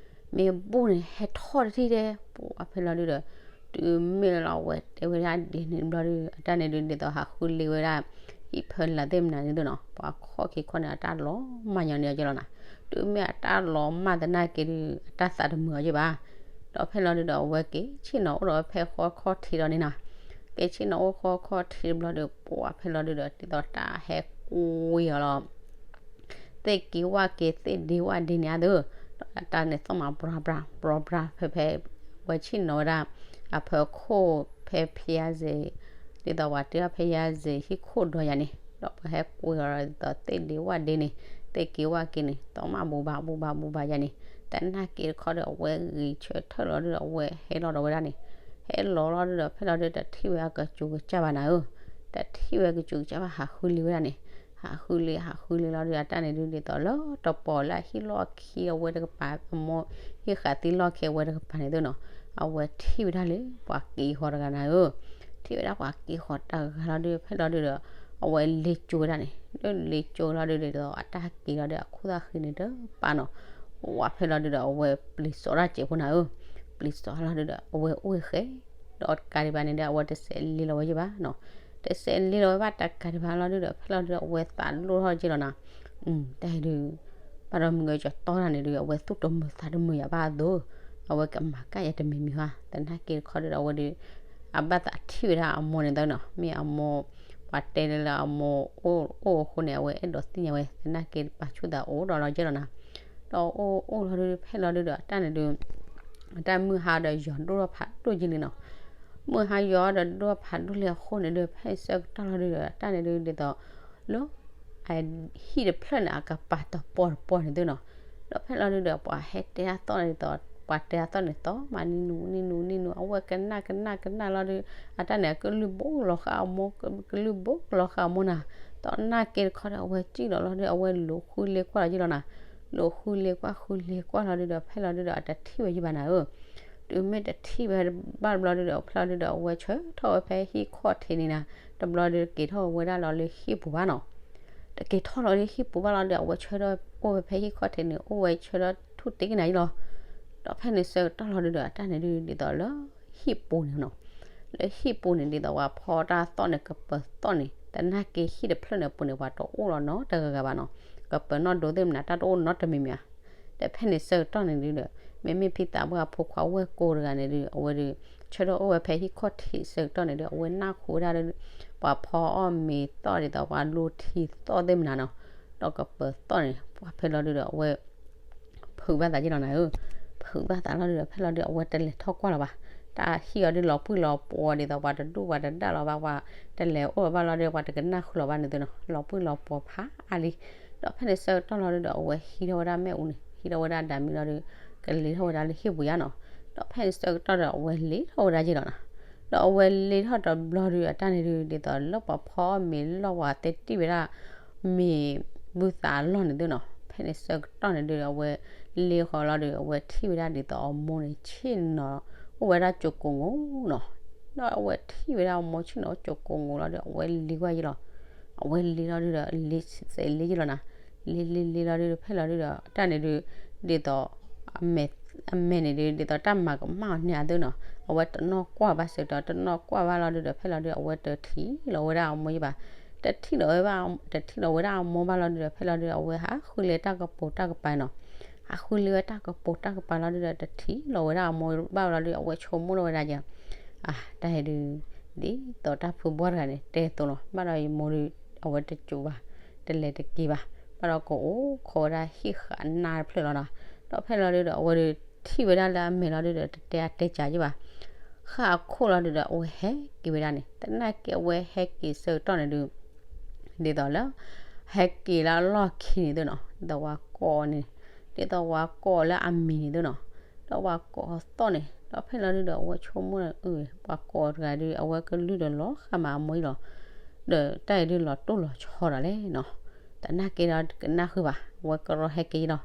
မ့ၢ်ဘူၣ်န့ၣ် ဟဲထီၣ်တထံၣ်တဲ ပှၤဖဲလီၤဒုးဒီး တုၤမ့ၢ်လၢအဝဲတဲဝဲဒၣ်ဒ်န့ၣ်ဘျီဒုး အတၢ်န့ၣ်ဒုး ဒ်သိးဟးဃုလ့ၤဝဲဒၣ် ဟံၣ်ဖၢလာ်သ့ၣ်မနုၤန့ၣ်သုနီၤ, ပှၤခီၣ်ခံခီၣ်န့ၣ် အတၢ်လီၤမၢ်ညီန့ၣ်ကလီၤနီၤ, တုၤမ့ၢ်အတၢ်လီၤမၢ်သနာ်က့ဒုး အတၢ်သးတမုာ်အီၤယ့ၣ်ဘၣ်, ဒီးဖဲလီၤဒုးဒီး အဝဲက့ၤဆ့ၣ်နီၤအိၣ်ဒီးဖဲဃီခီၣ်ထံးဒီးန့ၣ်နီၤ, က့ၤဆ့ၣ်နီၤအိၣ်ဃီခီၣ်ထံးတဘျီဒီး ပှၤဖဲလီၤဒုးဒီး ဒ်သိးတၢ်ဟဲကွံအီၤလီၤ သ့ၣ်က့ၤဝၣ်က့ၤ သ့ၣ်ဒ့ဝၣ်ဒ့န့ၣ်အသိး, ဒီးတၢ်န့ၣ်သီၣ်မး ဘြၤဘြၤ ဘြၤဘြၤ ဖဲဖဲ ဝဲဆ့ၣ်နီၤဝဲဒၣ် အဖီခိၣ်ဖဲဖယါစ့ၤ, ဒ်သိးပှၤတ့ထီၣ်ဖယါစ့ၤ ဟံၣ်ခိၣ်ဒီးယၤန့ၣ်, ဒီးပှၤဟဲကွံအီၤဒီး ဒ်သိးသ့ၣ်ဒ့ဝၣ်ဒ့န့ၣ် သ့ၣ်က့ၤဝၣ်က့ၤန့ၣ် သီၣ်မး ဘူးဘၣ် ဘူးဘၣ် ဘူးဘၣ်ယၤန့ၣ်, သနာ်က့တခီဒီး အဝဲဂံၤဆၢထၢၣ်လီၤဒုးဒီး အဝဲဟဲလီၤဒီးဝဲဒၣ်န့ၣ်, ဟဲလီၤလီၤဒုးဒီး ဖဲလီၤဒုး တထံၣ်ဝဲအကစူၤကစၢ်ဘၣ်နၤဧၢ, တထံၣ်ဝဲကစူၤကစၢ်ဘၣ် ဟးဃုလ့ၤဝဲဒၣ်န့ၣ်, ဟးဃုလ့ၤ ဟးဃုလ့ၤလီၤဒုး အတၢ်န့ၣ်ဒုး ဒ်သိးလၢတပီၤလၢအဟံၣ်လီၢ်ခံအဝဲတကပၤ အမိၢ်ဟံၣ်ဃာ်သံလီၢ်ခံအဝဲတကပၤန့ၣ်သုနီၤ, အဝဲထံၣ်ဝဲဒၣ်လၢ ပှၤက့ၤဃီၤတဂၤနၤဧၢ, ထံၣ်ဝဲဒၣ်ပှၤက့ၤဃီၤတဂၤလီၤဒုး ဖဲလီၤဒုးဒီး အဝဲလ့ၤကၠိဝဲဒၣ်န့ၣ်, လၢလ့ၤကၠိလီၤဒုးဒီး အတၢ်က့ၤလီၤဒုး အခိၣ်သၣ်ဃံန့ၣ်တပၤနီၤ, ဝဲဖဲလီၤဒုးဒီး အဝဲပျံၤစီၤတၢ်စဲးဖိနၤဧၢ, ပျံၤစီၤလီၤဒုးဒီး အဝဲအိၣ်ဃဲ ဒီးတကးဒံးဘၣ်န့ၣ်ဒီး အဝဲတစဲးလ့လီၤဝဲယ့ၣ်ဘၣ်နီၤ, တစဲးလ့လီၤဝဲဘၣ်တကးဒံးဘၣ်လီၤဒုးဒီး ဖဲလီၤဒုးဒီး အဝဲသးလိၣ်ထီၣ်က့လီၤနီၤ, တၢ်ဒုး ဘၣ်ဒီးမုၢ်ဂဲၤကၠီၤတီတၢ်န့ၣ်ဒုး အဝဲသူၣ်တမုာ်သးတမုာ်ယၤဘၣ်အသိး, အဝဲကမၤကၣ်ယၤတမံၤမံၤဘၣ် သနာ်က့တခီဒုးဒီး အဝဲဒုး အဘၣ်သးထံၣ်ဝဲဒၣ်အမိၢ်န့ၣ်သနီၤ, မ့ၢ်အမိၢ် ပှၤတဲလၢလၢအမိၢ်အိၣ်အိၣ်အဃိန့ၣ် အဝဲအဲၣ်ဒိးသ့ၣ်ညါဝဲ သနာ်က့ပာ်ဆူၣ်သးအိၣ်ဒီးလီၤက့လီၤနီၤ, ဒီးအိၣ်အိၣ်လီၤဒုး ဖဲလီၤဒုးဒီး အတၢ်န့ၣ်ဒုး အတၢ်မုၢ်ဟါဒီးယီၤဒိၣ်ထီၣ်ဖးဒိၣ်က့လံနီၤ, မုၢ်ဟါယီၤဒီးဒိၣ်ထီၣ်ဖးဒိၣ်လံအဃိန့ၣ်ဒုး ဖဲဆၢကတီၢ်လီၤဒုးဒီး အတၢ်န့ၣ်ဒုးဒ်သိး လၢ အဟံၣ်တဖျၢၣ်န့ၣ် အကပၤတပီၢ်တပီၢ်န့ၣ်သုနီၤ, ဒီးဖဲလီၤဒုးဒီး ပှၤဟဲတဲအသီၣ်ဒ်သိး ပှၤတဲအသီၣ်န့ၣ် သီၣ်မးနံၤနူၤ နံၤနူၤ နံၤနူၤ အဝဲကနၣ် ကနၣ် ကနၣ်လီၤဒီး အတၢ်န့ၣ် အကလုၢ်ဘိလီၤဃာ်အမိၢ် ကလုၢ်ဘိလီၤဃာ်အမိၢ်နၤ, သီၣ်နၢ်က့တခီဒီး အဝဲစံၣ်လီၤလီၤဒီး အဝဲလူၤဃုလ့ကွၢ်လီၤယ့ၢ်လီၤနၤ, လူၤဃုလ့ကွၢ် ဃုလ့ကွၢ်လီၤဒုဒီး ဖဲလီၤဒုဒီး အတထံၣ်ဝဲယ့ၢ်ဘၣ်နၤဧၢ တုၤမ့ၢ်တထံၣ်ဝဲဘၣ်တဘျီဒုဒီး ဖဲလီၤဒုဒီး အဝဲဆၢထီၣ်ဝဲဖဲဟံၣ်ခီၣ်ထံးန့ၣ်နၤ, တဘျီဒုက့ၤထီၣ်ဝဲဒၣ်လီၤလၢဟံၣ်ပူၤဘၣ်နီၤ. တက့ၤထီၣ်လီၤလၢဟံၣ်ပူၤဘၣ်လီၤဒီး အဝဲဆၢထီၣ်အိၣ်ဝဲဖဲဟံၣ်ခီၣ်ထံးန့ၣ် အိၣ်ဝဲဆၢထီၣ်ထူၣ်တ့ၢ်ကနၤယ့ၢ်လီၤ. ဒီးဖဲန့ၣ်ဆၢကတီၢ်လီၤဒုဒီး အတၢ်န့ၣ်ဒု ဒ်သိးလၢဟံၣ်ပူၤန့ၣ်နီၤ လၢဟံၣ်ပူၤန့ၣ် ဒ်သိးပှၤဖီတၢ်သီၣ်န့ၣ် ကပၢၤသီၣ်န့ၣ် သနာ်က့ဟံၣ်တဖျၢၣ်န့ၣ်အပူၤန့ၣ် ပှၤတအိၣ်လီၤနီတဂၤဂၤဘၣ်နီၤ, ကပၢၤနီၣ်ဒိသ့ၣ်မနုၤ တၢ်တအိၣ်နီတမံၤမံၤဧါ. ဒီးဖဲန့ၣ်ဆၢကတီၢ်န့ၣ်ဒုဒီး မ့မ့ၢ်ဖံသးပှၢ်ဖိခွါဝဲၢ်ကိတဂၤန့ၣ်ဒု အဝဲဒု ဆၢထၢၣ်အိၣ်ဝဲဖဲဟံၣ်ခီၣ်ထံးဆၢကတီၢ်န့ၣ်ဒု အဝဲနၢ်ဟူဝဲဒၣ်လၢ ပှၤဖီအီၣ်မ့ၤသီၣ်ဒ်သိးပှၤလူထံသီၣ်သ့ၣ်မနုၤနီၤ, ဒီးကပၢၤသီၣ်န့ၣ် ပှၤဖဲလီၤဒုဒီး အဝဲ ဖုးဘၣ်သးယ့ၢ်လီၤနၤဧၢ, ဖုးဘၣ်သးလီၤဒုဒီး ဖဲလီၤဒု အဝဲတလဲၤထီၣ်ကွၢ်လီၤဘၣ်. တၢ်ဟံၣ်အီၤဒုလီၤပှံၢ်လီၤပှီၤဒ်သိးပှၤတဒူၣ်ပှၤတဒါလီၤဘၣ်, ပှၤတလဲၤအိၣ်လီၤဘၣ်လီၤဒီး ပှၤတကနၣ်ဃုာ်လီၤဘၣ်န့ၣ်သုနီၤ, လီၤပှံၢ်လီၤပှီၤဖးအါလံ. ဒီးဖဲန့ၣ်ဆၢကတီၢ်လီၤဒုဒီး အဝဲဟံးထီၣ်ဝဲဒၣ်မ့ၣ်အူန့ၣ် ဟံးထီၣ်ဝဲဒၣ်ဒၣ်မံလီၤဒု ကလ့ထီၣ်ဝဲဒၣ်လၢဟံၣ်ပူၤယါနီၤ. ဒီးဖဲန့ၣ်ဆၢကတီၢ်ဒီး အဝဲလ့ထီၣ်ဝဲဒၣ်ယ့ၢ်လီၤနၤ. ဒီးအဝဲလ့ထီၣ်တဘျီဒု အတၢ်န့ၣ်ဒု ဒ်သိးလၢပှၤဖီအီၣ်မ့ၤလီၢ်ဝဲသ့ၣ်တံၢ်ဝဲဒၣ် မ့ၤဘုသးအလီၢ်န့ၣ်သုနီၤ, ဖဲန့ၣ်ဆၢကတီၢ်န့ၣ်ဒု အဝဲလ့ဃီၤလီၤဒု အဝဲထံၣ်ဝဲဒၣ်ဒ်သိးအမိၢ်န့ၣ် ဆ့ၣ်နီၤအိၣ်ဝဲဒၣ်ကၠိကိးငိးနီၤ. ဒီးအဝဲထံၣ်ဝဲဒၣ်အမိၢ်ဆ့ၣ်နီၤအိၣ်ကၠိကိးငိးလီၤဒီး အဝဲလ့ကွၢ်ယ့ၢ်လီၤ. အဝဲလ့လီၤဒုဒီး လ့စဲးလ့ယ့ၢ်လီၤနၤ, လ့လ့လ့လီၤဒုဒီး ဖဲလီၤဒုဒီး အတၢ်န့ၣ်ဒု ဒ်သိး အမဲာ်န့ၣ်ဒု ဒ်သိးတၢ်မၤကမၣ်အီၤန့ၣ်အသိးနီၤ, အဝဲတနီၣ်ကွၢ်ဘၣ်ဆၢကတီၢ် တနီၣ်ကွၢ်ဘၣ်လီၤဒုဒီး ဖဲလီၤဒုဒီး အဝဲတထံၣ်လီၤဝဲဒၣ်အမိၢ်ယ့ၢ်ဘၣ်. တထံၣ်လီၤဝဲဘၣ် တထံၣ်လီၤဝဲဒၣ်အမိၢ်ဘၣ်လီၤဒုဒီး ဖဲလီၤဒုဒီး အဝဲဟးဃုလ့တၢ်ကပိာ်တၢ်ကပၤနီၤ, ဟးဃုလ့ဝဲတၢ်ကပိာ်တၢ်ကပၤလီၤဒုဒီး တထံၣ်လီၤဝဲဒၣ်အမိၢ်ဘၣ်လီၤဒုဒီး အဝဲဆိကမိၣ်လီၤဝဲဒၣ်ယါ အတၢ်ဟဲဒု ဒ်သိးတၢ်ဖုဘီတဂၤန့ၣ် တဲသိးလီၤ ဘၣ်ဒီးယမိၢ်ဒု အဝဲတကၠိဘၣ် တလဲၤတက့ၤဘၣ်, ဘၣ်ဒီးကအိၣ်ခိးဝဲဒၣ်ဟံၣ်ဃာ်နါတဖျၢၣ်လီၤနီၤ. ဒီးဖဲလီၤဒုဒီး အဝဲဒု ထံၣ်ဝဲဒၣ်လၢအမဲာ်လီၤဒုဒီး တတဲအတဲကးယ့ၢ်ဘၣ်. ဃၣ်အခိၣ်လီၤဒုဒီး အဝဲဟဲက့ၤဝဲဒၣ်န့ၣ် သနာ်က့အဝဲဟဲက့ၤဆၢကတီၢ်န့ၣ်ဒု ဒ်သိးလၢ ဟဲက့ၤလၢအလီၢ်ခံန့ၣ်သုနီၤ, ဒ်သိးဝဲကိးန့ၣ် ဒ်သိးဝဲကိးလၢအမံၤန့ၣ်သုနီၤ, ဒီးဝဲကိးသီၣ်န့ၣ် ဒီးဖဲလီၤဒုဒီး အဝဲဆိကမိၣ် ပှၤကိးတဂၤဒု အဝဲကလုၢ်ဒီးလီၤဃာ်မးအမိၢ်အံၤလီၤ, ဒီးတၢ်အံၤဒုလီၤတိၢ်လီၤဆီဒီးလဲၣ်နီၤ, သနာ်က့ဒီးတကနၣ်ဃုာ်ဘၣ် အဝဲကရီဟဲက့ၤလီၤ.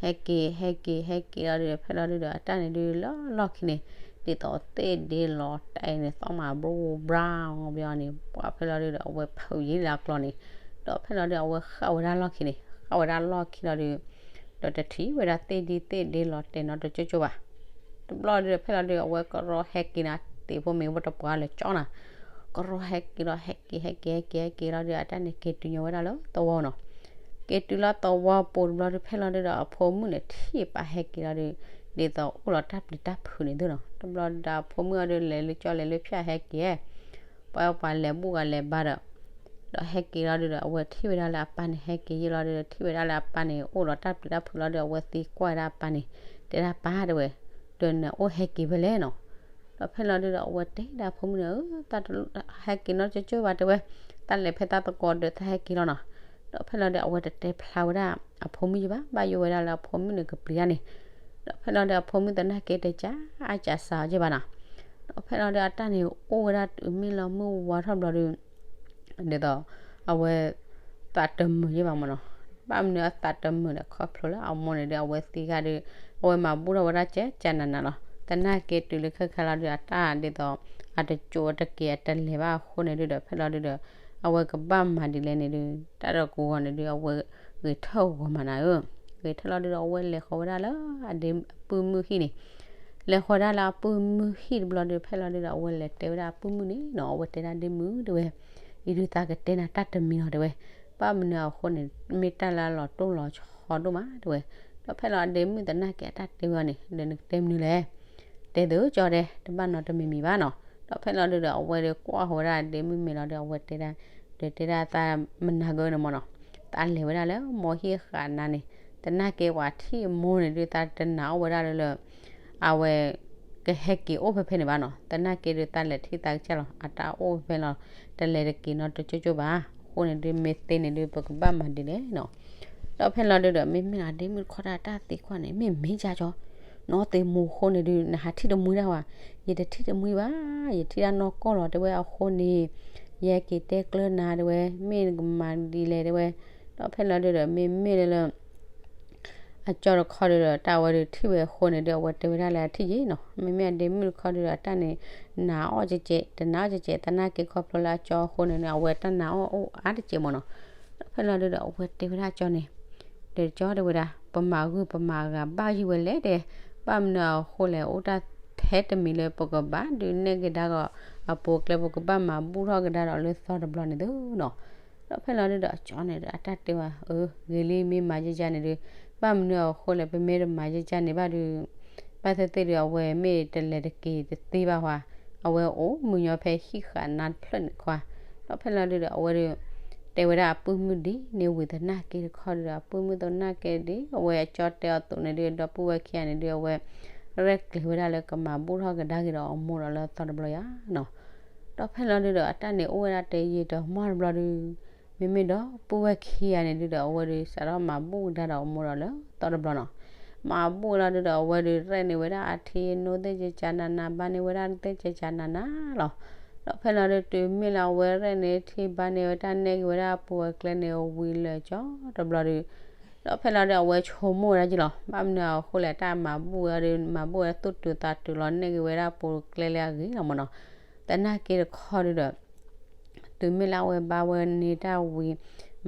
ဟဲက့ၤ ဟဲက့ၤ ဟဲက့ၤလီၤဒုဒီး ဖဲလီၤဒုဒီး အတၢ်န့ၣ်ဒုလၢလီၢ်ခံန့ၣ် ဒ်သိးသ့ၣ်ဒ့လီၤတဲာ်န့ၣ် သီၣ်မးဘြူဘြၣ်ဘျီန့ၣ် ပှၤဖဲလီၤဒုဒီး အဝဲဖုးယံၤလၢအကျီန့ၣ်, ဒီးဖဲလီၤဒု အဝဲဃၣ်ဝဲဒၣ်လီၢ်ခံန့ၣ် ဃၣ်ဝဲဒၣ်လီၢ်ခံလီၤဒု ဒီးတထံၣ်ဝဲဒၣ်သ့ၣ်ဒ့သ့ၣ်ဒ့လီၤတဲာ်နီတကၠိကၠိဘၣ်. တဘျီဒုဒီး ဖဲလီၤဒု အဝဲကရီဟဲက့ၤနၤ သ့ၣ်ဖိမ့ၢ်ဝဲတပှၢ်လၢကၠီနၤ, ကရီဟဲက့ၤလီၤ ဟဲက့ၤ ဟဲက့ၤ ဟဲက့ၤလီၤဒု အတၢ်န့ၣ်က့ၤတုၤညီဝဲဒၣ်လၢသဝီနီၤ. က့ၤတုၤလၢသဝီပူၤတဘျီဒု ဖဲလီၤဒုဒီး အဖိမုၣ်န့ၣ်ထံၣ်ပာ်ဟဲက့ၤလီၤဒု ဒ်သိးအိၣ်လီၤတၢ်ပျံၤတၢ်ဖုးန့ၣ်သုနီၤ. တဘျီဒုဒီး အဖိမုၣ်အီၤဒု လဲၤလၢကၠီလဲၤလၢဖၠၣ်ဟဲက့ၤ ပှၤပှၤလဲၤဘူၣ်ဂၤလဲၤဘါဒီး ဒီးဟဲက့ၤလီၤဒုဒီး အဝဲထံၣ်ဝဲဒၣ်လၢအပၢ်န့ၣ် ဟဲက့ၤယံာ်လီၤဒုဒီး ထံၣ်ဝဲဒၣ်လၢအပၢ်န့ၣ် အိၣ်ဒီးတၢ်ပျံၤတၢ်ဖုးလီၤဒုဒီး အဝဲသံကွၢ်ဝဲဒၣ်အပၢ်န့ၣ် တဲဒၣ်ပၢ်တဲဝဲ ဒီးနအိၣ်ဟဲက့ၤဖဲလဲၣ်နီၤ. ဒီးဖဲလီၤဒုဒီး အဝဲတဲဒၣ်အဖိမုၣ်န့ၣ် အၢ တၢ်ဟဲက့ၤနီတကၠိကၠိဘၣ်တဲဝဲ, တၢ်လဲၤဖဲတၢ်သကိးဒီးတၢ်ဟဲက့ၤလီၤနီၤ. ဒီးဖဲလီၤဒု အဝဲတတဲဖျါဝဲဒၣ်အဖိမုၣ်ယံၤဘၣ်, ဘၣ်ယိၣ်ဝဲဒၣ်လၢအဖိမုၣ်န့ၣ်ကပျံၤတၢ်န့ၣ် ဒီးဖဲလီၤဒု အဖိမုၣ်သနာ်က့တကးအကးစးအီၤယံၤဘၣ်နီၤ. ဒီးဖဲလီၤဒု အတၢ်န့ၣ် အိၣ်ဝဲဒၣ်တုၤမ့ၢ်လီၤမုၢ်ဝါထီၣ်ဘျီဒု ဒ်သိး အဝဲ သးတမုာ်ယံၤဘၣ်မ့ၢ်နီၤ. ဘၣ်မနုၤအသးတမုာ်ဒီး ခီဖျိလၢအမိၢ်န့ၣ်ဒု အဝဲသံဂၤဒု အဝဲမၤဘူၣ်ထီၣ်ဝဲဒၣ်ကဲကဲနးနးလီၤ. သနာ်က့တုၤလၢခဲခါလီၤဒု အတၢ်ဒ်သိး အတကၠိတက့ၤအတလဲၤဘၣ်အဃိန့ၣ်ဒုဒီး ဖဲလီၤဒုဒီး အဝဲကဘၣ်မၤဒ်လဲၣ်န့ၣ်ဒု တၢ်တကူဂီၤန့ၣ်ဒု အဝဲဂဲၤထၢၣ်ဂီၤမးနၤဧၢ. ဂဲၤထၢၣ်လီၤဒုဒီး အဝဲလဲၤဃီၤဝဲဒၣ်လၢအဒ့အပုၢ်မုၢ်ဟံၣ်န့ၣ် လဲၤဃီၤဒၣ်လၢအပုၢ်မုၢ်ဟံၣ်တဘျီဒု ဖဲလီၤဒုဒီး အဝဲလဲၤတဲဝဲဒၣ်အပုၢ်မုၢ်န့ၣ်နီၤ, အဝဲတဲဒၣ်ဒ့မုၣ်တဲဝဲ, အံၤဒုးသးကတဲနၤတၢ်တမံၤလီၤတဲဝဲ, ဘၣ်မနုၤအဃိန့ၣ် မ့ၢ်တၢ်လၢအလီၤတိၢ်လီၤဆီဒိၣ်မးတဲဝဲ, ဒီးဖဲလီၤအဒ့မုၣ်သနာ်က့အတၢ်တဲဝဲအီၤန့ၣ် ဒီးနကတဲမနုၤလဲၣ် တဲသုကၠီတဲ တဘၣ်နီတမံၤမံၤဘၣ်နီၤ. ဒီးဖဲလီၤဒုဒီး အဝဲဒုးကွၢ်ဃီၤဝဲဒၣ်ဒ့မုၣ်မ့ၢ်လီၤဒုး အဝဲတဲဒၣ် ဒီးတဲဒၣ်သးမနၤဂၢၢ်န့ၣ်မ့ၢ်နီၤ, သးလဲၤဝဲဒၣ်လၢမိၢ်ဟံၣ်ဃာ်နါန့ၣ်, သနာ်က့ပှၤထံၣ်မိၢ်န့ၣ်ဒုး သးတနာ်အိၣ်ဝဲဒၣ်လၢလၢ အဝဲ ကဟဲက့ၤအိၣ်ဖဲဖဲန့ၣ်ဘၣ်နီၤ, သနာ်က့ဒုးသးလဲၤထံၣ်သးကစၢ်လီၤ, အတၢ်အိၣ်ဖဲဖဲလီၤ, တလဲၤတက့ၤနီတကၠိကၠိဘၣ်, အဃိန့ၣ်ဒုးမ့ၢ်သ့န့ၣ်ဒုး ပကဘၣ်မၤဒ်လဲၣ်နီၤ. ဒီးဖဲလီၤဒုးဒီး မ့မ့ၢ်လီၤဒ့မုၣ်တခီတၢ်တၢ်သံကွၢ်န့ၣ် မ့ၢ်မ့ၢ်ယါကၠီ နီၢ်သ့ၣ်မူၤအဃိန့ၣ်ဒုး နဟးထံၣ်တမှံတၢ်ဝဲ, ယတထံၣ်တမှံဘၣ်, ယထံၣ်တၢ်နီၢ်ကီၢ်လီၤ တဲဝဲအဃိန့ၣ်, ယဟဲက့ၤတဲကျၢနၤ တဲဝဲ, မ့ၢ်နကမၤဒ်လဲၣ် တဲဝဲ. ဒီးဖဲလီၤဒုးဒီး မ့မ့ၢ်လၢလၢ အကၠီတခီဒုးဒီး တၢ်အဝဲဒုးထံၣ်ဝဲအဃိန့ၣ်ဒုး အဝဲတဲဝဲဒၣ်လၢအထံၣ်ယ့ၣ်နီၤ, မ့မ့ၢ်အဒ့မုၣ်တခီဒုးဒီး အတၢ်န့ၣ် နးအီၣ်ကဲကဲး, တနးအီၣ်ကဲကဲး, သနာ်က့ခီဖျိလၢအကၠီအဃိန့ၣ် အဝဲတၢ်နးအီၣ်အိၣ်အါတကဲးမ့ၢ်နီၤ. ဒီးဖဲလီၤဒုးဒီး အဝဲတဲဝဲဒၣ်အကၠီန့ၣ်, ဒီးကၠီတဲဝဲဒၣ် ပမၤဂုၢ်ပမၤဂၤဘၣ်ယုၢ်ဝဲလဲၣ် တဲ, ဘၣ်မနုၤအဃိလဲၣ် အိၣ်တၢ်ထဲတမံၤလၢပကဘၣ်ဒုးနဲၣ်ကဒါက့ၤအပူၤအကျဲ ပကဘၣ်မၤဘူၣ်ထီၣ်ကဒါဒီးလၢသီတဘျီန့ၣ်သုနီၤ. ဒီးဖဲလီၤဒုးဒီး အကၠီန့ၣ်ဒီး အတၢ်တဲဝဲ, အၢ ဂ့ၤလံ မ့ၢ်မၤယဲယဲန့ၣ်ဒုး, ဘၣ်မနုၤအဃိလဲၣ် ပမ့ၢ်တမၤယဲယဲန့ၣ်ဘၣ်ဒုး, ဘၣ်သ့ၣ်သ့ၣ်ဒုး အဝဲမ့ၢ်တလဲၤတက့ၤတသ့ဘၣ်ဝဲ, အဝဲအိၣ်မုာ်ညီဖဲဟံၣ်ဃာ်နါတဖျၢၣ်န့ၣ်တခီ, ဒီးဖဲလီၤဒုးဒီး အဝဲဒုး တဲဝဲဒၣ်အပုၢ်မုၣ်ဒ်န့ၣ်ဝံၤသနာ်က့တခီဒုးဒီး အပုၢ်မုၣ်သနာ်က့ဒ် အဝဲအကၠီတဲအီၤအသိးန့ၣ်ဒုး ဒီပုၢ်ဝဲၢ်ခံဂၤန့ၣ်ဒုး အဝဲ ရဲၣ်ကျဲၤဝဲဒၣ်လၢကမၤဘူၣ်ထီၣ်ကဒါက့ၤဒီးအမိၢ်ဒီးလၢသီတဘျီယၤနီၤ. ဒီးဖဲလီၤဒုးဒီး အတၢ်န့ၣ်အိၣ်ဝဲဒၣ်တယံာ်တမီၢ်တဘျီဒုး, မ့မ့ၢ်ဒီပုၢ်ဝဲၢ်ခံဂၤန့ၣ်ဒုးဒီး အဝဲဒုးစးထီၣ်မၤဘူၣ်ကဒါဒီးအမိၢ်ဒီးလၢသီတဘျီနီၤ. မၤဘူၣ်လီၤဒုးဒီး အဝဲဒုးရဲၣ်န့ၢ်ဝဲဒၣ်အထံအနိသ့ၣ်ကကနၤနၤ ဘါန့ၢ်ဝဲဒၣ်သ့ၣ်ကကနၤနၤလီၤ. ဒီးဖဲလီၤဒုး တုၤမ့ၢ်လၢအဝဲရဲၣ်န့ၢ်ထံဘါန့ၢ်ဝဲတၢ် နဲၣ်က့ၤဝဲဒၣ်အပူၤအကျဲန့ၣ် ဝံၤလၢာ်ကၠီတဘျီဒုး, ဒီးဖဲလီၤဒုး အဝဲဆိကမိၣ်ဝဲဒၣ်က့ၤလီၤ. ဘၣ်မနုၤအဃိလဲၣ် တၢ်မၤဘူၣ်ဝဲဒုး မၤဘူၣ်ဝဲသူၣ်တုၤသးတုၤလီၤ နဲၣ်က့ၤဝဲဒၣ်အပူၤအကျဲလၢအဂ့ၤလီၤမ့ၢ်နီၤ. သနာ်က့တခီဒုးဒီး တုၤမ့ၢ်လၢအဝဲဘါဝဲန့ၢ်တၢ်ဝံၤ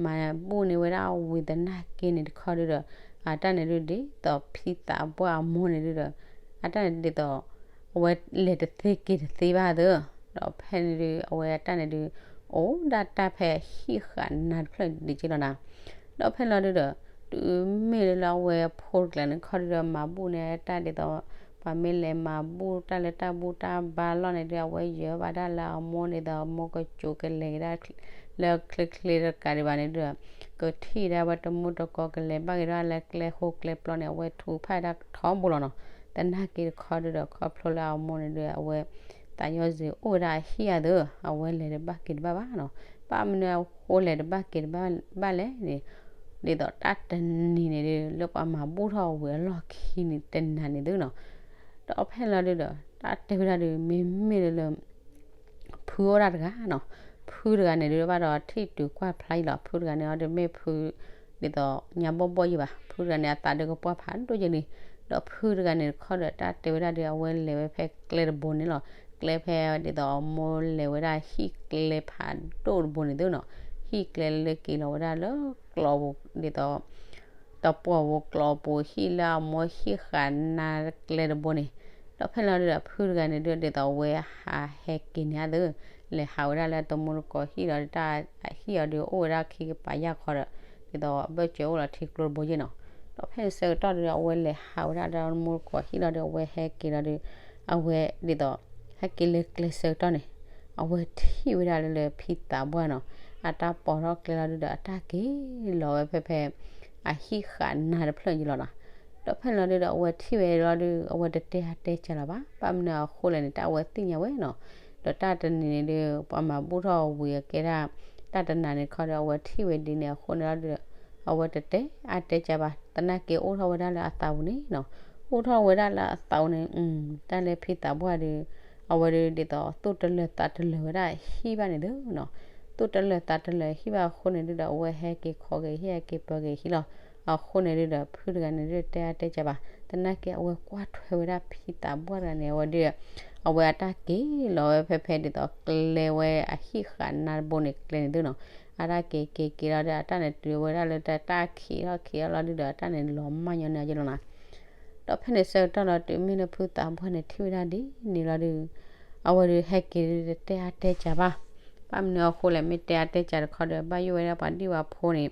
မၤဘူၣ်န့ၢ်ဝဲဒၣ်ဝံၤသနာ်က့န့ၣ်တခီဒုးဒီး အတၢ်န့ၣ်ဒုးဒ်သိးဖံသးပှၢ်အမိၢ်န့ၣ်ဒုးဒီး အတၢ်န့ၣ်ဒ်သိး အဝဲလဲၤတသ့က့ၤတသ့ဘၣ်သၢ, ဒီးဖဲန့ၣ်ဒုး အဝဲအတၢ်န့ၣ်ဒုး အိၣ်ဒၣ်တၢ်ဖဲဟံၣ်ဃာ်နါတဖျၢၣ်ဒံးက့လီၤနၤ. ဒီးဖဲလီၤဒုးဒီး တုၤမ့ၢ်လၢအဝဲဖိတကျါန့ၣ်တခီဒုးဒီး မၤဘူၣ်န့ၢ်တၢ်ဒ်သိး ပှၤမ့ၢ်လဲၤမၤဘူၣ်တၢ်လၢတၢ်ဘူၣ်တၢ်ဘါလီၢ်န့ၣ်ဒုး အဝဲယၢၤဘၣ်ဒၣ်လၢအမိၢ်ဒ်သိး အမိၢ်ကစူးကလဲၤကဒါ လၢချ့ချ့တကးဒံးဘၣ်န့ၣ်ဒုး ကထံၣ်ဒၣ်ဝဲတမူတကိး ကလဲၤဘၣ်က့ၤဒၣ်လၢကျဲဃိကျဲပျီန့ၣ် အဝဲထုကဖၣ်ဒၣ်ထီဘိလီၤနီၤ. သနာ်က့တခီဒုးဒီး ခီဖျိလၢအမိၢ်န့ၣ်ဒုး အဝဲသးညီစ့ၤအိၣ်ဝဲဒၣ်အဟံၣ်အသၢ, အဝဲလဲၤတဘၣ်က့ၤတဘၣ်ဘၣ်နီၤ. ဘၣ်မနုၤအဃိလဲၤတဘၣ်က့ၤတဘၣ်လဲၣ်န့ၣ် ဒ်သိးတၢ်တနံၤန့ၣ်ဒုး လၢပှၤမၤဘူၣ်ထီၣ်ဝံၤအလီၢ်ခံန့ၣ်တနၤန့ၣ်သုနီၤ. ဒီးဖဲလီၤဒုးဒီး တၢ်တဲဝဲဒၣ်ဒုး မ့မ့ၢ်လၢလၢ ဖုအိၣ်ဒၣ်တဂၤနီၤ. ဖုတဂၤန့ၣ်ဒုး ဘၣ်ဒီးထံၣ်တုၤကွၢ်ဖျါအံၤလီၤ. ဖုတဂၤန့ၣ်အီၤဒုးမ့ၢ်ဖု ဒ်သိးညါဘီၣ်ဘီၣ်ယံၤဘၣ်. ဖုတဂၤန့ၣ် အသးဒုးကပှၢ်ဖးဒိၣ်ယဲၢ်လံ. ဒီးဖုတဂၤန့ၣ်တခီဒီး တၢ်တဲဝဲဒၣ်ဒုး အဝဲလဲၤဝဲဖဲကျဲတဘိန့ၣ်လီၤ. ကျဲဖဲဒ်သိးအမိၢ်လဲၤဝဲဒၣ်ဟံၣ်ကျဲဖးဒိၣ်တဘိန့ၣ်သုနီၤ. ဟံၣ်ကျဲလၢက့ၤလီၤဝဲဒၣ်လၢကျီပူၤ ဒ်သိး တပှီၢ်ပူၤကျီပူၤ ဟံၣ်လၢအမိၢ်ဟံၣ်ဃာ်နါကျဲတဘိန့ၣ်. ဒီးဖဲလီၤဒုးဒီး ဖုတဂၤန့ၣ်ဒုး ဒ်သိးအဝဲဟးဟဲက့ၤန့ၣ်အသး လဲၤဟးဝဲဒၣ်လၢတမူတကိးဟံၣ်လီၤဒုး တၢ်ဟံၣ်အီၤဒုးအိၣ်ဝဲဒၣ်ခံကပၤယၢ်ခီဒီး ဒ်သိးအဘၢၣ်စၢၤအိၣ်လီၤထံကျိတဘိယဲၢ်နီၤ. ဒီးဖဲန့ၣ်ဆၢကတီၢ်ဒုး အဝဲလဲၤဟးဝဲဒၣ်လၢတမူတကိးဟံၣ်လီၤဒုး အဝဲဟဲက့ၤလီၤဒုး အဝဲဒ်သိး ဟဲက့ၤလၢကျဲဆၢကတီၢ်န့ၣ် အဝဲထံၣ်ဝဲဒၣ်လၢလၢဖံသးပှၢ်နီၤ အတၢ်ပိာ်ထီၣ်ကျဲလီၤဒုးဒီး အတၢ်က့ၤလီၤဝဲဖဲဖဲ အဟံၣ်ဃာ်နါတဖျၢၣ်န့ၣ်လီၤနီၤ. ဒီးဖဲန့ၣ်လီၤဒုးဒီး အဝဲထံၣ်ဝဲလီၤဒုး အဝဲတတဲအါတဲစှၤလီၤဘၣ်. ဘၣ်မနုၤအဃိလဲၣ်န့ၣ် တၢ်အဝဲသ့ၣ်ညါဝဲနီၤ. ဒီးတၢ်တနံၤန့ၣ်ဒုး ပှၤမၤဘူၣ်ထီၣ်ဝံၤအကဲဒၣ် တၢ်တနၤန့ၣ်တခီဒီး အဝဲထံၣ်ဝဲဒ်န့ၣ်အဃိန့ၣ်လီၤဒုး အဝဲတတဲအါတဲစှၤဘၣ်. သနာ်က့အိၣ်ထီၣ်ဝဲဒၣ်လၢအသးပူၤန့ၣ်နီၤ. အိၣ်ထီၣ်ဝဲဒၣ်လၢအသးပူၤန့ၣ် တၢ်လၢဖံသးပှၢ်ဒုး အဝဲဒုးဒ်သိးသူၣ်တလၢာ်သးတလၢာ်ဝဲဒၣ်ဟံၣ်ဘၣ်န့ၣ်သုနီၤ. သူၣ်တလၢာ်သးတလၢာ်ဟံၣ်ဘၣ်အဃိန့ၣ်ဒုးဒီး အဝဲဟဲက့ၤခိးက့ၤဟံၣ် ဟဲက့ၤပၢက့ၤဟံၣ်လီၤ. အဃိန့ၣ်ဒုးဒီး ဖုတဂၤန့ၣ်ဒုးတဲအါတဲစှၤဘၣ်. သနာ်က့ အဝဲကွၢ်ထွဲဝဲဒၣ်ဖံသးပှၢ်တဂၤန့ၣ် အဝဲဒုး အဝဲအတၢ်က့ၤလီၤဝဲဖဲဖဲဒ်သိးကျဲဝဲအဟံၣ်ဃာ်နါတဘိန့ၣ်ကျဲန့ၣ်သုနီၤ. အတၢ်က့ၤက့ၤက့ၤလီၤဒီး အတၢ်န့ၣ်တုၤဝဲဒၣ်လၢတၢ်ခံးထီၣ်ခံးထီၣ်လီၤဒုးဒီး အတၢ်န့ၣ်လီၤမၢ်ညီန့ၣ်အက့လီၤနီၤ. ဒီးဖဲန့ၣ်ဆၢကတီၢ်လီၤ တုၤမ့ၢ်လၢဖုသးပှၢ်န့ၣ်ထံၣ်ဝဲဒၣ်ဒ်န့ၣ်လီၤဒုး အဝဲဒုးဟဲက့ၤဒုးတတဲအါတဲစှၤဘၣ်. ဘၣ်မနုၤအဃိလဲၣ် မ့ၢ်တဲအါတဲစှၤတခီဒီး ဘၣ်ယိၣ်ဝဲဒၣ်ပှၤဒံၣ်ပှၤဖိန့ၣ်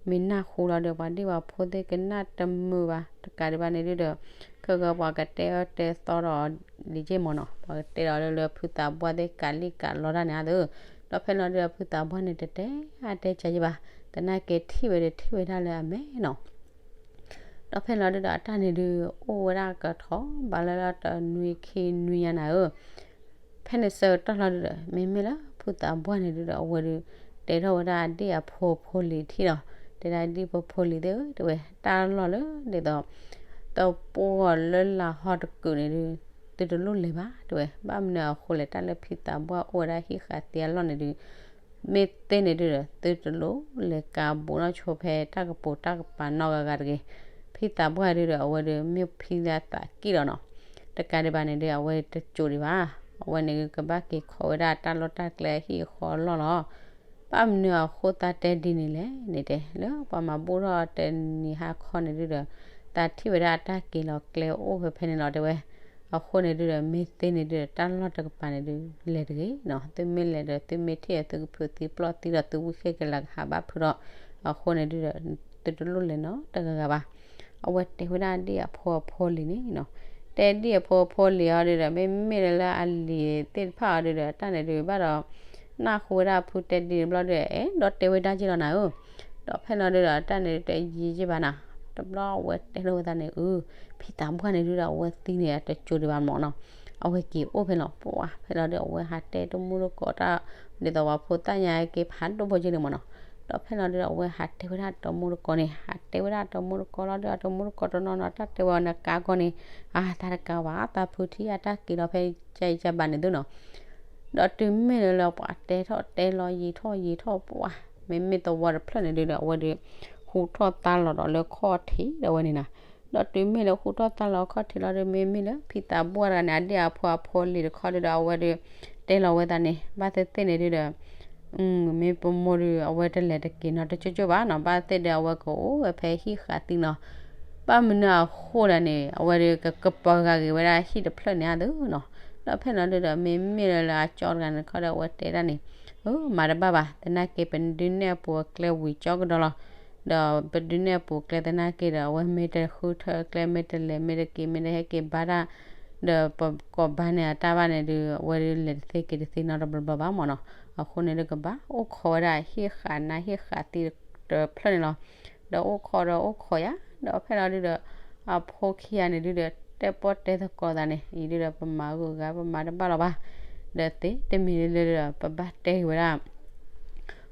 မ့ၢ်နၢ်ဟူလီၤဒီး ပှၤဒံၣ်ပှၤဖိသ့ၣ်ကနၣ်တမုာ်ဘၣ်. တကးဒံးဘၣ်န့ၣ်ဒုးဒီး ခဲကပှၤကတဲအၢတဲသီဒီးဒ်က့မ့ၢ်နီၤ ပှၤကတဲဒီးလၢလၢဖုသးပှၢ်သ့ၣ်ကးလံၣ်ကးလီတၢ်န့ၣ်အသး. ဒီးဖဲလီၤဒုးဒီးဖုသးပှၢ်န့ၣ်တတဲအါတဲစှၤယံၤဘၣ်. သနာ်က့ထံၣ်ဝဲဒုးထံၣ်ဝဲဒၣ်လၢအမဲာ်နီၤ. ဒီးဖဲလီၤဒုးဒီးအတၢ်န့ၣ်ဒုး အိၣ်ဝဲဒၣ်ကထီဘၣ်လၢလၢတနွံခံနွံညါနၤဧၢ. ဖဲန့ၣ်ဆၢကတီၢ်လီၤဒုးဒီး မ့မ့ၢ်လၢဖုသးပှၢ်န့ၣ်ဒုးဒီး အဝဲဒုး တဲထီၣ်ဝဲဒၣ်အဒံၣ်အဖိအဖိလံၤထံၣ်လီၤ. တဲဒၣ်ဒံၣ်ဖိဖိလံၤသ့ၣ်ဧၢ တဲဝဲ တၢ်လီၢ်လၢဒ်သိး တပှီၢ်လၢလၢဟီၣ်တကုာ်န့ၣ်ဒုး သုတလိၣ်လဲၤဘၣ် တဲဝဲ. ဘၣ်မနုၤအဃိလဲၣ်, တၢ်လၢဖံသးပှၢ်အိၣ်ဝဲဒၣ်ဟံၣ်ဃာ်သံအလီၢ်န့ၣ်ဒုး မ့ၢ်သ့န့ၣ်ဒုးဒီး သုတလိၣ်လဲၤကးဘူးနီၢ်ဆိဖဲတၢ်ကပိာ်တၢ်ကပၤနီတဂၤဂၤတဂ့ၤ. ဖံသးပှၢ်ဒုးဒီး အဝဲဒုးမ့ၢ်ဖံလၢအသးကံၣ်လီၤနီၤ. တကးဒံးဘၣ်န့ၣ်ဒုး အဝဲတစိၤဒံးဘၣ်. အဝဲန့ၣ်ကဘၣ်က့ၤခိးဝဲဒၣ်တၢ်လီၢ်တၢ်ကျဲအဟံၣ်အဃီအလီၢ်လီၤ. ဘၣ်မနုၤအဃိသးတဲဒ်န့ၣ်လဲၣ်န့ၣ်တဲ, လၢပှၤမၤဘူၣ်ထီၣ်တနံၤဟါခီန့ၣ်ဒုးဒီး သးထံၣ်ဝဲဒၣ်အတၢ်က့ၤလီၤကျဲအိၣ်ဖဲဖဲန့ၣ်လီၤ တဲဝဲ. အဃိန့ၣ်ဒုးဒီး မ့ၢ်သ့န့ၣ်ဒုးဒီး တၢ်လီၢ်တကပၤန့ၣ်ဒုး လဲၤတဂ့ၤနီၤ. သုမ့ၢ်လဲၤဒီး သုမ့ၢ်ထံၣ်ဒီး သုကဖုးသံပျီၢ်သံဒီး သုဝံၣ်ဃ့ၢ်ကလၤကဟးဘၣ်ဖုးဒီး အဃိန့ၣ်ဒုးဒီး သုတလိၣ်လဲၤနီတဂၤဂၤဘၣ်. အဝဲတဲဝဲဒၣ်ဒ်အဖိအဖိလံၤန့ၣ်နီၤ. တဲဒ်အဖိအဖိလံၤအီၤဒုးဒီး မ့မ့ၢ်လၢအလံၤသ့ၣ်တဖၣ်အီၤဒုးဒီး တၢ်န့ၣ်ဒုးဘၣ်ဒီး နၢ်ဟူဝဲဒၣ်အဖုတဲဒ်န့ၣ်ဘျီဒုး အဲၣ်ဒိးတဲဝဲဒၣ်က့လီၤနၤဧၢ. ဒီးဖဲလီၤဒုးဒီး တၢ်န့ၣ်ဒုးတယံာ်ယံာ်ဘၣ်နၤ. တဘျီအဝဲတဲထီၣ်ဝဲသးန့ၣ် အၢ ဖံသးပှၢ်န့ၣ်ဒုးဒီး အဝဲသံန့ၣ် တစိၤဒံးဘၣ်မၢ်နီၤ. အဝဲက့ၤအိၣ်ဖဲလီၤပှၤ ဖဲလီၤဒုး အဝဲဟးတဲတမူတကိးတၢ် ဒ်သိးပှၤဖိသၣ်ညါက့ၤဖးဒိၣ်ဖိက့န့ၣ်မၢ်နီၤ. ဒီးဖဲလီၤဒုးဒီး အဝဲဟးတဲဝဲဒၣ်တမူတကိးန့ၣ် ဟးတဲဝဲဒၣ်တမူတကိးလီၤဒုး အတမူတကိးတနီၤနီၤ တၢ်တဲဝဲအီၤနကါကီန့ၣ် အါသးတကါဘၣ် သးဖုထံၣ်အတၢ်က့ၤလီၤဖဲ ကယကဘၣ်န့ၣ်သုနီၤ. ဒီးတုၤမ့ၢ်လၢလၢပှၤတဲထီၣ်တဲလီၤယံာ်ထီၣ်ယံာ်ထီၣ်ပှၤ မ့မ့ၢ်သဝီတဖျၢၣ်န့ၣ်ဒုးဒီး အဝဲဒုး ဟူးထီၣ်သါလီၤဒီးလၢခီၣ်ထံးဒီးဝဲန့ၣ်နီၤ. ဒီးတုၤမ့ၢ်လၢဟူးထီၣ်သါလီၤခီၣ်ထံးလီၤဒုး မ့မ့ၢ်လၢဖံသးပှၢ်တဂၤန့ၣ် အဒ့ၣ်အဖိအဖိလံၤတခီဒုးဒီး အဝဲဒုး တဲလီၤဝဲသးန့ၣ် ဘၣ်သ့ၣ်သ့ၣ်န့ၣ်ဒုးဒီး မ့ၢ်ပမိၢ်ဒုး အဝဲတလဲၤတက့ၤနီတကၠိကၠိဘၣ်နီၤ. ဘၣ်သ့ၣ်ဒီးအဝဲကအိၣ်ဝဲဖဲဟံၣ်ဃာ်သံနီၤ. ဘၣ်မနုၤအဃိလဲၣ်န့ၣ် အဝဲဒုးကကပီၤဂာ်က့ၤဝဲဒၣ်ဟံၣ်တဖျၢၣ်န့ၣ်အသိးနီၤ. ဒီးဖဲလီၤဒုးဒီး မ့မ့ၢ်လၢလၢအကၠီတဂၤန့ၣ်တခီဒီး အဝဲတဲဒၣ်န့ၣ် အၢ မၤတဘၣ်ဘၣ် သနာ်က့ ပဒုးနဲၣ်အပူၤအကျဲဝံၤကၠီကဒီးလီၤ. ဒီးပဒုးနဲၣ်အပူၤအကျဲသနာ်က့ဒီး အဝဲမ့ၢ်တဃုထၢအကျဲ မ့ၢ်တလဲၤမ့ၢ်တက့ၤ မ့ၢ်တဟဲက့ၤဘါတၢ် ဒီးပကိးဘါန့ၢ်အတၢ်ဘၣ်န့ၣ်ဒုး အဝဲဒုးလဲၤတသ့က့ၤတသ့နီတဘျီဘျီဘၣ်မၢ်နီၤ. အဃိန့ၣ်ဒုးကဘၣ်အိၣ်ခိးဝဲဒၣ် ဟံၣ်ဃာ်နါဟံၣ်ဃာ်သံတဖျၢၣ်န့ၣ်လီၤ. ဒီးအိၣ်ခိးဒီးအိၣ်ခိးယၤ ဒီးဖဲလီၤဒုးဒီး အဖိခံဂၤန့ၣ်ဒုးဒီး တဲပီၢ်တဲသကိးသးန့ၣ် အံၤဒုးဒီး ပမၤဂုာ်ဂၤ ပမၤတဘၣ်လီၤဘၣ်. ဒီးသ့တမံၤလၢဒုးဒီး ပဘၣ်တဲက့ၤဝဲဒၣ်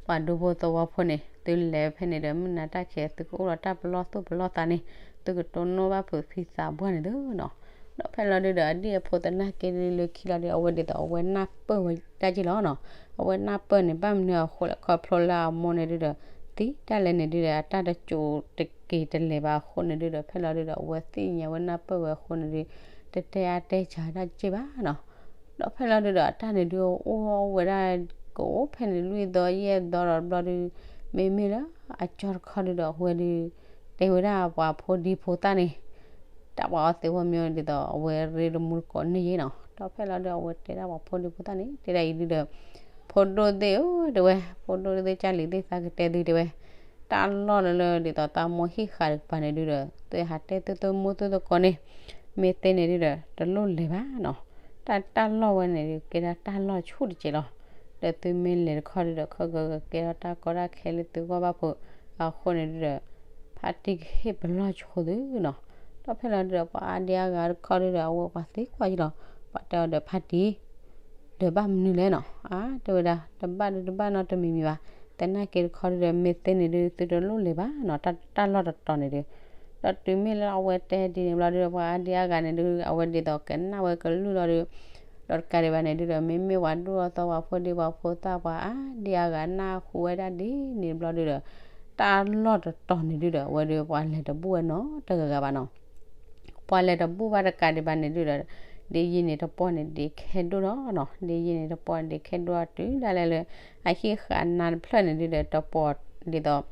ပှၤဒူဖိသဝီဖိန့ၣ် သုလဲၤဖဲန့ၣ်ဒီး မုၢ်နၤတၢ်ခံး သုကအိၣ်ဒီးတၢ်ပလီၢ်သူၣ်ပလီၢ်သးန့ၣ် သုကတိၢ်နီၣ်ဘၣ်ဖုးဖံသးပှၢ်န့ၣ်သုနီၤ. ဒီးဖဲလီၤဒုးဒီး အဒ့ၣ်အဖိသနာ်က့ဒုးလၢခံလီၤဒုး အဝဲဒ်သိးအဝဲနၢ်ပၢၢ်ဝဲဒၣ်က့လီၤနီၤ. အဝဲနၢ်ပၢၢ်န့ၣ် ဘၣ်မနုၤအဃိလဲၣ် ခီဖျိလၢအမိၢ်န့ၣ်ဒုးဒီး သံတၢ်လဲၣ်န့ၣ်ဒုးဒီး အတၢ်တစိၤတက့ၤတလဲၤဘၣ်အဃိန့ၣ်ဒုးဒီး ဖဲလီၤဒုးဒီး အဝဲသ့ၣ်ညါဝဲနၢ်ပၢၢ်ဝဲအဃိန့ၣ်ဒုး တတဲအါတဲစှၤဒၣ်က့ဘၣ်နီၤ. ဒီးဖဲလီၤဒုးဒီး အတၢ်န့ၣ်ဒုးအိၣ်ဝဲဒၣ် ကအိၣ်ဖဲန့ၣ်လွံၢ်သီယဲၢ်သီဒီးဘျီဒုး မ့မ့ၢ်လၢအကၠီတခီဒုးဒီး အဝဲဒုး တဲဝဲဒၣ်ပှၤဖိဒံဖိသၣ်န့ၣ် တၢ်ပှၤအီသံးဝီမ့ၢ်ဒ်သိး အဝဲရ့တမူတကိးန့ၣ်ယဲနီၤ. ဒီးဖဲလီၤဒုး အဝဲတဲဒၣ်ပှၤဖိဒံဖိသၣ်န့ၣ် တဲဒၣ်အံၤဒုးဒီး ဖိဒိၣ်သ့ၣ်ဧၢ တဲဝဲ ဖိဒိၣ်သ့ၣ်ကၢ်လံၤသ့ၣ်သးကတဲသုတဲဝဲ တၢ်လီၢ်လၢလၢဒ်သိးတၢ်မိၢ်ဟံၣ်ဃာ်တကပၤန့ၣ်ဒုးဒီး သုဟးတဲသုသုမိၢ်သုသကိးန့ၣ် မ့ၢ်သ့န့ၣ်ဒုးဒီး တလိၣ်လဲၤဘၣ်နီၤ. တၢ်တၢ်လီၢ်ဝဲန့ၣ်ဒုး ကဲဒၣ်တၢ်လီၢ်ဆူၣ်တကဲးလီၤ. ဒီးသုမ့ၢ်လဲၤတခီဒုးဒီး ခီကကဲထီၣ်တၢ်ကီတၢ်ခဲလၢသုဂီၢ်ဘၣ်ဖုး အဃိန့ၣ်ဒုးဒီး ဖါတံၢ်ကဟ့ၣ်ပလီၢ်ဆိသုနီၤ. ဒီးဖဲလီၤဒုးဒီး ပှၤအါဒံအါဂၤတခီဒုးဒီး အဝဲပှၤသံကွၢ်ယလီၤ. ပှၤတဲအီၤဒီးဖါတံၢ် ဒီးဘၣ်မနုၤလဲၣ်နီၤ. အါ တဲဝဲဒၣ် တဘၣ်ဒုးတဘၣ်နီတမံၤမံၤဘၣ်. သနာ်က့တခီဒုးဒီး မ့ၢ်သ့န့ၣ်ဒုး သုတလိၣ်လဲၤဘၣ်နီၤ တၢ်တၢ်လီၢ်တတီၤန့ၣ်ဒုး. ဒီးတုၤမ့ၢ်လၢအဝဲတဲဒ်န့ၣ်ဘျီဒုးဒီး ပှၤအါဒံအါဂၤန့ၣ်ဒုး အဝဲဒ်သိးကနၣ်ဝဲကလုၢ်လီၤဒုး ဒီးတကးဒံးဘၣ်န့ၣ်ဒုးဒီး မ့မ့ၢ်ပှၤဒူၣ်အီသီပှၤဖိဒံပှၤဖိသၣ်ပှၤအါဒံအါဂၤနၢ်ဟူဝဲဒၣ်ဒ်န့ၣ်ဘျီဒုးဒီး တၢ်လီၢ်တတီၤန့ၣ်ဒုးဒီး အဝဲဒုးပှၤလဲၤတဘူၣ်ဝဲနီတဂၤဂၤဘၣ်နီၤ. ပှၤလဲၤတဘူၣ်ဘၣ်တကးဒံးဘၣ်န့ၣ်ဒုးဒီး ဒ်ယံာ်န့ၣ်တပီၢ်န့ၣ် ဒ်ခဲဒိၣ်လီၤနီၤ. ဒ်ယံာ်န့ၣ်တပီၢ်န့ၣ် ဒ်ခဲဒိၣ်တုၤဒၣ်လဲာ်လၢ အဟံၣ်ဃာ်နါတဖျၢၣ်န့ၣ်ဒုးဒီး တပီၢ်ဒ်သိး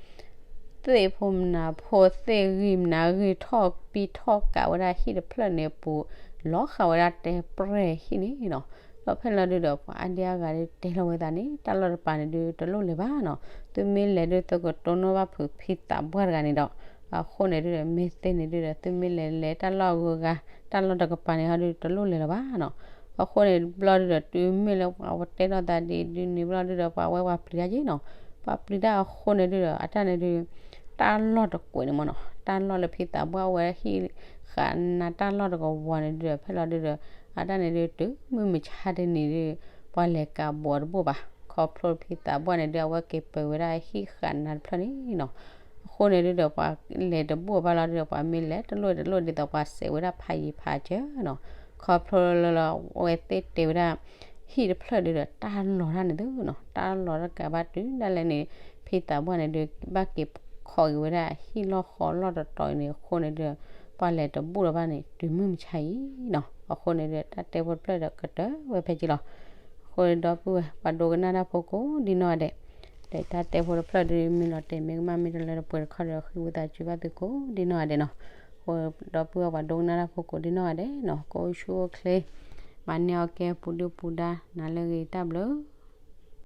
သ့ၣ်ဖိမနုၤဖိသ့ၣ်ဂံၢ်မနုၤဂံၢ်ထီၣ်ပံထီၣ်ကးဝဲဒၣ်ဟံၣ်တဖျၢၣ်န့ၣ်အပူၤ လီၤဃာ်ဝဲဒၣ်တဲပြဲၢ်ဟံၣ်န့ၣ်နီၤ. ဒီးဖဲလီၤဒုးဒီး ပှၤအါဒံအါဂၤဒုးတဲလီၤဝဲသးန့ၣ် တၢ်လီၢ်တပၤန့ၣ်ဒုး တလိၣ်လဲၤဘၣ်နီၤ. သုမ့ၢ်လဲၤဒုး သုကတိၢ်နီၣ်ဘၣ်ဖုးဖံသးပှၢ်တဂၤန့ၣ်ဒီး အဃိန့ၣ်ဒုးဒီး မ့ၢ်သ့န့ၣ်ဒုးဒီး သုမ့ၢ်လဲၤလဲၤတၢ်လီၢ်အဂုၤအဂၤ တၢ်လီၢ်တကပၤန့ၣ်ဟီဒုး တလိၣ်လဲၤလၢၤဘၣ်နီၤ. အဃိန့ၣ်ဘျီဒုးဒီး တုၤမ့ၢ်လၢပှၤဝဲတဲထီၣ်သးဒ်ဒုးန့ၣ်ဘျီဒုးဒီး ပှၤဝဲပှၤပျံၤတၢ်က့နီၤ. ပှၤပျံၤတၢ်အဃိန့ၣ်ဒုးဒီး အတၢ်န့ၣ်ဒုး တၢ်လီၢ်တကွဲးန့ၣ်မ့ၢ်နီၤ. တၢ်လီၢ်လၢဖံသးပှၢ်အိၣ်ဝဲဟံၣ်ဃာ်နါတၢ်လီၢ်တကဝီၤန့ၣ်ဒုးဒီး ဖဲလီၤဒုးဒီး အတၢ်န့ၣ်ဒုး တုၤမုၢ်မဆါတနံၤဒုး ပှၤလဲၤကးဘိးတဘူၣ်ဘၣ်. ခီဖျိဖံသးပှၢ်န့ၣ်ဒုး အဝဲက့ၤပၢၤဝဲဒၣ်ဟံၣ်ဃာ်နါတဖျၢၣ်န့ၣ်နီၤ. အဃိန့ၣ်ဒုဒီး ပှၤလဲၤတဘူၣ်ဘၣ်လီၤဒုဒီး ပှၤမ့ၢ်လဲၤတလိၣ်တလိၣ်ဒ်သိး ပှၤစဲးဝဲဒၣ်ဖးယံၤဖးစၢၤနီၤ. ခီဖျိလၢ အဝဲသ့ၣ်တဲဝဲဒၣ် ဟံၣ်တဖျၢၣ်ဒုဒီး တၢ်လီၤတၢ်န့ၣ်သုနီၤ, တၢ်လီၤတၢ်ကးဘၣ်တုၤဒၣ်လဲာ်န့ၣ် ဖံသးပှၢ်န့ၣ်ဒု ဘၣ်က့ၤခိးက့ၤဝဲဒၣ်ဟံၣ်လီၢ်ဃီလီၢ်တတီၤအံၤန့ၣ် အဃိန့ၣ်ဒု ပှၤလဲၤတဘူၣ်လၢၤဘၣ်န့ၣ် တုၤမုၢ်မဆါအံၤနီၤ. အဃိန့ၣ်ဒု တၢ်တဲဖိတဖျၢၣ်ဒီးကတၢၢ်ဝဲဖဲက့လီၤ. အဃိဒီပုၢ်ဝဲၢ် ပှၤဒိကနၣ်တၢ်ဖိကိးဒ်နီၢ်ဂၤဒဲး, ဒီးတၢ်တဲဖိတဖျၢၣ်ဒု မ့ၢ်လီၤတဲာ်မ့ၢ်ကမၣ် မ့ၢ်တလၢတပှဲၤတခီဒီး ဃ့ဝံသးစူၤဘၣ်သုကိးဒ်နီၢ်ဂၤဒဲးနီၤ. အဃိဒီပုၢ်ဝဲၢ် ပှၤဒိကနၣ်တၢ်ဖိကိးဒ်နီၢ်ဂၤဒဲးနီၤ, ကအိၣ်ဆူၣ်အိၣ်ချ့ မၤန့ၢ်အီၣ်ကဲ ပူၤဒုၣ်ပူၤဒါ နၤလၢအဂ့ၤ တၢ်ဘျုး